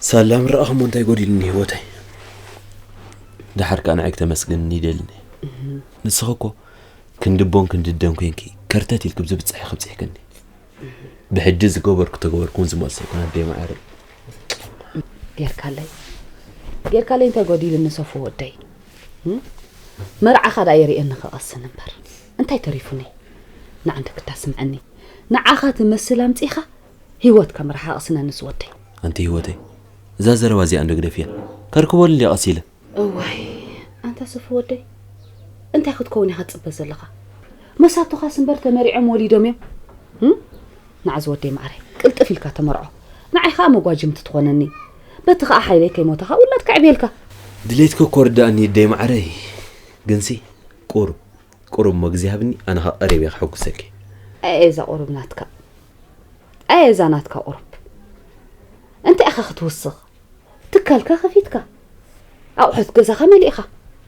ሳላ ምረኣኹሞ እንታይ ጎዲሉኒ ህይወተይ? ደሓር ከኣ ንዓይ ክተመስግንኒ ይደልን እየ። እህ። ንስኺ እኮ ክንዲ ቦን ክንዲ ደን ኮይንኪ ከርተት ኢልኪ ብዝብጽሕ ኢኺ ኣብጺሕክኒ። ብሕጂ ዝገበርኩ ተገበርኩ እውን ዝመልሶ ኣይኮነ ኣደይ ማዕረ። ጌርካለይ ጌርካለይ እንታይ ጎዲሉኒ ሰፉ ወደይ? እም? መርዓኻ ደኣ የርእየኒ ክቐስን እምበር እንታይ ተሪፉኒ? ንዓንተ ክታስምዐኒ ንዓኻ ትመስል ኣምጺኻ ህይወትካ ምርሓቕ ስነንስ ወደይ። ኣንቲ ህይወተይ፣ እዛ ዘረባ እዚኣ እንዶ ግደፍያ። ከርክበሉ እንድያ ቀስ ኢለ። እዋይ፣ ኣንታ ሰፉ ወደይ፣ እንታይ ክትከውን ኢኻ ትጽበ ዘለኻ? መሳቱኻስ እምበር ተመሪዖም ወሊዶም እዮም። እም? ንዓ ዝወደይ ማዕረ ቅልጥፍ ኢልካ ተመርዖ። ንዓይ ኸኣ መጓጅምቲ ትኾነኒ። በቲ ኸኣ ሓይለይ ከይሞተኻ ውላድ ከዕብየልካ። ድሌትኪ እኮ ርዳእኒ ይደይ ማዕረይ። ግንሲ ቁሩብ ቁሩብ እሞ ግዜ ሃብኒ፣ ኣነ ኸኣ ቀሪብ እየ ከሐጉሰኪ። ኣየ እዛ ቁሩብ ናትካ። ኣየ እዛ ናትካ ቁሩብ። እንታይ ኢኻ ክትውስኽ? ትካልካ ከፊትካ፣ ኣቑሑት ገዛኻ መሊእኻ፣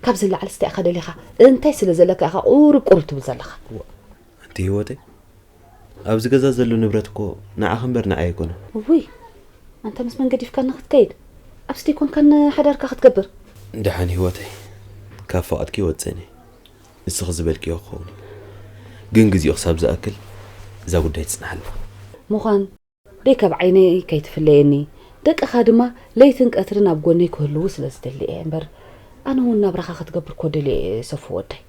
ካብዚ ንላዕሊ እንታይ ኢኻ ደሊኻ? እንታይ ስለ ዘለካ ኢኻ ቁሩብ ቁሩብ ትብል ዘለኻ? ኣንቲ ህይወተይ፣ ኣብዚ ገዛ ዘሎ ንብረት እኮ ንዓኺ እምበር ንዓይ ኣይኮነን። እውይ፣ ኣንታ ምስ መን ገዲፍካኒ ክትከይድ? ኣብዚ ደይኮንካ ንሓዳርካ ክትገብር? ደሓን ህይወተይ፣ ካብ ፈቓድኪ ይወጽእን እየ። ንስኺ ዝበልክዮ ክኸውን እዩ። ግን ግዜኡ ክሳብ ዝኣክል እዛ ጉዳይ ትጽናሓልና። ምዃን ደይ ካብ ዓይነይ ከይትፍለየኒ፣ ደቅኻ ድማ ለይትን ቀትርን ኣብ ጎነይ ክህልዉ ስለ ዝደሊ እየ እምበር፣ ኣነ እውን ናብራኻ ክትገብር እኮ ደልየ እየ ሰፉ ወደይ።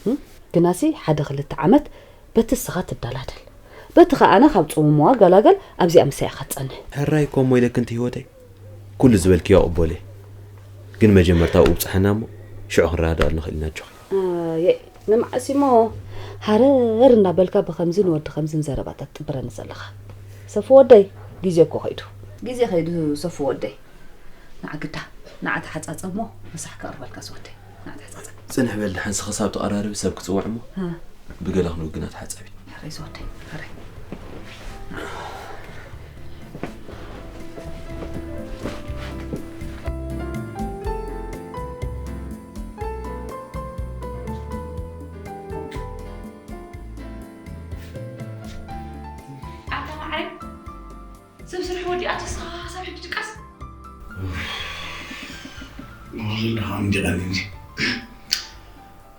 እም? ግናሲ ሓደ ክልተ ዓመት በቲ እስኻ ትደላደል፣ በቲ ኸኣ ኣነ ካብ ጽሙምዋ ገላገል ኣብዚኣ ምሳይ ኢኻ ትጸንሕ። ሕራይ እኮ እሞ ኢለኪ ኣንቲ ህይወተይ፣ ኩሉ ዝበልክዮ እቕበሎ እየ። ግን መጀመርታ ኣብኡ ብጽሓና እሞ ሽዑ ክንረዳዳኣሉ ንኽእል ኢና ኣጆኺ። ኣየ፣ ንመዓስ እሞ ሃረር እናበልካ ብኸምዝን ወዲ ከምዝን ዘረባታት ትጥብረኒ ዘለኻ? ሰፉ ወደይ፣ ግዜ እኮ ኸይዱ። ግዜ ኸይዱ ሰፉ ወደይ። ንዓ ግዳ፣ ንዓ ተሓጻጸብ እሞ ምሳሕ ከቕርበልካ ዝወደይ። ንዓ ተሓጻጸብ። ጽንሕ በል፣ ደሓን ንስኺ ክሳብ ትቐራረቢ ሰብ ክጽውዕ እሞ ሃ። ብገለ ክንውግና ተሓጸቢ። ሕራይ ዝወደይ፣ ሕራይ። ኣታ ማዕረይ፣ ሰብ ስራሕ ወዲኣ ተስኻ ሳብ ሕጂ ድቃስ? ወላ ደሓን እንዲ ቀኒኒ።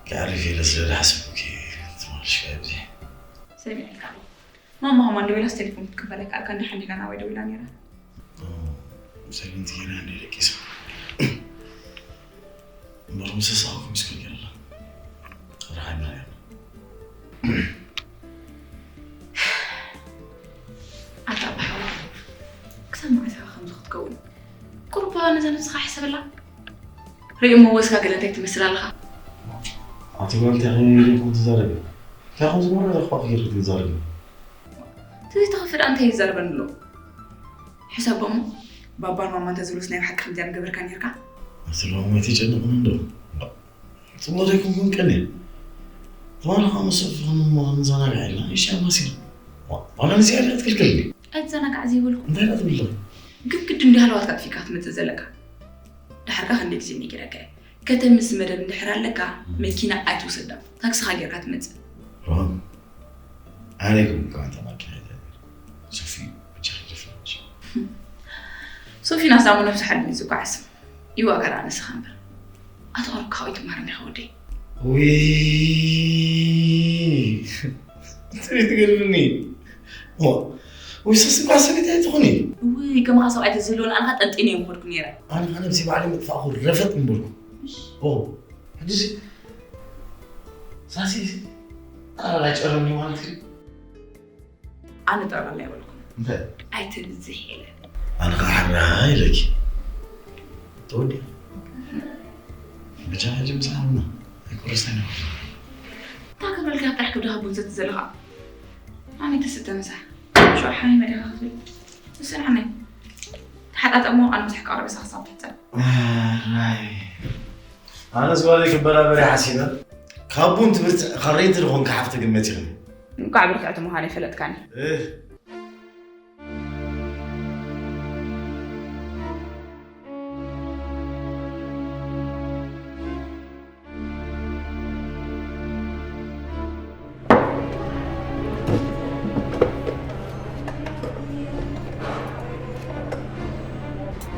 ከዕርፍ ኢለ ስለ ዝሓሰብኩ ተመሊስካ ኣብዚ። ሰሚዐልካ ኣለኹ። ማማ ኸማን ደዊላስ ቴሌፎን ክትቅበል ኣይከኣልካን፣ ደሓን ዲኻ ናባይ ደዊላ ነይራ? ኦ፣ ሳይለንት ገይራ እንደ ደቂሳ። እምበር ምስ ተሳቐኩ ምስክር ገይራ ኣላ። ርሓና እያ። ኣታ ኣባሓዋ፣ ክሳብ መዓስ ኢኻ ከምዚ ክትከውን? ቁሩብ ነዛ ነብስኻ ሕሰበላ። ርእዮ እሞ ወስካ ገለ እንታይ ትመስል ኣለኻ? ኣቲ ጓል እንታይ ኾይኑ ኢልኩም ትዛረቢ? እንታይ ኾን ዝመረረ እኳ ጌርኪ ትዛረቢ? እቲ ዘይተኸፍእ ደኣ እንታይ ይዛረበኒ ኣሎ? ሕሰቦ እሞ፣ ባባን ማማን እንተዝብሉስ ናይ ብሓቂ ከምዚኣ ምገበርካ ኔርካ? ኣቲ ሎሚ ኣይተጨንቕኒ እንዶ። ጽቡቕ ዘይኮንኩን ቀንየ። ትማሊ ኸኣ ምስ ሰፊ ክንሞ ክንዘናጋዕ ኢልና ንእሽተይ ኣማሲና። ዋ፣ ዋላ ንዚኣ ድያ ትክልክልኒ? ኣይትዘናጋዕ ዘይበልኩ። እንታይ ደኣ ትብል ኣለኺ? ግድግድ እንዲ ሃለዋትካ ኣጥፊእካ ክትመጽእ ዘለካ። ደሓርካ ክንደይ ግዜ ነጊረካ እየ። ከተምስ መደብ እንድሕር ኣለካ፣ መኪና ኣይትውሰዳ። ታክስኻ ጌርካ ትመጽእ። ሮሃም፣ ኣነ ግን እኮ ኣንተ ማኪና ይዘምር። ሶፊ፣ ብቻ ይደፍራች። ሶፊ ናሳሙ ነብሱ ሓሊሙ ዝጓዓዝ። ይዋገራ ንስኻ እምበር። ኣቶ ኦሮብ ካውይ ትማር እንዲኻ ወደይ። ውይ፣ እንታይ ትገርምኒ? ዋ፣ ውይ፣ ሰስ እኳ ሰበይቲ ኣይትኾኒ። ውይ፣ ከማኻ ሰብኣይ ተዝህልወኒ ኣነኻ ጠንጢነ እየ ምኸድኩ ነይረ። ኣነ ኸኣ ነብሲ ባዕለይ ምጥፋእኩ ረፈጥ ምበልኩ። ኦ፣ ሕጂሲ ሳሲ ጠቕላላ ጨረምኒ ማለት እዩ። ኣነ ጠቕላላ ኣይበልኩን። እንታይ? ኣይትብዝሕ ኢለ። ኣነ ኸዓ ሕራይ ኢለኪ። ተወዲኣ። ብቻ ሕጂ ምሳና ኣይቆረስናን ኢና። እንታይ ክብለልካ ጥራሕ ክብድኻ ቡን ዘቲ ዘለኻ? ኣነ ተስተ ምሳሕ። ሽዑ ሓሚመ ዲኻ ክትብል? እስንዓኒ። ተሓጣጠሞ ኣነ ምሳሕ ክቐርብ እሳ ክሳብ ትሕጸብ። ሕራይ። ኣነስ ጓለይ ክበራበር እየ ሓሲበ። ካብ ቡን ትብርትዕ፣ ካብ ሬንት ዝኾንካ ሓፍቲ ግመት ኢኽኒ። እንቋዕ ብርትዕቲ ምዃነይ ፈለጥካኒ። እህ።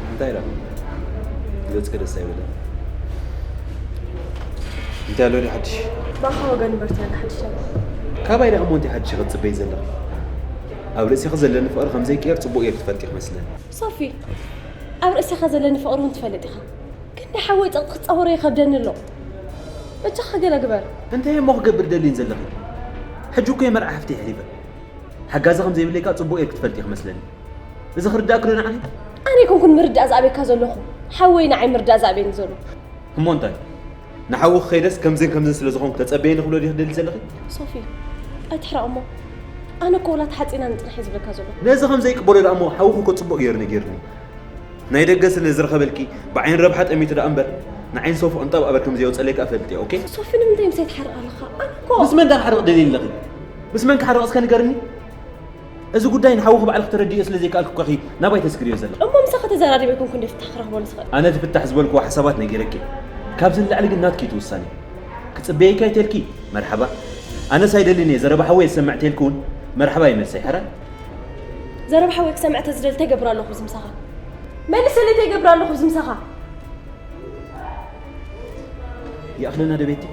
እንታይ ኢላ? ገጽኪ ደስ ኣይበለን። እንታይ ኣሎ ድዩ ሓድሽ? ብኣኻ ወገን እምበር እንታይ ኣሎ ሓድሽ? ካባይ ደኣ እሞ እንታይ ሓድሽ ኢኺ ትጽበዪ ዘለኺ? ኣብ ርእሲኺ ዘለኒ ፍቕሪ ከም ዘይቅየር ጽቡቕ ጌርኪ ትፈልጢ ኢኺ መስለኒ። ሶፊ፣ ኣብ ርእስኻ ዘለኒ ፍቕሪ እውን ትፈልጥ ኢኻ። ግን ናይ ሓወይ ጸቕጢ ክጻወሮ ይኸብደኒ ኣሎ። በጃኻ ገለ ግበር። እንታይ እሞ ክገብር ደልይን ዘለኺ? ሕጂ እኮ የመርዓ ሃፍቲ ይሕሊፈ። ሓጋዚ ከም ዘይብለይ ከኣ ጽቡቕ ጌርኪ ትፈልጢ ክመስለኒ። እዚ ክርዳእኪ ዶ ንዓኺ? ኣነ ኣይኮንኩን ምርዳእ ዝኣበየካ ዘለኹ። ሓወይ ንዓይ ምርዳእ ዝኣበየኒ ዘሎ። እሞ እንታይ? ንሓውኺ ከይደስ ከምዝን ከምዝን ስለ ዝኾንኩ ተጸበየኒ ክብሎ ድዩ ክደሊ ዘለኺ? ሶፊ፣ ኣይትሕረቕ እሞ። ኣነ እኮ ወላ ተሓጺና ንጽንሕ እየ ዝብለካ ዘለኹ። ነዚ ከም ዘይቅበሎ ደኣ እሞ ሓውኺ እኮ ጽቡቕ ገይሩ ነጊሩኒ። ናይ ደገ ስለ ዝረኸበልኪ ብዓይን ረብሓ ጠሚቱ ደኣ እምበር ንዓይን ሶፊ ቅንጣብ ኣበር ከም ዘየውጸለይ ከኣ ፈልጥ እየ፣ ኦኬ? ሶፊ ንምንታይ ምሳይ ትሓርቕ ኣለኻ? ኣነ እኮ ምስ መን ደኣ ክሓርቕ ደልየ ኣለኺ? ምስ መን ክሓርቕ እስከ ንገርኒ? እዚ ጉዳይ ንሓውኺ ባዕልኺ ተረድእዮ ስለ ዘይከኣልኪ እኳኺ ናባይ ተስግርዮ ዘለኺ። እሞ ምሳኻ ተዘራሪበ ኣይኮንኩ እንደ ፍታሕ ክረኽቦ ንስኻ። ኣነ እቲ ፍታሕ ዝበልክዎ ሓሳባት ነጊረኪ። ካብዚ ንላዕሊ ግን ናትኪ እቲ ውሳኔ። ክጽበየኪ ኣይተልኪ፣ መርሓባ። ኣነስ ኣይደልን እየ፣ ዘረባ ሓወይ የሰምዕ ተልኪ እውን መርሓባ ይመልሰይ፣ ሕራይ። ዘረባ ሓወይ ክሰምዕ ተዝደሊ እንታይ ገብር ኣለኹ ብዚ ምሳኻ? መልሰለይ እንታይ ገብር ኣለኹ ብዚ ምሳኻ? ይኣኽለና ዶ ቤቲ?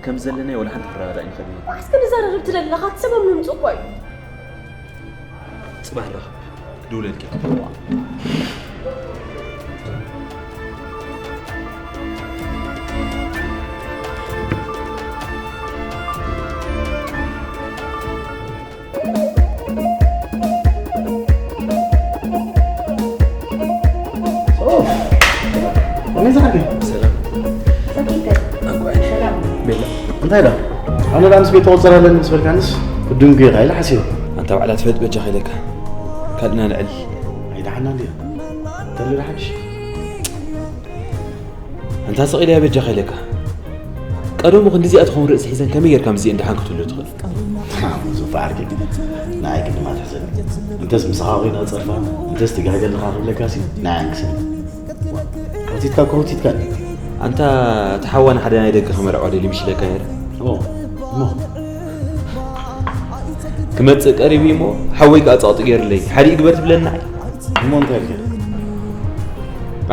ከም ዘለናዮ ወላ ሓንቲ ክረዳዳእ ኣይንኽእልን ኢና። እስከ ንዘራረብ ትደሊ ኣለኻ፣ እቲ ሰበብ ምምጽኡ እኮ እዩ። ጽባሕ ንራኸብ። ክድውለልኪ። ኦ፣ ከመይ ዝሓልኪ? ሰላም። ኣንኳዕ። ሰላም። ቤላ። እንታይ ዳ? ኣነ ዳ ምስ ቤት ተቆጸር ኣለኒ ምስ በልካንስ፣ ክድንጉ ኢኻ ኢለ ሓሲበ። ኣንታ ባዕላ ትፈልጥ በጃኻ ኢለካ። ካልእና ንዕል። ኣይደሓና እንድያ። ተለ ዳ ሓድሽ? ኣንታ ስቕ ኢለ እያ በጃኻ ኢለካ። ቀደሙ ክንድዚኣ ትኸውን ርእሲ ሒዘን ከመይ ጌርካ ምስዚኤን ደሓን ክትህሉ ትኽእል? ሶፊ ዓርከይ፣ ንዓይ ግን ድማ ትሕዘኒ። እንተስ ምሳኻ ኮይና ጸርፋ፣ እንተስ ትጋገ ኣለኻ ክብለካሲ ንዓይ ኣንክሰኒ። ከውቲትካ እኮ ከውቲትካኒ። ኣንታ እቲ ሓዋ ንሓደ ናይ ደገ ክመርዖ ደልዩ ምሽ ኢለካ ነይረ። ኦ፣ እሞ? ክመጽእ ቀሪቡ እዩ እሞ ሓወይ ከኣ ጸቕጢ ገይሩለይ። ሓዲኡ ግበር ትብለኒ ንዓይ? እሞ እንታይ ኢልካ?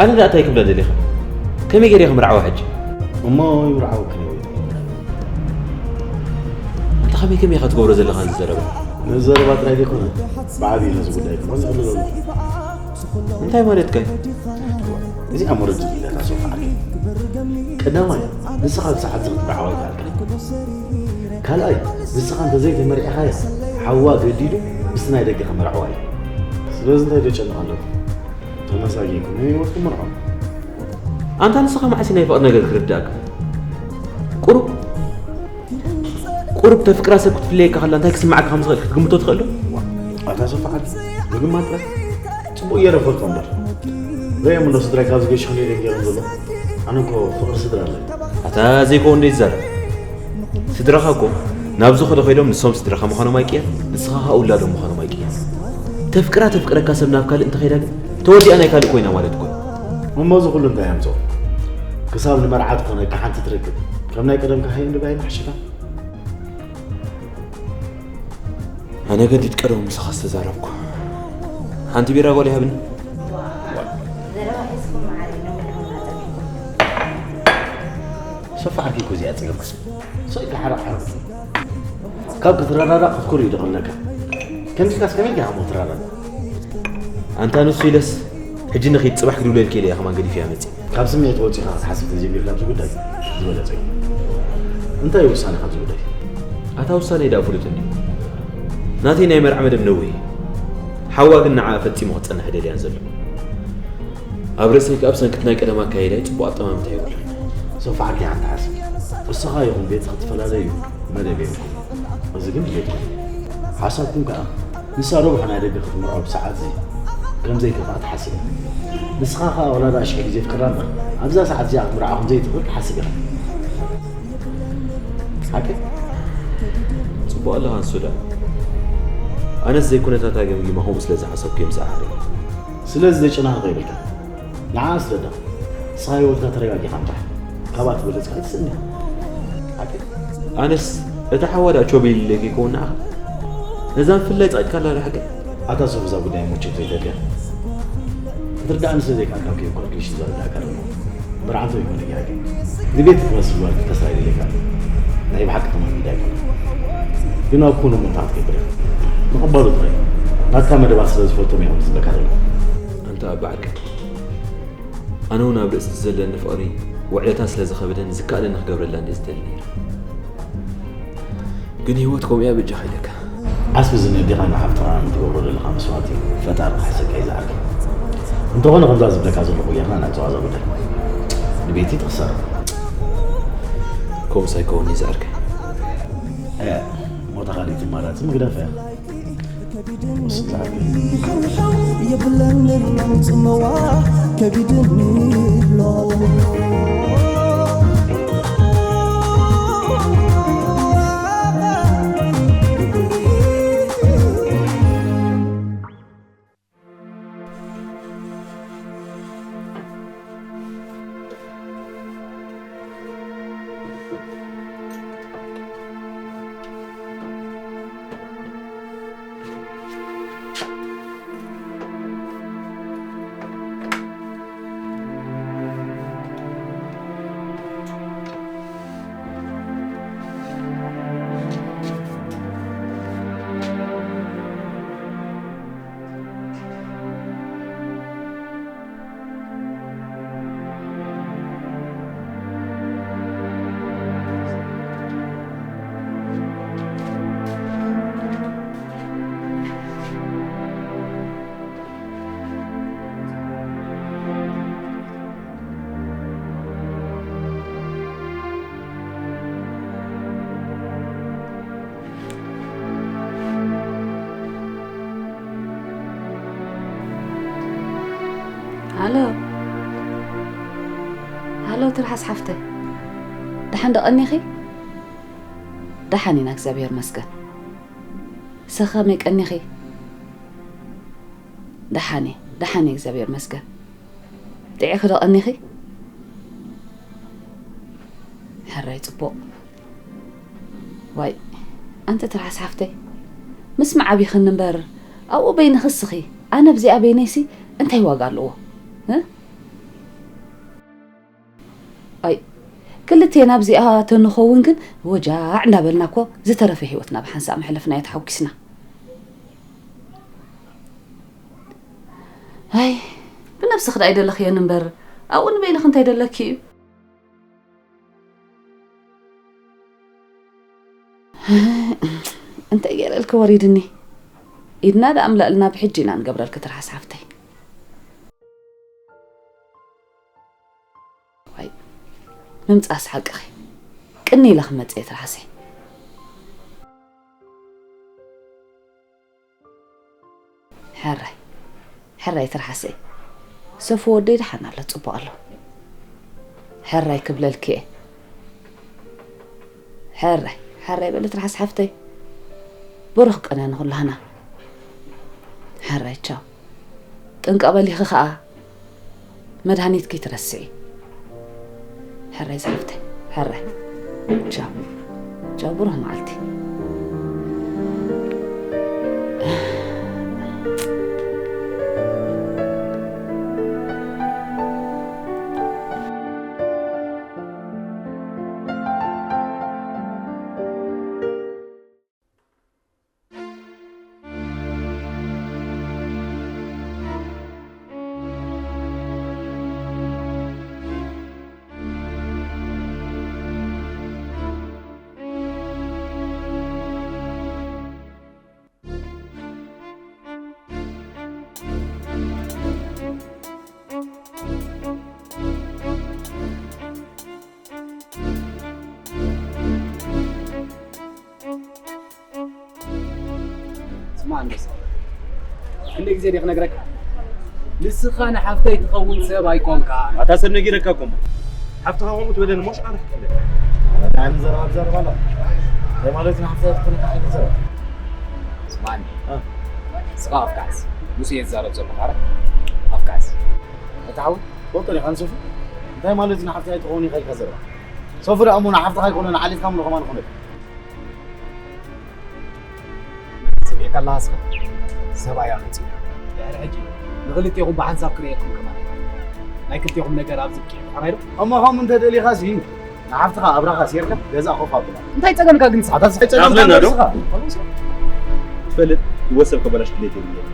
ኣነ ደኣ እንታይ ክብላ ደሊኻ? ከመይ ገይረ እየ ክምርዓዋ ሕጂ? እሞ ይምርዓወኪ ነው ወይ? ኣንታ ከመይ ከመይ ኢኻ ትገብሮ ዘለኻ እዚ ዘረባ? ነዚ ዘረባ ጥራይ ዘይኮነ፣ ብዓብዪ ነዚ ጉዳይ ክኾን ይኽእል ኣለኹ። እንታይ ማለትካ እዩ? እዚኣ መረጃ ኢላታ ሶፋ ዓርከይ። ቀዳማይ፣ ንስኻ ኣብዚ ሰዓት እዚ ክትምርዓዋ ኣይከኣልካን። ካልኣይ፣ ንስኻ እንተዘይተመርዒኻያ፣ ሓዋ ገዲዱ ምስቲ ናይ ደገ ከመርዕዋ እዩ። ስለዚ እንታይ ደጨንቕ ኣለኹ? ተመሳጊንኩም ናይ ህይወትኩም መርዖ። ኣንታ ንስኻ መዓስ ናይ ፍቕሪ ነገር ክርዳእካ? ቁሩብ፣ ቁሩብ ተፍቅራ ሰብ ክትፍለየካ ከላ እንታይ ክስምዓካ ከም ዝኽእል ክትግምቶ ትኽእል ዶ? ኣታ ሶፋ ዓርከይ፣ ምግማት ጥራይ ጽቡቕ ገይረ እፈልጦ እምበር። ርእዮም እንዶ ስድራይ ካብዚ ገይሽ ክንደይ ደንገሮም ዘሎ። ኣነ እኮ ፍቕሪ ስድራ ኣለኒ። ኣታ ዘይከውን ዶ ይዛረብ? ስድራኻ እኮ ናብ ዝኾነ ከይዶም ንሶም ስድራኻ ምዃኖም ኣይቅየር፣ ንስኻ ኸኣ ውላዶም ምዃኖም ኣይቅየር። ተፍቅራ ተፍቅረካ ሰብ ናብ ካልእ እንተኸይዳ ግን ተወዲኣ ናይ ካልእ ኮይና ማለት እኮ እዩ። እሞ እዚ ኩሉ እንታይ ኣምጽኦ? ክሳብ ንመርዓ ትኾነካ ሓንቲ ትረክብ። ከም ናይ ቀደምካ ሃይ እንድባይ ምሕሽካ። ኣነ ገዲድ ቀደሙ ምሳኻ ዝተዛረብኩ። ሓንቲ ቢራ ጎል ይሃብኒ። ዘረባ ሒዝኩም መዓረይ ነዊሕ ኮንካ ጸኒሕኩም። ሶፋ ዓርኪ እኮ እዚኣ ጸገምካ። ሰው ኢልካ ሓረቕ ሓረቕ። ካብ ክትረዳዳእ ክትኩር እዩ ደቐለካ። ከምዚካስ ከመይ ኢልካ እሞ ትረዳዳእ? ኣንታ ንሱ ኢለስ ሕጂ ንኺድ ጽባሕ ክድውለልኪ ኢለ እየ ከማን ገዲፈያ መጺእ። ካብ ስምዒት ወጺኻ ክትሓስብ ተጀሚርካ ኣብዚ ጉዳይ ዝበለጸ እዩ። እንታይ እዩ ውሳነኻ ኣብዚ ጉዳይ? ኣታ ውሳነይ ደኣ ፍሉጥ እንድዩ። ናተይ ናይ መርዓ መደብ ነዊህ እዩ። ሓዋ ግን ንዓኣ ፈጺሙ ክትጸንሕ ደልያን ዘሎ። ኣብ ርእሰይ ከኣ ብሰንኪ እቲ ናይ ቀደም ኣካይዳይ ጽቡቕ ኣጠማምታ የብሉን። ሶፋ ዓርከይ ሓንቲ ሓስብ። እስኻ ይኹን ቤቲ ክትፈላለዩ መደብ የብልኩም። እዚ ግን ድሌትኩም። ሓሳብኩም ከኣ ንሳ ረቡሕ ናይ ደገ ክትምርዖ ብሰዓት እዚ ከም ዘይከፍኣ ትሓስብ ኢኻ። ንስኻ ከኣ ወላ ደኣ ሽሕ ግዜ ፍቅራ እምበር ኣብዛ ሰዓት እዚኣ ክትምርዓ ከም ዘይትኽእል ትሓስብ ኢኻ። ሓቂ? ጽቡቕ ኣለኻ ንሱ ደኣ። ኣነስ ዘይኩነታታ ገምጊመ ከምኡ ስለ ዝሓሰብኩ እየ ምስኣ ሓሪቐ። ስለዚ ዘጨናንቕ የብልካን። ንዓ ኣስረዳ። ንስኻ ህይወትካ ተረጋጊኻ ምራሕ። ካብኣ ትበለጽ ካልእ ትስእን ኢኻ። ሓቂ? ኣነስ እታ ሓዋ ደኣ ቾብ ኢልለይ ከይከውን ንዓኻ። ነዛ ምፍላይ ጸቒጥካ ኣላ ዶ ሓቂ? ኣታ ሶፍ እዛ ጉዳይ ሙችብ ዘይተድልያ። ክትርዳእኒ ስለ ዘይከኣልካ እኮ እየ ኮርክሊሽ ዘረዳእካ ዘለኹ። መርዓቶ ይኹን ነጊራኪ። ንቤት ትመስል ጓል ክከስራ ይደልየካ ኣሎ። ናይ ብሓቂ ተማሚዳ ኣይኮነን። ግን ኣብ ኩሉ ምንታ ክትገብር ኢኻ። ምቕባሉ ጥራይ። ናትካ መደባት ስለ ዝፈልጦም እዮም ዝብለካ ዘለኹ። ኣንታ ኣባዕርከ ኣነ እውን ኣብ ርእሲ ዘለኒ ፍቕሪ ውዕለታ ስለ ዝኸበደኒ ዝከኣለኒ ክገብረላ እንደ ዝደሊ ነይረ። ግን ህይወት ከምኡ እያ በጃኻ ኢለካ። ዓስቢ ዝነዴኻ ንሓፍትኻ ንትገብሮ ዘለኻ መስዋእቲ ፈጣሪ ክሕሰካ እዩ ዝዓቢ። እንተኾነ ከምዛ ዝብለካ ዘለኹ ጌርና ናብዛ ዋዛ ጉዳይ ንቤቲ ትኽሰር። ከምኡስ ኣይከውን እዩ ዝዓርከ። ሞታ ካልእ ትማራፂ ምግዳፍ እያ። ሃሎ፣ ሃሎ፣ ትርሓስ ሓፍተይ፣ ደሓን ዶ ቀኒኺ? ደሓን ኢና እግዚኣብሔር መስገን። ስኸ ከመይ ቀኒኺ? ደሓን እየ፣ ደሓን እየ እግዚኣብሔር መስገን። ጥዒኺ ዶ ቀኒኺ? ሕራይ ጽቡቕ። ዋይ ኣንቲ ትርሓስ ሓፍተይ፣ ምስማዕ ኣቢኽኒ እምበር ኣብኡ በይንኺ እስኺ ኣነ ኣብዚኣ በይነይሲ እንታይ ዋጋ ኣለዎ? እ? ኣይ ክልቴና ኣብዚኣ ተንኸውን ግን ወጃዕ እንዳበልና እኮ ዝተረፈ ህይወትና ብሓንሳእ መሕለፍናዮ ተሓጒስና። ኣይ ብነብስኺ ደኣ ኣይደለኽዮን እምበር ኣብኡ ንበይንኺ እንታይ ደለኪ እዩ? እንታይ ገይረልኪ ወሪድኒ? ኢድና ደኣ እምላእልና ብሕጂ ኢና ንገብረልኪ ትርሓስ ሓፍተይ። ዋይ ምምጻእስ ሓቅኺ ቅኒ ኢለ ክመጽእ እየ ትርሓሰይ። ሕራይ ሕራይ ትርሓሰይ። ሰፉ ወደይ ደሓን ኣሎ ጽቡቕ ኣሎ። ሕራይ ክብለልኪ እየ። ሕራይ ሕራይ በሊ ትርሓስ ሓፍተይ። ብሩኽ ቅነ ንኹላህና። ሕራይ ቻው። ጥንቀቕ በሊኺ ኸኣ መድሃኒትኪ ትረስዒ። ሕራይ ዝሓፍተይ ሕራይ። ቻው ቻው ብሩህ መዓልቲ። ስማ ኣንበሳ፣ ክንደይ ግዜ ድየ ክነግረካ? ንስኻ ንሓፍተይ ትኸውን ሰብ ኣይኮንካ። ኣታ ሰብ ነጊረካ እኮ እሞ። ሓፍትኻ ከምኡ ትበለኒ እሞ ሽቃ ንክትብል። ኣነ ዘረባ ብዘረባ ኣላ። እንታይ ማለት እዩ ንሓፍትኻ ትኾነካ ዓይነት ዘረባ? ስማኒ። እ። ንስኻ ኣፍካስ። ንሱ እየ ዝዛረብ ዘለኹ፣ ኣረ? ኣፍካስ። ኣታ ሓው፣ ትፈልጦ ዲኻ ንሰፉ? እንታይ ማለት እዩ ንሓፍትኻ ኣይትኸውን ኢኻ ኢልካ ዘረባ? ሰፉ ደኣ እሞ ንሓፍትኻ ኣይኮነን፣ ሓሊፍካ እሞ ንኸማን ይኾነካ። ጽቢቕካ ኣለኻ እስኻ? ሰብኣይ ኣምጺእ። ድሕሪ ሕጂ ንኽልቴኹም ብሓንሳብ ክርእየኩም ከማን። ናይ ክልቴኹም ነገር ኣብዚ ብቂዕ ድሓን ኣይዶ? እሞ ከምኡ እንተ ደሊኻሲ፣ ንሓፍትኻ ኣብራኻ ሴርካ ገዛ ኮፍ ኣብላ። እንታይ ጸገምካ ግን ንስኻ? ኣታ ዝፈጨ ናብለና ዶ? ንስኻ። ትፈልጥ፣ ህይወት ሰብ ከበላሽ ድሌት የብለይን።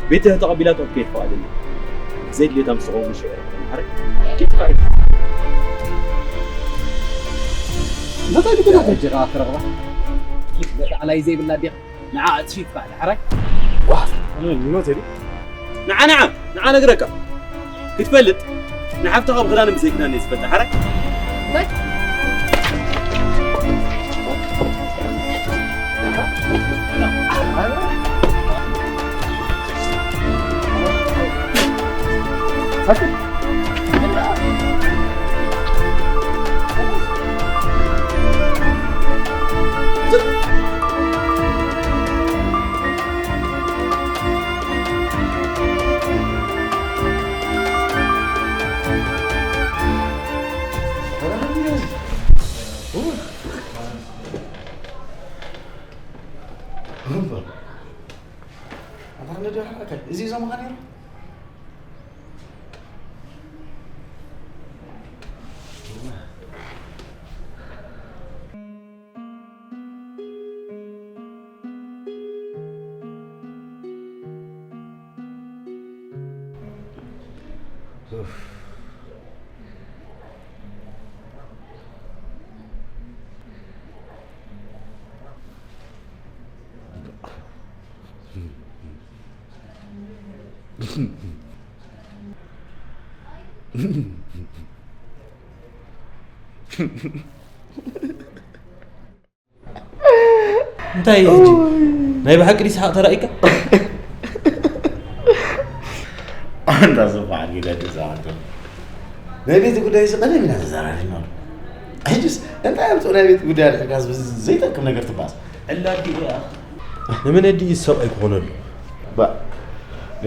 ቤትህ ተቐቢላቶ ክትከይድ ፍቓደኛ። ዘድልዮ ታምጽኦ ምሽ። ኣረ ኪድ ባይ። እንታይ ድግና ተጀራ ክረባ። ኪድ በቃ ላይ ዘይብላ ዲኻ። ንዓ ኣጽፊፍካ፣ ሓራይ። ዋ፣ ኣነ ሊኖ ዘሪ። ንዓ፣ ንዓ፣ ንዓ ነግረካ። ክትፈልጥ፣ ንሓፍትኻ ብኽዳን ብዘይክዳን እየ ዝፈልጣ፣ ሓራይ። እዚ ዞም ኻን እንታይ እዩ ሕጂ? ናይ ብሓቂ ድዩ ሰሓቕ ተራእይካ? ኣንታ ዝበሃል ግደድ እዛ ኣንተ። ናይ ቤት ጉዳይ እዚ ቀደም ኢና ተዘራሪብናሉ። ሕጅስ እንታይ ኣምፅኡ ናይ ቤት ጉዳይ ኣድሕርካስ ብዚ ዘይጠቅም ነገር ትባስ? ዕላዲ እያ። ንመን ኣዲ እዩ ሰብኣይ ክኾነሉ? ባ፣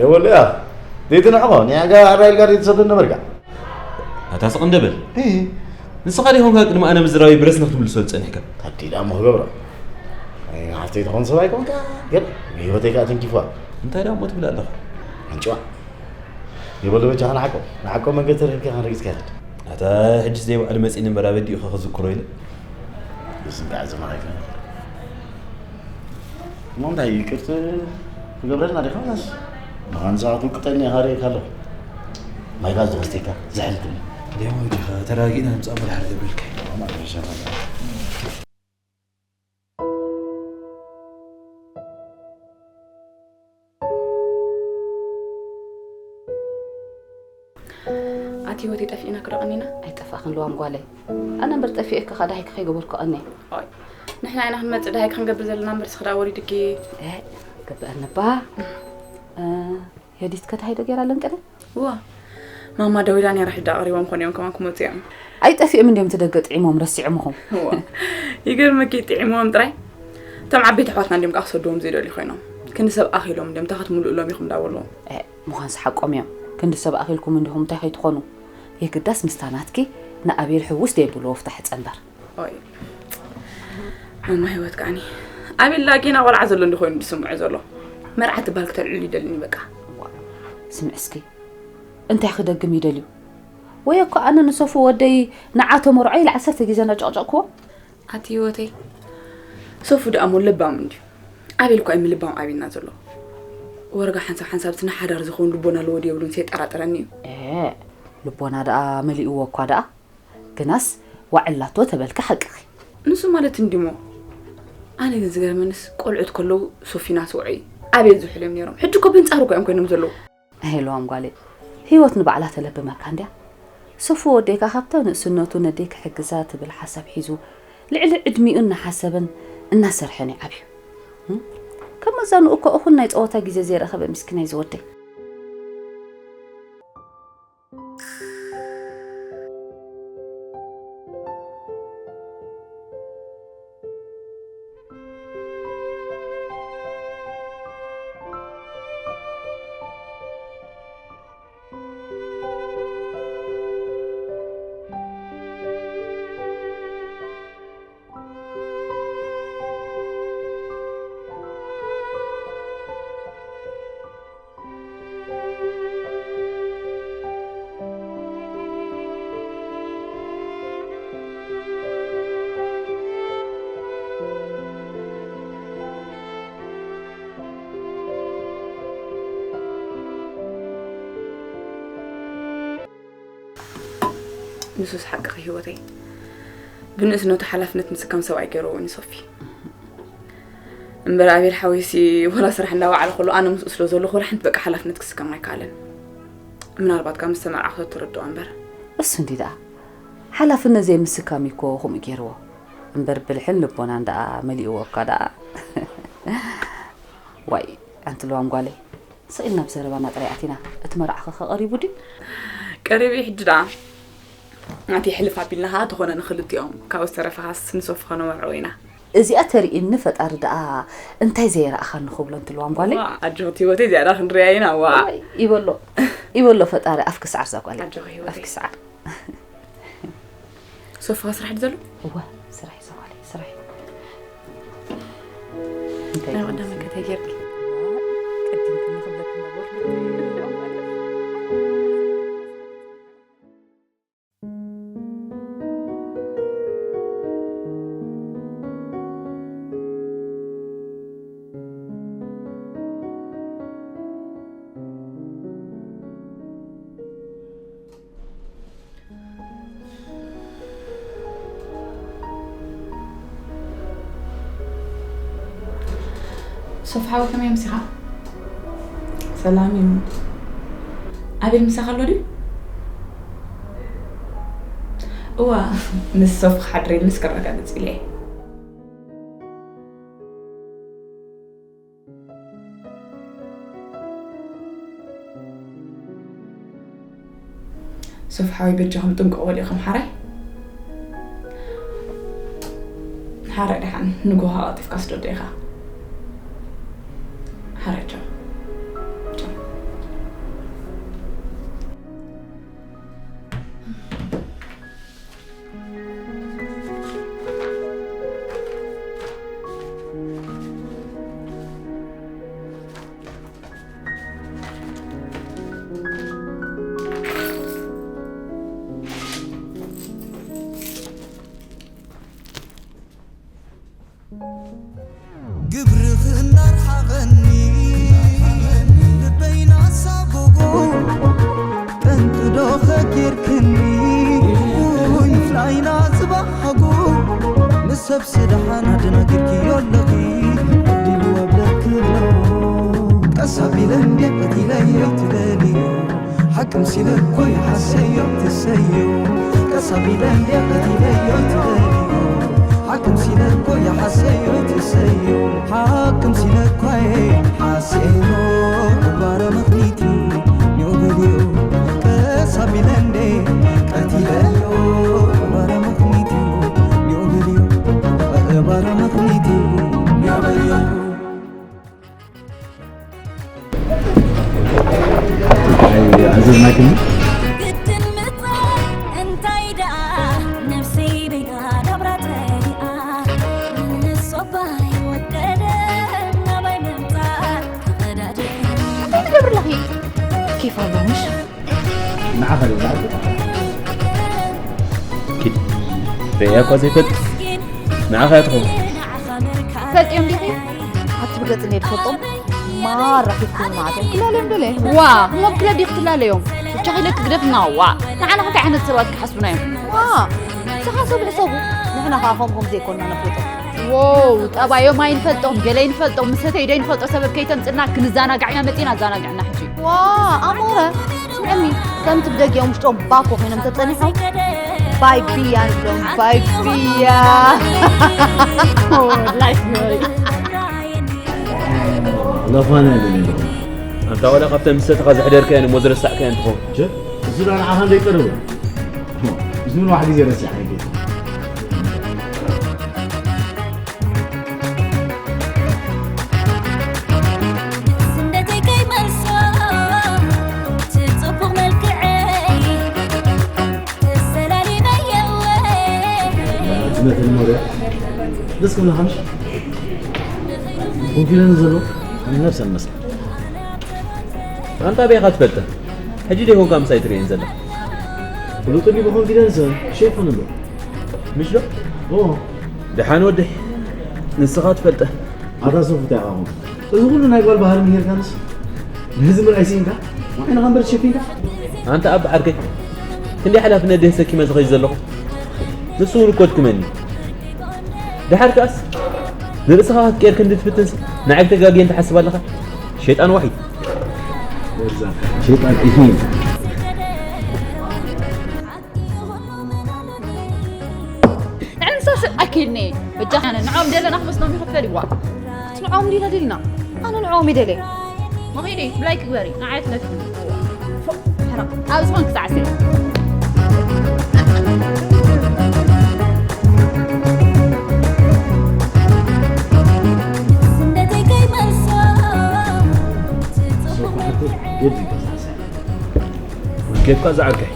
የወለ እያ። ዘይትንዕቆ፣ ንያጋ ኣራይል ጋር የተሰደድ ነበርካ። ኣታ ስቕ እንደ በል። እህ። ንስኻ ዲኹም ካብ ቅድሚ ኣነ ምዝራዊ ብረስና ክትምልሶ ዝጸኒሕካ? ታዲዳ እሞ ክገብሮ። ኣይ፣ ሃፍተይ ትኾን ሰብ ኣይኮንካ፣ ግን ብህይወተይ ከኣ ተንኪፍዋ። እንታይ ደኣ እሞ ትብል ኣለኻ? ኣንጭዋ። የበሎ በጃኻ ንዓቆ፣ ንዓቆ መንገዲ ተረኺብካ ከንረጊጽካ ይኽእል። ኣታ ሕጅስ ዘይባዕሉ መጺእኒ እምበር ኣበዲኡ ኢኻ ክዝክሮ ኢለ። ብስንቃዕ ዘማሪካ። እሞ እንታይ ይቅርት ክገብረልና ዲኻ? ናስ ብኻን ሰዓት ውቅጠኒ ኢኻ ርእየካ ኣለኹ። ማይካ ዝወስደካ ዝሕልክኒ። ደሞ ዲኻ ተራጊእና ንምጻእ መድሓር ገብረልካ። ማለት ይሻላል። ኣቲ ህይወተይ ጠፊእና ክረቐኒና? ኣይጠፋእኽን ልዋም ጓለይ። ኣነ እምበር ጠፊኤ ከኻ ዳሂ ከኸይገበርኩ ቀኒ። ኦይ፣ ንሕና ኢና ክንመጽእ ዳሂ ክንገብር ዘለና እምበር ስኽዳ ወሪድኪ። እ፣ ገብአንባ። እ፣ የዲት ከዳሂ ዶ ጌራ ለንቀለ? እዋ። ማማ ደዊላ ነይራ ሕጂ ኣቕሪቦም ኮን እዮም ከማን ክመጹ እዮም። ኣይጠፊኦም እንዲዮም እቲ ደገ ጥዒሞም ረሲዖምኹም። እዋ። ይገርመኪ ጥዒሞም ጥራይ። እቶም ዓበይቲ ኣሕዋትና እንዲዮም ከኣ ክሰድዎም ዘይደልዩ ኮይኖም። ክንዲ ሰብ ኣኺሎም እንዲዮም እንታይ ክትምልእሎም ኢኹም እንዳበልዎም። እ፣ ምዃንስ ሓቆም እዮም። ክንዲ ሰብ ኣኺልኩም እንዲኹም እንታይ ከይትኾኑ። የግዳስ ምስታ ናትኪ ንኣቤል ሕውስ ደየብልዎ ፍታሕ ጸንበር። ኦይ። ማማ ህይወት ከዓኒ። ኣቤል ዳኣ ጌና ቆልዓ ዘሎ እንዲ ኮይኑ ዝስምዖ ዘሎ። መርዓ ትበሃል ክተልዕሉ ይደልኒ በቃ። ዋ፣ ስምዕ እስኪ። እንታይ ክደግም ይደልዩ? ወይ እኮ ኣነ ንሶፉ ወደይ ንዓ ተመርዖ ኢለ ዓሰርተ ግዜ እናጨቕጨቕክዎ። ኣቲ ህይወተይ። ሶፉ ደኣ እሞ ለባም እንድዩ። ኣቤል እኳ እዩ ምልባም ኣብዩና ዘሎ። ወረጋ ሓንሳብ ሓንሳብ እቲ ንሓዳር ዝኸውን ልቦና ኣለዎ ድየብሉን የጠራጥረኒ እዩ። ኤ፣ ልቦና ደኣ መሊእዎ እኳ ደኣ። ግናስ ዋዕላቶ ተበልኪ ሓቅኺ። ንሱ ማለት እንዲሞ። ኣነ ግን ዝገርመንስ ቆልዑት ከለዉ ሶፊና ስውዐይ ኣቤል ዝውሕል እዮም ነይሮም። ሕጂ እኮ በንጻሩ እኮ እዮም ኮይኖም ዘለዉ። ኣይ፣ ሎዋም ጓለይ፣ ህይወት ንባዕላ ተለብመካ እንድያ። ሶፉ ወደይካ ካብታ ንእስነቱ ነደይ ክሕግዛ ትብል ሓሳብ ሒዙ፣ ልዕሊ ዕድሚኡ እናሓሰበን እናሰርሐን እዩ ዓብዩ። እም? ከም መዛንኡ እኮ እኹል ናይ ጸወታ ግዜ ዘይረኸበ ምስኪናይ ዝወደይ። ንሱስ ሓቅኺ ህይወተይ። ብንእስነቱ ሓላፍነት ምስካም ሰብኣይ ገይርዎ እዩ ንሶፊ። እምበር ኣቤል ሓወይሲ ወላ ስራሕ እንዳወዓለ ከሎ ኣነ ምስኡ ስለ ዘለኹ ወላ ሓንቲ በቃ ሓላፍነት ክስከም ኣይከኣለን። ምናልባት ካብ ምስ ተመርዓኹ ተረድኦ እምበር። እሱ እንዲ ደኣ ሓላፍነት ዘይምስካም እዩ እኮ ከምኡ ገይርዎ። እምበር ብልሕን ልቦናን ደኣ መሊእዎ እኳ ደኣ። ዋይ፣ ኣንቲ ልዋም ጓለይ፣ ስቕ ኢልና ብዘረባና ጥራይ ኣቲና፣ እቲ መርዓኸ ቀሪቡ ድዩ? ቀሪቡ እዩ ሕጂ ደኣ። ናተይ ሕልፍ ኣቢልና ኸዓ ተኾነ ንኽልቲኦም፣ ካብኡ ዝተረፈኻስ ንሶፊ ኸነመርዕዎ ኢና። እዚኣ ተርእየኒ ፈጣሪ ደኣ እንታይ ዘየረኣኻኒ ክብሎ እንትልዋም ጓለይ። ዋ፣ ኣጆኺ ህይወተይ፣ እዚኣ ደኣ ክንሪኣ ኢና፣ ዋ። ዋይ፣ ይበሎ፣ ይበሎ ፈጣሪ ኣፍኪ ሰዓር እዛ ጓለይ። ኣጆኺ ህይወተይ። ኣፍኪ ሰዓር። ሶፋ ስራሕ ድዩ ዘሎ? እወ፣ ስራሕ እዩ እዛ ጓለይ፣ ስራሕ እዩ። እንታይ ናይ ይኾን ቀዳመ እስኪ? ከታይ ጌርኪ? ቅድም ክንክብለክ ነበርኩ። ሶፍ ሓወይ፣ ከመይ ኣምሲኻ? ሰላም እዩ። ኣቤል ምሳኻ ኣሎ ድዩ? እዋ፣ ምስ ሶፍ ክሓድር ኢልንስ ከረጋግጽ ኢለ እየ። ሶፍ ሓወይ፣ በጃኹም ጥንቁቕ በሉ ኢኹም ሓራይ። ሓራይ ደሓን ንግሆ ቀልጢፍካ ስደዶ ኢኻ። ሓራይ ቻው። ቻው። ግብርኺ እናርሓቐኒ፣ ልበይ ናሳጎጎ፣ ጠንቂ ዶ ኸጌርክኒ፣ ውይ፣ ምፍላይና ጽባሕ ሓጎ፣ ንሰብሲ ደሓን ኣደናጊርክዮ ኣለኺ፣ ዕድል ይወብለኪ ኣሎ። ቀስ ኣቢለ እንድየ ቀቲለዮ ትበልዮ፣ ሓቂ ምሲለ እኮ ይሓሰዮ ትሰዮ። ቀስ ኣቢለ እንድየ ቀቲለዮ ትበልዮ፣ ሓቂ ምሲለ እኮ ይሓሰዮ ትሰዮ። ሓቂ ምሲለ እኮ ይሓሰዮ፣ ክባረ ምኽኒት እዩ በልዮ። ቀስ ኣቢለ እንድየ ቀቲለዮ፣ ክባረ ምኽኒት እዩ በልዮ፣ ክባረ ምኽኒት እዩ በልዮ። ኣዘዝናክኒ። ግድን ምጻእ እንታይ ደኣ ነፍሰይ በይና ናብራ ጠይኣ። ንሶባይ ወደደ ናባይ ምምጻእ ተቐዳደ። እንታይ ትገብሪ ኣለኺ? ኬፍ ኣሎ ምሽ? ንዓኻ ድዩ ዝዓርኩ? ኪድ። ርእያ እኳ ዘይፈልጥ። ንዓኻ እያ ትኸውን። ትፈልጥዮም ዲኺ? ኣቲ ብገጽ እንድየ ትፈልጦም ማራ ኬፍ ክህቡ ማለት እዮም። ክላለዮም ደለ። ዋ፣ እሞም ክለ ዲኺ ትላለዮም? ብቻ ኺለ ትግደፍና፣ ዋ። ንዓና እንታይ ዓይነት ሰባት ክሓስቡና እዮም? ዋ፣ ዝሓሰቡ ሕሰቡ። ንሕና ኸዓ ከምኡ ከም ዘይኮንና ነፍልጦ። ዎው፣ ጠባዮም ኣይንፈልጦም፣ ገለ ኣይንፈልጦም፣ ምሰተይ ዶ ኣይንፈልጦ ሰበብ ከይተምጽና ክንዘናጋዕ ኢና መጺና፣ ኣዘናግዕና ሕጂ። ዋ፣ ኣሞረ፣ ስምዕኒ፣ ከምቲ ብደጊኦም ውሽጦም ባኮ ኮይኖም ተጸኒሖም፣ ባይ ቢያ ንብሎም፣ ባይ ቢያ። ላይፍ ኖሪ። ለፋና ይደለ። ኣንታ ዋላ ካብተን ምሰትኻ ዘሕደርካየን እሞ ዝረሳዕካየን ትኸውን። ቸ፣ እሱ ዳ ንዓኻ እንደይቀርብ። እሱ ምን ዋሕድ ግዜ ረሲዓ ይገኝ። ስንደተይ ከይመልሶ፣ እቲ ጽቡቕ መልክዐይ፣ ተሰላሊመየወ። ዝመተ ንመርያ። ደስ ክብለኻ ምሽ? ኮንፊደንስ ዘሎ? ነብሰን መስል። ኣንታ ኣበይ ኢኻ ትፈልጠ? ሕጂ ዶ ይኾንካ ምሳይ ትርእየን ዘለኻ? ፍሉጥ እንዲ ብኮንፊደንስ ሼፍ ንብሎ። ምሽ ዶ? ኦ። ደሓን ወደይ። ንስኻ ትፈልጠ። ኣታ ሶፍ እንታይ ኢኻ ኾንካ? እዚ ኩሉ ናይ ጓል ባህሪ ምሂርካንስ? ነዚ ምርኣይ ስኢንካ? ንዓይንኻ እምበር ትሸፊንካ? ኣንታ ኣብ ዓርከይ። ክንደይ ሓላፍነት ድየ ተሰኪመ ዝኸይድ ዘለኹ? ንሱ እውን እኮ ኣድክመኒ። ደሓር ከኣስ ንርእስኻ ክትቀይር ክንዲ ትፍትንሲ ንዓይ ክተጋግየን ትሓስብ ኣለኻ? ሸይጣን ዋሒድ። ሸይጣን ኢሂ። ንዕንሳ ስቕ ኣኪልኒ በጃኻ ንዕኦም ደለና ክመስሎም ይኽፈል ይዋ ንዕኦም ዲና ደልና ኣነ ንዕኦም ይደለ መኺዲ ብላይ ክግበሪ ንዓይ ትለፊ ሕራቕ ኣብ ዝኾን ክሳዕሲ ኬፍካ ዝዓርከይ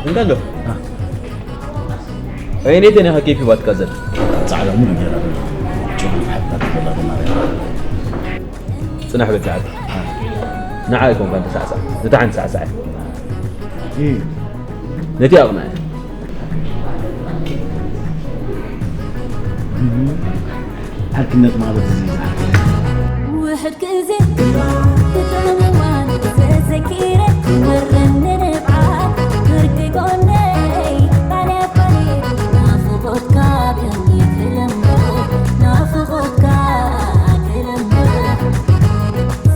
እንዳ ኣሎ ኣየነይተን ኢኻ ኬፍ ሂባትካ ዘላ ጻዕዳ ሙሉ ገይራ ጭጉፍ ሓታ ትበላ ተማሪ ጽናሕ በጃ ዓርከይ ንዓ ኣይኮንካን ተሳዕሳዕ ንታ ሓንቲ ሳዕሳዕ ነቲ ኣቕንዐ ዓርክነት ማለት እዚ ዝዓርከይ ውሕድ ግዜ ክጥዕምዋን ዘዘኪረ ክመረኒ ንብዓት ብርቂ ጎነይ ባልያ ባልየ ናፍቖትካ ብእምኒ ክልምዶ ናፍቖትካ ክልምዶ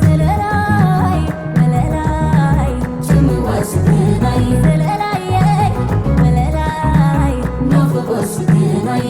ዘለላይ ወለላይ ሽምዋ ስግናይ ዘለላየ ወለላይ ናፍቖት ስግናይ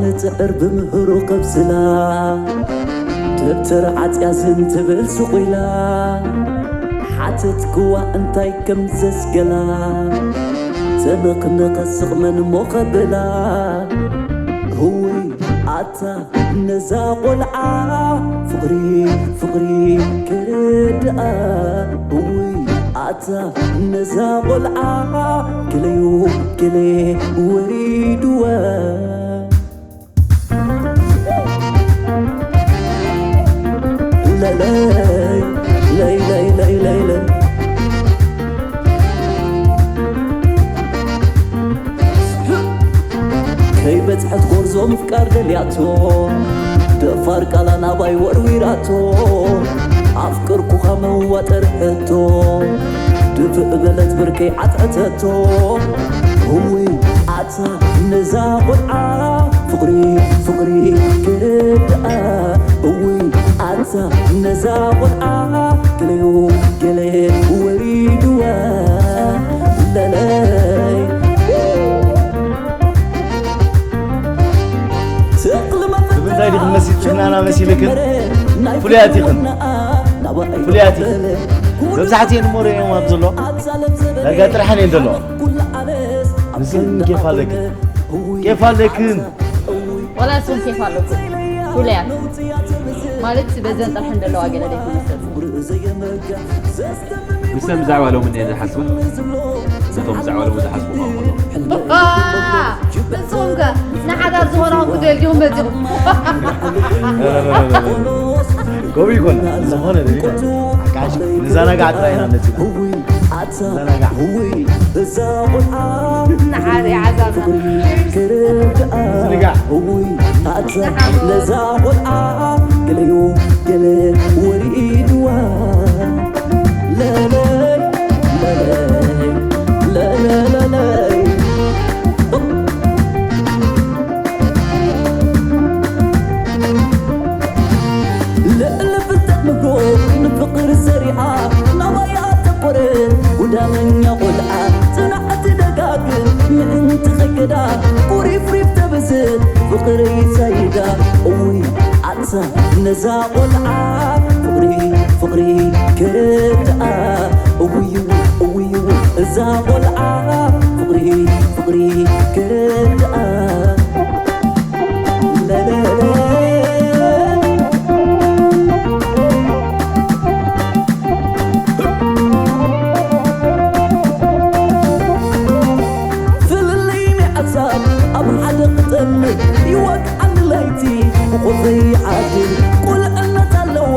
ንጽዕር ብምህሩ ከብስላ ደብተር ዓጽያ ዝን ትብል ስቑኢላ ሓተትክዋ እንታይ ከም ዘስገላ ተነኽነኸ ስቕ መን እሞ ከብላ ህውይ ኣታ ነዛ ቆልዓ ፍቕሪ ፍቕሪ ክርድኣ እውይ ኣታ ነዛ ቆልዓ ገለዩ ገለ ወሪድዋ ለለይ ለይለይለይለይለይ ከይበጽሐት ጎርዞ ምፍቃር ደልያቶ ደፋር ቃላ ናባይ ወርዊራቶ ኣፍቅርኩኻ መዋጠር ሕቶ ድፍእ በለት ብርከይ ዓትዕተቶ እውይ ኣታ ነዛ ቆልዓ ፍቕሪ ፍቕሪ ክርድኣ እውይ ኣታ ነዛ ቆልዓ ገለዮ ገለ ወሪድዋ ለለይ ብምንታይ ዲኽን መሲልክናና መሲልክን ፍሉያት ኢኽን ፍሉያት ኢኽን መብዛሕትኤን እሞ ርእዮም ኣብ ዘሎ ዳርጋ ጥርሐን እየን ዘለዋ ንስን ኬፍ ኣለክን ኬፍ ኣለክን ዋላ ንስኹም ኬፍ ኣለኩም ፍሉያት ማለት በዘን ጥርሐን ዘለዋ ገለ ደይትመስል ንሰን ብዛዕባ ሎሚ እኒአ ዝሓስባ፣ ነቶም ብዛዕባ ሎሚ ዝሓስቡ ከኣ ንስኹም ከ ንሓዳር ዝኾናኹም ክትደልዩ መጺኹም? ከምኡ ይኮና ዝኾነ ደሊና ጋሽ ንዘናጋዕ ጥራይ ኢና መጺና። ንዘናጋዕ። ንሓደ ይዓዛና። ዝንጋዕ። ነዛ ቆልዓ ገለዮ ገለ ወሪድዋ። ለለይ ለለይ ለለለይ። ልዕሊ ፍልጠት ንብሮ ንፍቕሪ ዘሪኣ ናባይ ኣተኮረ። ጉዳመኛ ቆልዓ ጽናዕቲ ደጋግም ምእንቲ ኸይከዳ ቁሪፍሪፍ ተብዝሕ ፍቕሪ ሰይዳ። እውይ ኣታ ነዛ ቆልዓ ፍቕሪ ፍቕሪ ከረድኣ። እውይ እውይ እዛ ቆልዓ ፍቕሪ ፍቕሪ ከረድኣ። ፍልልይ ናይ ሓሳብ ኣብ ሓደ ክጠምር ይወግዓኒ ለይቲ ብኾፈይ ይዓድር። ቁልዕነት ኣለዋ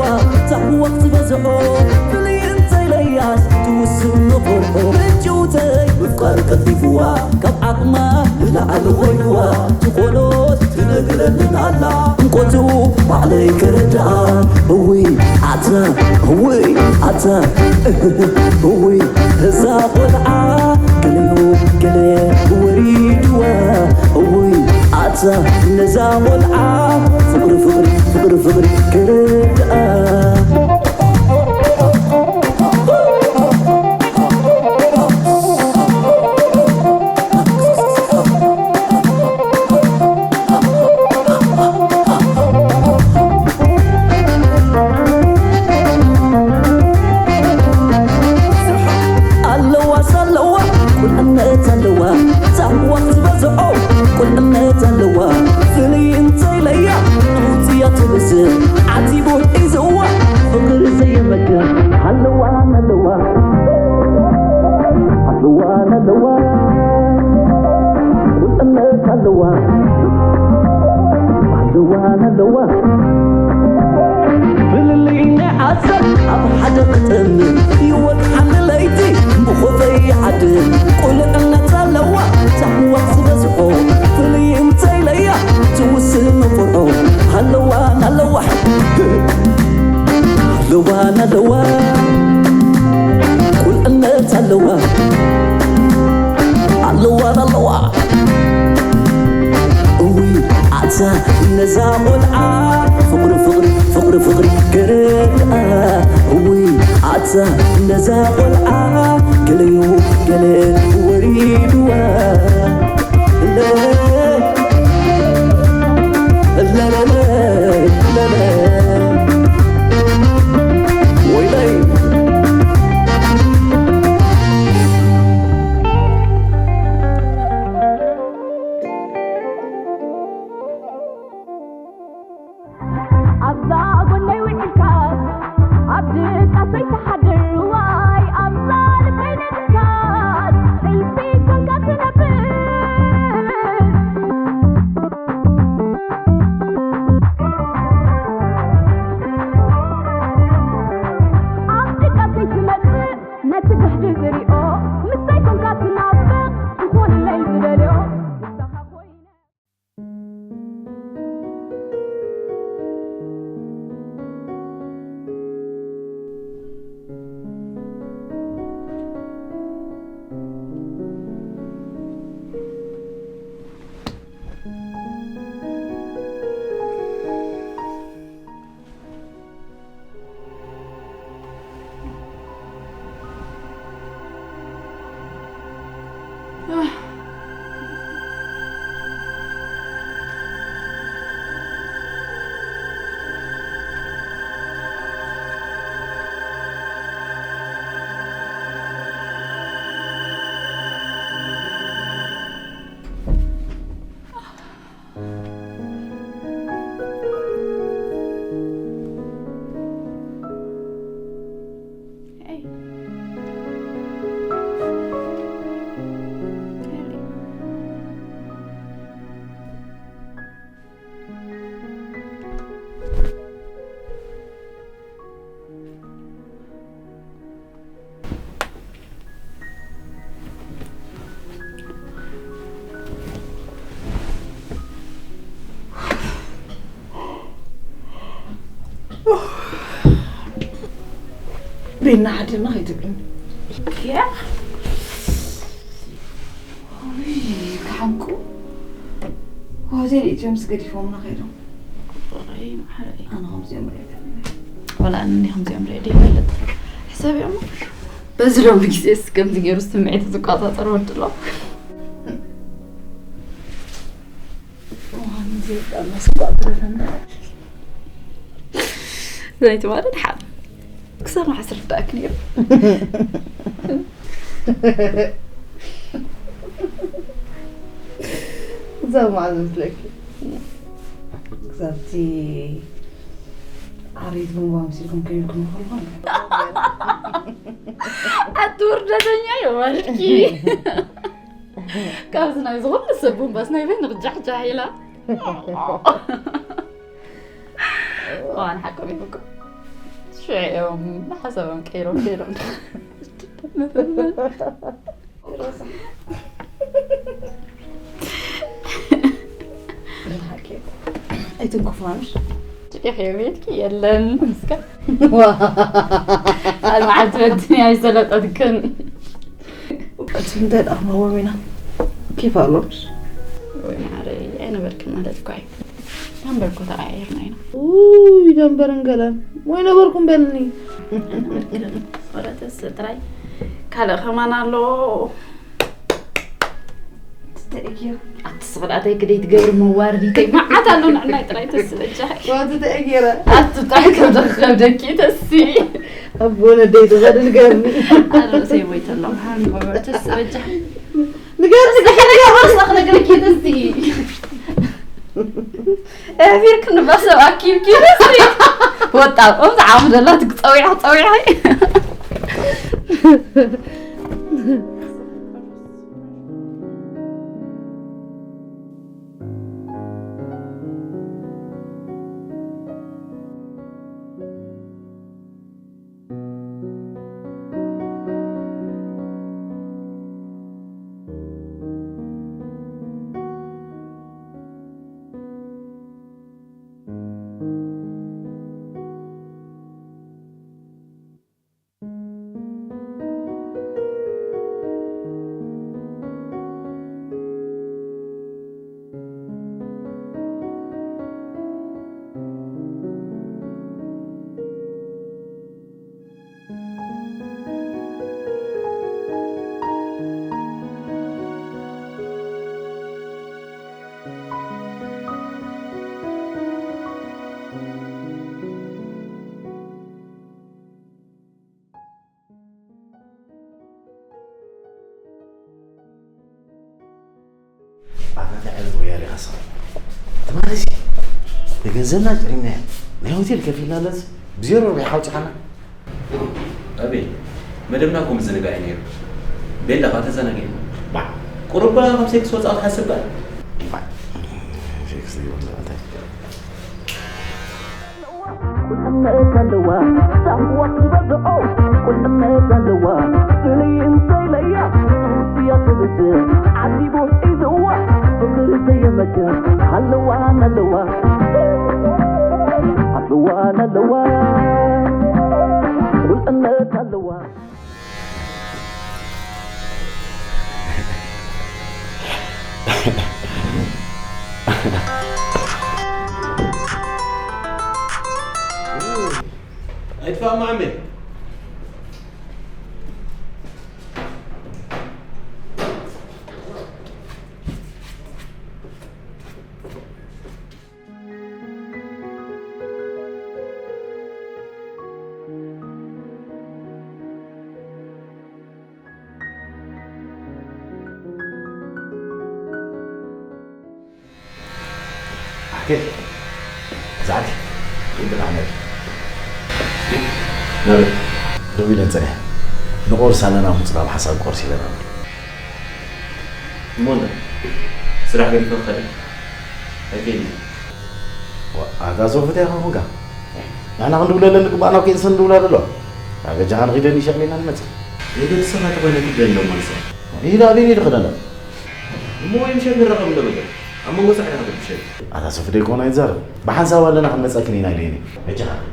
ታሕዋኽ ዝበዝሖ ፍልይ እንተይለያስ ትውስኖ ፈርሖ ምጭውተይ ምፍቃር ቀልጢፍዋ ካብ ዓቕማ ንላዕሊ ኮይንዋ ዝኾኖስ ትነግረንን ኣላ እንቆቱ ባዕለይ ከረድኣ። እውይ ኣታ እውይ ኣታ እውይ እዛ ቆልዓ ገለዮ ገለ ወሪድዋ። እውይ ኣታ ነዛ ቆልዓ ፍቕሪ ፍቕሪ ፍቕሪ ፍቕሪ ከረድኣ። ኣለዋስ ኣለዋ ቁልዕነት ኣለዋ ዛዕዋ ዝበዝሖ ቁልዕነት ኣለዋ ፍልይ እንተይለያ ውፅያ ትብስል ዓቲቡ ሒዝዋ ፍቕሪ ዘየመክን ኣለዋ ኣለዋ ኣለዋ ኣለዋ ቁልዕነት ኣለዋ ኣለዋ ኣለዋ ፍልልይ ናይ ሓሳብ ኣብ ሓደ ክጥምር ይወግሓኒ ለይቲ ብኾፈይ ይዓድር ቁልዕነት ኣለዋ ዛዕዋኽ ዝበዝሖ ፍልይ እንተይለያ ትውስን ፍርዖ ኣለዋ ኣለዋ ኣለዋ ኣለዋ ቁልዕነት ኣለዋ ኣለዋ ኣለዋ እውይ ኣታ ነዛ ቆልዓ ፍቕሪ ፍቕሪ ፍቕሪ ፍቕሪ ገረድኣ እውይ ኣታ ነዛ ቆልዓ ገለዩ ገለ ወሪድዋ ለለይ ለለለይ ለለይ ወይለይ ኣብዛ ጎነይ ውዒልካስ ኣብ ድቃሰይ ትሓድር ዋይ ኣብዛ ልበይ ነዲካስ ቤና ሓደና ከይትብልኒ። ክያ ውይ፣ ክሓምቁ ሆቴል ኢትዮ ምስ ገዲፎምና ከይዶም። ኣይ፣ ማዕረይ። ኣነ ከምዚኦም ሪአ ወላ ኣነ ከምዚኦም ሪአ ደይፈልጥ። ሕሰብ እዮም። በዚ ሎሚ ግዜስ ከምዚ ገይሩ ስምዒት ዝቆጻጸር ወዲ ኣሎ። እዋን እዚ በጣም መስዋዕት ነው። ዘይትማልን ሓ-፣ ክሰማዕ ስርዳእክ ነይሩ። ክሰማዕ ዝመስለኪ? ክሳብቲ ዓሪት ቡምባ መሲልኩም ከይድኩም ከለኹም። ኣቲ ውርደተኛ እዩ ማለትኪ። ካብዚ ናይ ዝኾነ ሰብ ቡምባስ ናይ በይንኺ ጃሕጃሕ ኢላ። እዋን ሓቆም ይብቁ። ሽዑ እዮም ሓሳቦም ቀይሮም ከይዶም። ኣይትንኩፋንሽ። ጭቂኽ የቤትኪ የለን እስከ። ዋ። ኣልማዓት በድኒ ኣይሰለጠትክን። እቲ እንታይ ደኣ ክንህቦም ኢና? ኬፍ ኣሎምስ? ወይ ማዕረይ፣ ኣይነበርክን ማለት እኮ እዩ። ደንበርኮ ተቐያይርና ኢና። ውይ፣ ደንበርን ገለን። ወይ ነበርኩም በልኒ። ኣይነበርክን። ወረተስ ጥራይ። ካልእ ከማን ኣሎ። ትተእየ። ኣቲ ስቕዳተይ ክደይ ትገብሪ መዋርዲተይ። መዓት ኣሎ ንዕናይ ጥራይ ተስበጃ። ዋ፣ ትተእየ። ኣቲ ብጣዕሚ ከብደኺ ከብደኪ ተሲ። ኣቦ ነደይ ተዘድል ገርኒ። ኣርእሰይ ሞይተ ኣለኹ። ሃንጎቨር ተስበጃ። ንገርኒ፣ ንገርኒ፣ ንገርኒ፣ ንገርኒ፣ ንገርኒ። ኣሕቢርክኒ በሰብ ኣኪብኪ ደስ ወጣ። ከምዚ ዓሙ ዘላ ትግጸዊዐ፣ ጸዊዐ። ኣታ እንታይ ዓይነት ወያኔ ኢኻ ንስኻ? ትማሊ ሲ ንገንዘብና ጨሪምናዮ፣ ናይ ሆቴል ከፊልናለስ ብዜሮ ረቢሕካ ኣውጺኻና። ኣቤል፣ መደብና እኮ ምዝንጋዕ እዩ ነይሩ። ቤላ ኸኣ ተዘናጊዕና። ባዕ። ቁሩብ ካብ ሴክስ ወጻኢ ክትሓስብ ከኣ። ባዕ። ሴክስ ዘይብሉ እንታይ? ቁልዕነት ኣለዋ ሳንቡዋ ዝበዝሖ፣ ቁልዕነት ኣለዋ ፍልይ እንተኢለያ፣ ጡጥያ ትብስ ዓቲቡ ሒዝዋ፣ ፍቕሪ ዘየመክን ሃለዋ ናለዋ፣ ሃለዋ ናለዋ፣ ቁልዕነት ኣለዋ። ኣይትፋእ ማዓመይ። ኣሕቴ፣ ዛዕት፣ ይብላ ነር። ነር። ደው ኢለን ጸኒሐ። ንቆርስ ኣለና፣ ምጽ ናብ ሓሳብ ቆርስ ኢለና። እሞ እንዳ ስራሕ ገዲፈ ክኸደ ኣይከይድን። ዋ፣ ኣታ ሶፍት ኢኻ ኾንካ። ንሕና ክንድውለለን ንግባእ ናብ ኬንሰን ንድውላ ደሎ። ኣበጃኻ ንኺደን ይሸቕሊና ንመጽእ። የገድሰኻ ተኾይነ ክደን ደሞ ንሳ። ይሂዳ ኣበይ ይድኽደን? እሞ ወይ ምሸት ንራኸብ እንዶ በጃ። ኣብ መንጎ ጻዕዳ ክትብሸል። ኣታ ሶፍት ደይኮና ይዛረብ። ብሓንሳብ ኣለና ክንመጸክን ኢና ኢለኒ። በጃኻ ኺድ።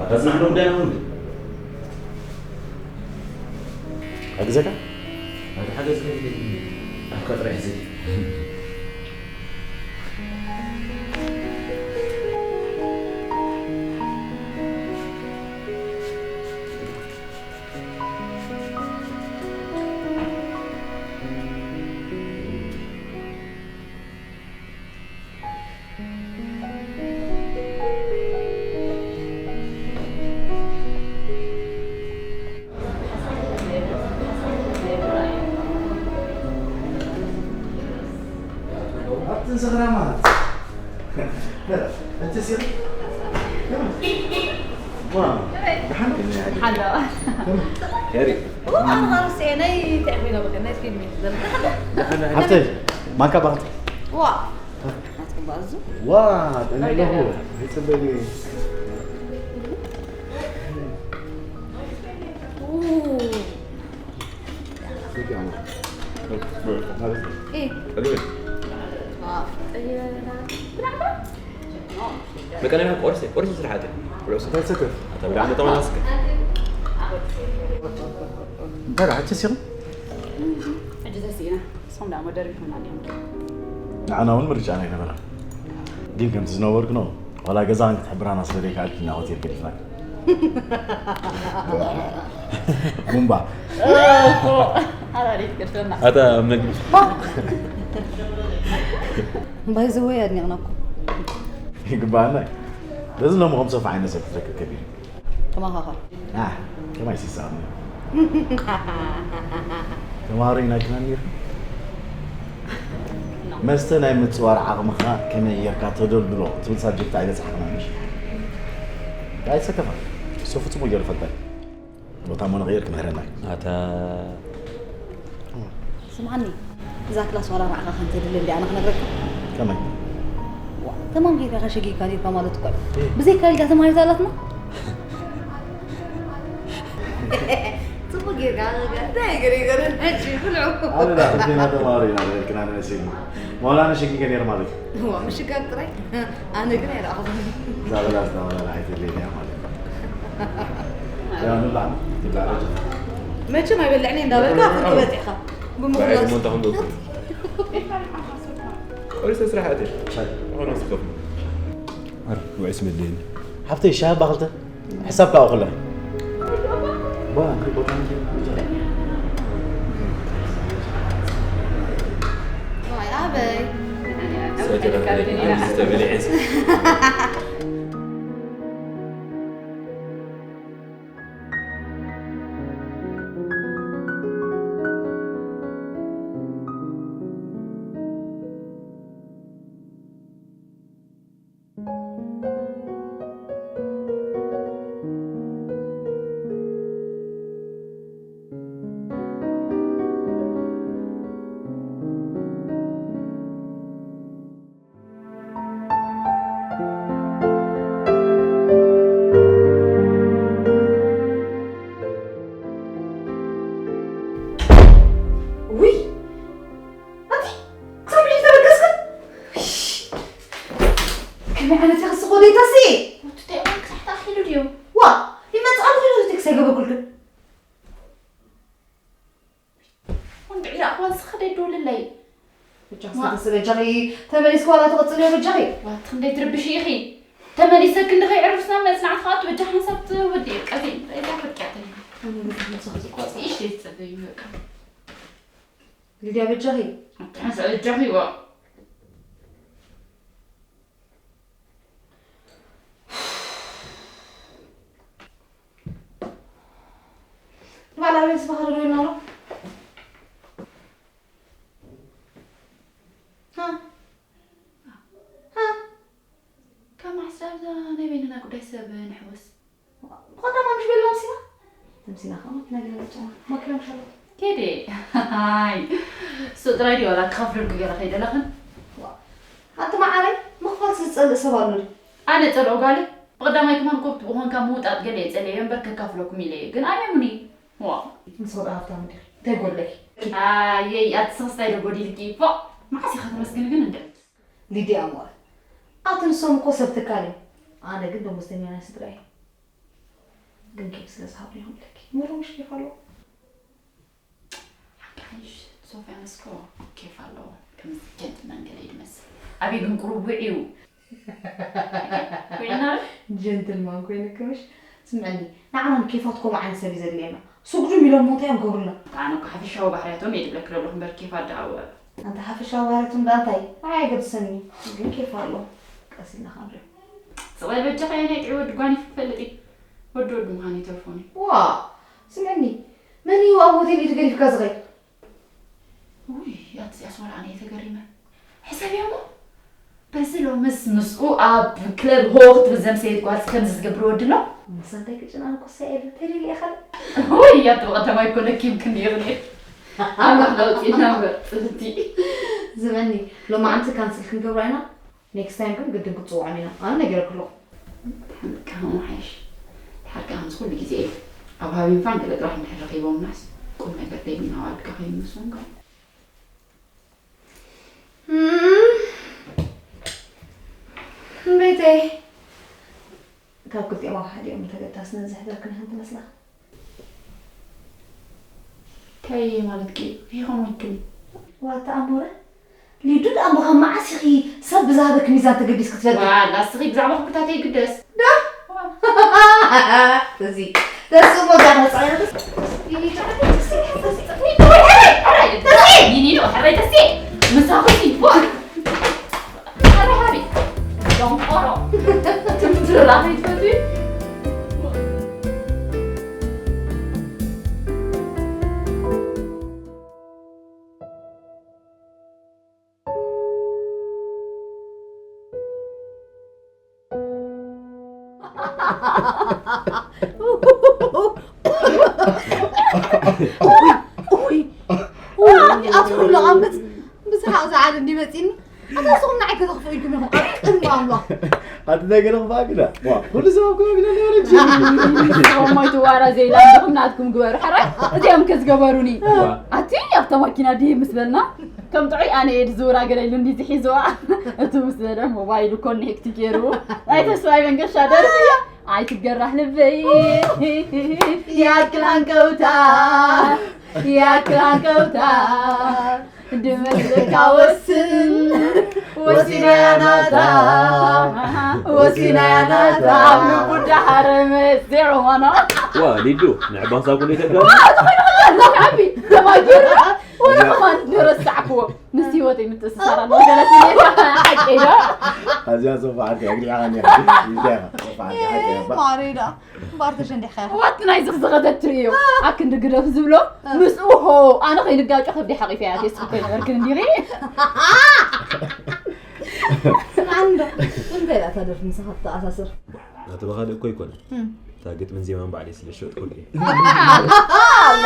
ኣታ ጽናሕ ዶ ጉዳይና እውን። ሓግዘካ? ኣታ ሓገዝ ከይደ። ኣብ ቀጥሪ ሕዚ። ኣብትን ሰኽራማት። በላ፣ እንትን ሲል። ዋ፣ ደሓን ግን ያህል። ሓሎ። ከሪ። ዋ፣ ኣነ ኻብ ሴ ናይ ተዕቢኖ በቃ፣ ናይ ፊልም እዩ ዘሎ። ደሓን፣ ደሓን። ሓፍተይ፣ ማንካ ባኽት። ዋ። ናትኩም ባዙ? ዋ፣ ጠኒ ኣለኹ። ይጽበኒ። ኡ። መቀነና ቆርሲ፣ ቆርሲ ስራሓት። ቁርሲ ተሰከፍ። ኣታ ብዳዕም ተማላስከ። እንተ ራሕቲ ሲኹም? ሕጂ ተሲእና። ንስኹም ደኣ መደርቢኹምና ዲኹም? ንዓና እውን ምርጫና ኣይነበረን። ግን ከምቲ ዝነበርክኖ፣ ዋላ ገዛን ክትሕብራና ስለ ዘይከኣልክና ሆቴል ገዲፍናኪ። ቡምባ። ኣራዲት ገድፈና። ኣታ መግቢ። ባይ ዘ ወይ ኣድኒቕናኩም። ይግባኣና። በዚ ሎሚ ከም ሶፋ ዓይነት ሰብ ክትረክብ ከቢድ እዩ። ተመኻኸር። ኣህ፣ ከማይ ሲሳቕኒ። ተማሃሮ ኢና ኪና ነይሩ። መስተ ናይ ምጽዋር ዓቕምኻ ከመይ ጌርካ ተደልድሎ ትብል ሳብጀክት ኣይበጻሕክናን፣ ምሽ? ኣይትሰከፋ። እሱ ፍጹም ገይሩ ፈልጣይ። ቦታ እሞ ንቕይር ክምህረና እዩ። ኣታ ስምዓኒ፣ እዛ ክላስ ዋላ ንዓኻ ከም ተድሊ እንዲ ኣነ ክነግረካ። ከመይ? ዋ፣ ተማም ጌርካ ከሸጊግካ ኔርካ ማለት እኮ እዩ። እህ። ብዘይካ ኢልካ ተማሂርታ ኣላትና። ጽቡቅ ጌርካ፣ እንታይ ገረ ገረ፣ ሕጂ ብልዑ። ኣነ ዳ፣ ክልቴና ተማሃሮ ኢና፣ ዝብልክና ንመሲልኒ። ዋላ ኣነ ሸጊገ ነይረ ማለት እዩ። ዋ፣ ምሽጋር ጥራይ። ኣነ ግን ኣይረኣኹን። እዛ በላ፣ እዛ በላ፣ ኣይትብለኒ እያ ማለት እዩ። ያ፣ ንብላዕ፣ ንብላዕ፣ ረጅም። መቸም ኣይበልዕን እየ እንዳበልካ፣ ኣፍልጦ በጺሕካ። ብምኽንያት ባዕድ ሞንታ ክንደውል። ቆይ፣ ስራሕ ኣትየ። ሻይ። ኣሁን ወስከፍ። ኣር፣ ውዕስ መድልየኒ። ሓፍተይ፣ ሻሂ ባኽልተ? ሕሳብ ካብኡ ከለኺ። ባ፣ እንታይ ቦታ እንጂ? ዋይ፣ ኣበይ? ሰገራ ተበሊዐ። ውይ! ኣቲ ክሳብ ሕጂ ተበገስክን? እሽ! ከመይ ዓይነት ኢኺ ስቕ ወደይታሲ? ወዲ እንታይ እዋን ክሳዕ ተኣኺሉ ድዩ? ዋ! ይመጽእ ኣለኹ ኢሉ ቴክስት ኣይገበርኩልክን። ወንድዒ ኣኽዋን ስኻ ደይደውልለይ። በጃኺ ዋ። ሰተስእ በጃኺ ተመሊስኪ ዋላ ትቕጽልዮ በጃኺ። ዋ፣ እቲ ክንደይ ትርብሺ ኢኺ። ተመሊሰ ክንዲ ከይዕርፍና መጽናዕቲ ከኣቱ በጃኺ ሓንሳብ ትወዲ ቀፊ። እዛ ፍርቅያተይ። ኣነ በጃኺ ምሳኺ ዝቋጽ። ኢሽ ደይትጸበዩ በቃ። ሊድያ በጃኺ። ኣታ ሓንሳብ በጃኺ ዋ። ባላ ቤት ስባኸ ዶ ይናሎ? ሃ? ሃ? ካብ ማሕሳብ እዛ ናይ በይንና ጉዳይ ሰብ ንሕወስ። ብቐዳማ ምሽ ቤላ ምሲና? ተምሲና ኸማ ናይ ገለ ጫማ። ማክረም ሸሎ። ኬዴ። ሃይ። እሱ ጥራይ ድዩ ዋላ ክኸፍለልኩ ገለ ከይደለኽን? ዋ። ኣቲ መዓረይ፣ ምኽፋል ዝጸልእ ሰብ ኣሎ ድዩ? ኣነ ጸልኦ ጋለ? ብቐዳማይ ከማን ኮብት ብኾንካ ምውጣጥ ገለ እየ ጸልየ እምበር ከካፍለኩም ኢለ እየ። ግን ኣየሙኒ። ዋ፣ ንስኺ ደኣ ሃብታም ዲኺ? እንታይ ጎድለኪ? ኣየይ፣ ኣቲ ስኽስታይ ዶ ጎዲልኪ? ፎእ! መዓስ ኢኻ ተመስግኒ ግን እንደ? ሊድያ እሞ፣ ኣቲ ንሶም እኮ ሰብ ትካል እዮም። ኣነ ግን ደሞዝተኛ ናይ ስድራ እየ። ግን ኬፍ ስለ ዝሃብኒ ይኹን ኢለኪ። ምሩ ምሽ ኬፍ ኣለዎ። ሓቂ ሓይሽ፣ ሶፍያ መስኮ ኬፍ ኣለዎ። ከም ጀንትልማን ገለ እዩ ዝመስል። ኣበይ ግን ቁሩብ ውዕዩ። ውዒና ዶ? ጀንትልማን ኮይነ ክምሽ። ስምዐኒ፣ ንዓና ንኬፋት ከምኡ ዓይነት ሰብ እዩ ዘድልየና። ስጉድም ኢሎም እሞ እንታይ እዮም ክገብሩና? ኣነ እኮ ሓፈሻዊ ባህርያቶም እየ ዝብለኪ ዘለኹ እምበር ኬፋት ደኣ ወ- ኣንታ ሓፈሻዊ ባህርያቶም ደኣ እንታይ? ኣይ ኣይገድሰኒ። ግን ኬፍ ኣለዎ። ቀስ ኢልና ክንሪኦ። ስቕ በል በጃኻ፣ ኣየ ናይ ጥዑይ ወዲ ጓኒፉ ክፈልጥ እዩ። ወዲ ወዲ ምዃኑ ይተርፎኒ። ዋ፣ ስምዐኒ፣ መን እዩ ኣብ ሆቴል ኢዱ ገዲፍካ ዝኸይድ? ውይ፣ ኣቲ ኣስመራ ኣነ እየ ተገሪመ። ሕሰብዮ እሞ፣ በዚ ሎምስ ምስኡ ኣብ ክለብ ሆ ክትብል ዘምሰየት ጓል ከምዚ ዝገብር ወዲ ኣሎ? ንሳ እንታይ ክጭናነቆ እሳ የለ፣ ተደልየ ካልእ። ውይ፣ ኣቲ ብቐዳማይ እኮ ለኪምክኒ ነይሩ ነይሩ። ኣምላኽ ለውጢና እምበር፣ ጽልቲ። ዝመኒ፣ ሎማዓንቲ ካንስል ክንገብራ ኢና። ኔክስት ታይም ግን ግድን ክትጽውዖም ኢና። ኣነ ነጊረኪ ኣለኹ። ከምኡ ሓይሽ። ድሓር ከኣ ምስ ኩሉ ግዜ ኣብ ሃቢንፋን ገለ ጥራሕ እንድሕር ረኺቦምናስ ቁም ነገር ደይብና ዋልካ ከይመስሎም ከኣ። እም፣ ቤተይ፣ ካብ ክልቲኦም ኣብ ሓዲኦም እንተገዳስነት ዘሕደርክን ኢኽን ትመስላ። እንታይ ማለትኪ? ይኹን ወድኒ። ዋታ ኣሞረ፣ ሊዱ ደኣ እሞ ካብ መዓስ ኢኺ ሰብ ብዝሃበኪ ሚዛን ተገዲስኪ ትፈልጢ? ዋላ እስኺ ብዛዕባ ኩብታት ኣይግደስ። ዶ? እዚ ተስሞ ጋር መጻየት። ምሳኹ ሲ፣ ዋ! ኣረ ሃቢ፣ ደንቆሮ። ትምትራ ከይትፈትዊ። ኡይ፣ ኡይ፣ ኡይ፣ ኣቲ ኩሉ ዓመት ብሰሓቕ ዝዓል እንዲ መጺኒ። ኣታ ንስኹም ንዓይ ከተኽፍኡ ኢልኩም ኢኹም ኣብ ቅድሚ ኣምላኽ። ኣቲ እንታይ ገለ ክፋእ ግዳ? ዋ፣ ኩሉ ሰብ ኣብ ከባቢና ነበረ እንጂ። ንስኹም ሞይቱ ዋራ ዘይላ ንስኹም ናትኩም ግበሩ። ሕራይ እዚኦም ከ ዝገበሩኒ። ዋ። ኣቲ ኣብታ ማኪና ድየ ምስ በልና ከም ጥዑይ ኣነ እየ ዝዝውራ ገለ ኢሉ እንዲ ዝሒዝዋ። እቱ ምስ በለ ሞባይሉ ኮኔክት ገይሩ። ናይ ተስፋይ መንገሻ ደርፊ እያ። ኣይትገራህ ልበይ ያክል ሃንቀውታ፣ ያክል ሃንቀውታ፣ ድመስለካ ወስን፣ ወሲና ያናታ፣ ወሲና ያናታ። ኣብ ልቡ እንዳሃረመ ዜሮ ዋና። ዋ፣ ሊዱ፣ ንዕባን ሳጉን ዘይተጋሩ? ዋ፣ ተኾይኑ ከላ፣ ዓቢ፣ ተማጊሩ፣ ወረ ከማን ንረሳዕክዎ። ምስ ህይወተይ ምትእስሳር ኣለዎ ገለ ስሜት። ሓቀይ ዶ? ኣዝያ ሶፋ ዓርከይ፣ ኣግዲዕኻኒ ኢኻ። እንታይ ኢኻ? ሶፋ ዓርከይ፣ ሓቀይ እባ። ማሬዳ፣ እምበኣር ተሸንዲሕካ ኢኻ። ዋት ናይ ዝኽዝኸተት ትርእዮ። ኣክንዲ ግደፍ ዝብሎ፣ ምስኡ ሆ፣ ኣነ ከይንጋጮ ከብዲ ሓቂፈ እያ፣ ቴስት እኮ ይነበርክን እንዲኺ። ስምዓኒ ዶ? እንታይ እያ እታ ደርፊ ምሳኻ ትተኣሳስር? ናቲ ብኻልእ እኮ ኣይኮነን። እም። እታ ግጥምን ዜማን ባዕለይ ስለ ዝሸጥኩሉ እየ። ኣላ፣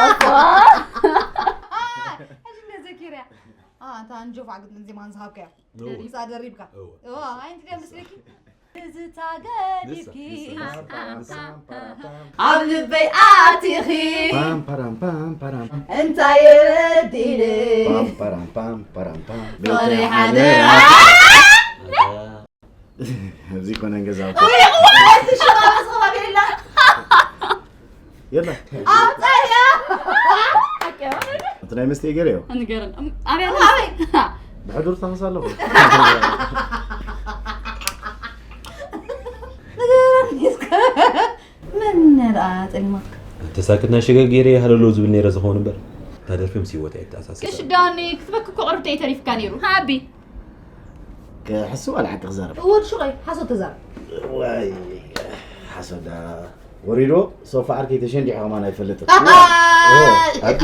ሕጂ እንደ ዘኪርያ። ኣ፣ እታ ንጆፋ ግጥምን ዜማን ዝሃብካያ። እወ። ምስኣ ደሪብካ። እወ። እወ፣ ኣይ፣ እንታይ ደኣ መስለኪ? ትዝታ ገዲፍኪ። ንሳ፣ ንሳ። ኣብ ልበይ ኣቲኺ። ፓም፣ ፓራም፣ ፓም፣ ፓራም። እንታይ በዲለ? ፓም፣ ፓራም፣ ፓም፣ ፓራም፣ ፓም። ፍቕሪ ሓደራ። ኣታ። ኣብዚ ኮነ ገዛ እኮ። ወይ፣ ወይ፣ እዚ ሽባ ኣብዚ ከባቢ የላ። የላ። ኣውጻያ። ሓቂ። እቲ ናይ መስተ ገይረዮ። ንገረን። እም፣ ኣበይ ኣበይ? ኣበይ? ብሕዱር ታኸስ ኣለኹ። ንገረኒ እስከ። መን ደኣ ጸሊማትካ? ተሳክት ናይ ሽገር ገይረ ሃለሎ ዝብል ነይረ ዝኸውን እምበር። እታ ደርፊ ምስ ህይወት ኣይተኣሳሰር። ቅሽ ዳኒ፣ ክትበኪ እኮ ቅርብቲ ኣይተሪፍካን ነይሩ። ሃቢ። ክሕሱ ዋላ ሓቂ ክዛረብ? እወ፣ ሽቆይ፣ ሓሶት ተዛረብ። ዋይ፣ ሓሶት ዳ ወሪዶ፣ ሶፋ ዓርከይ ተሸንዲሑ ከማን ኣይፈልጥን። ኣይ! ኦ፣ ኣቢ።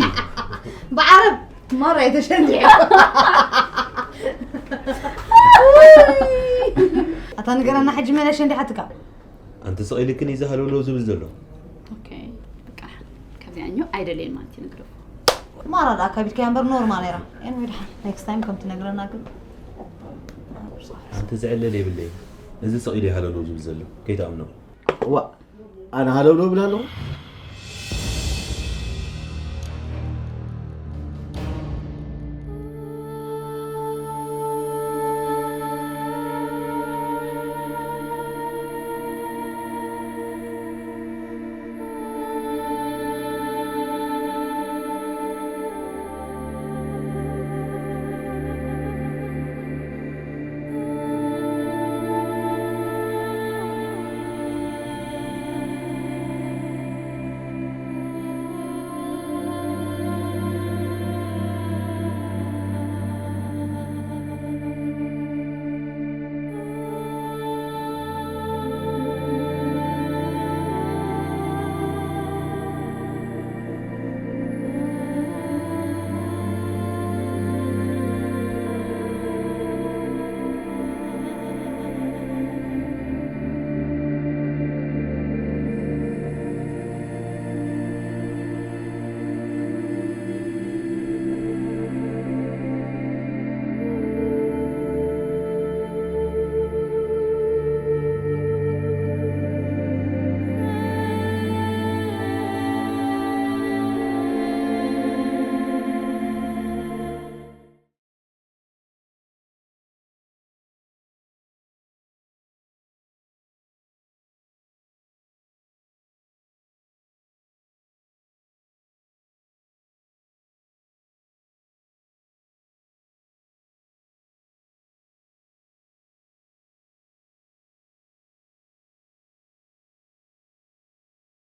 ብዓረብ ማራ እዩ ተሸንዲሑ። ኣታ ንገረና ሕጂ መን ኣሸንዲሓትካ? ኣንቲ ስቕ ኢልክን እዩ ዝሃለውለው ዝብል ዘሎ። ኦኬ፣ በቃ፣ ካብዚኣ እኞ ኣይደለየን ማለት እዩ፣ ንግደፎ። ማራ ደኣ ካቢድካያ እምበር ኖርማል ነይራ። ኤንወይ፣ ደሓን፣ ኔክስት ታይም ከም ትነግረና ግን። ኣንቲ ዝዕለል የብለይን። እዚ ስቕ ኢሉ እዩ ሃለውለው ዝብል ዘሎ። ከይትኣምኖ። እዋ፣ ኣነ ሃለውለው እብል ኣለኹ?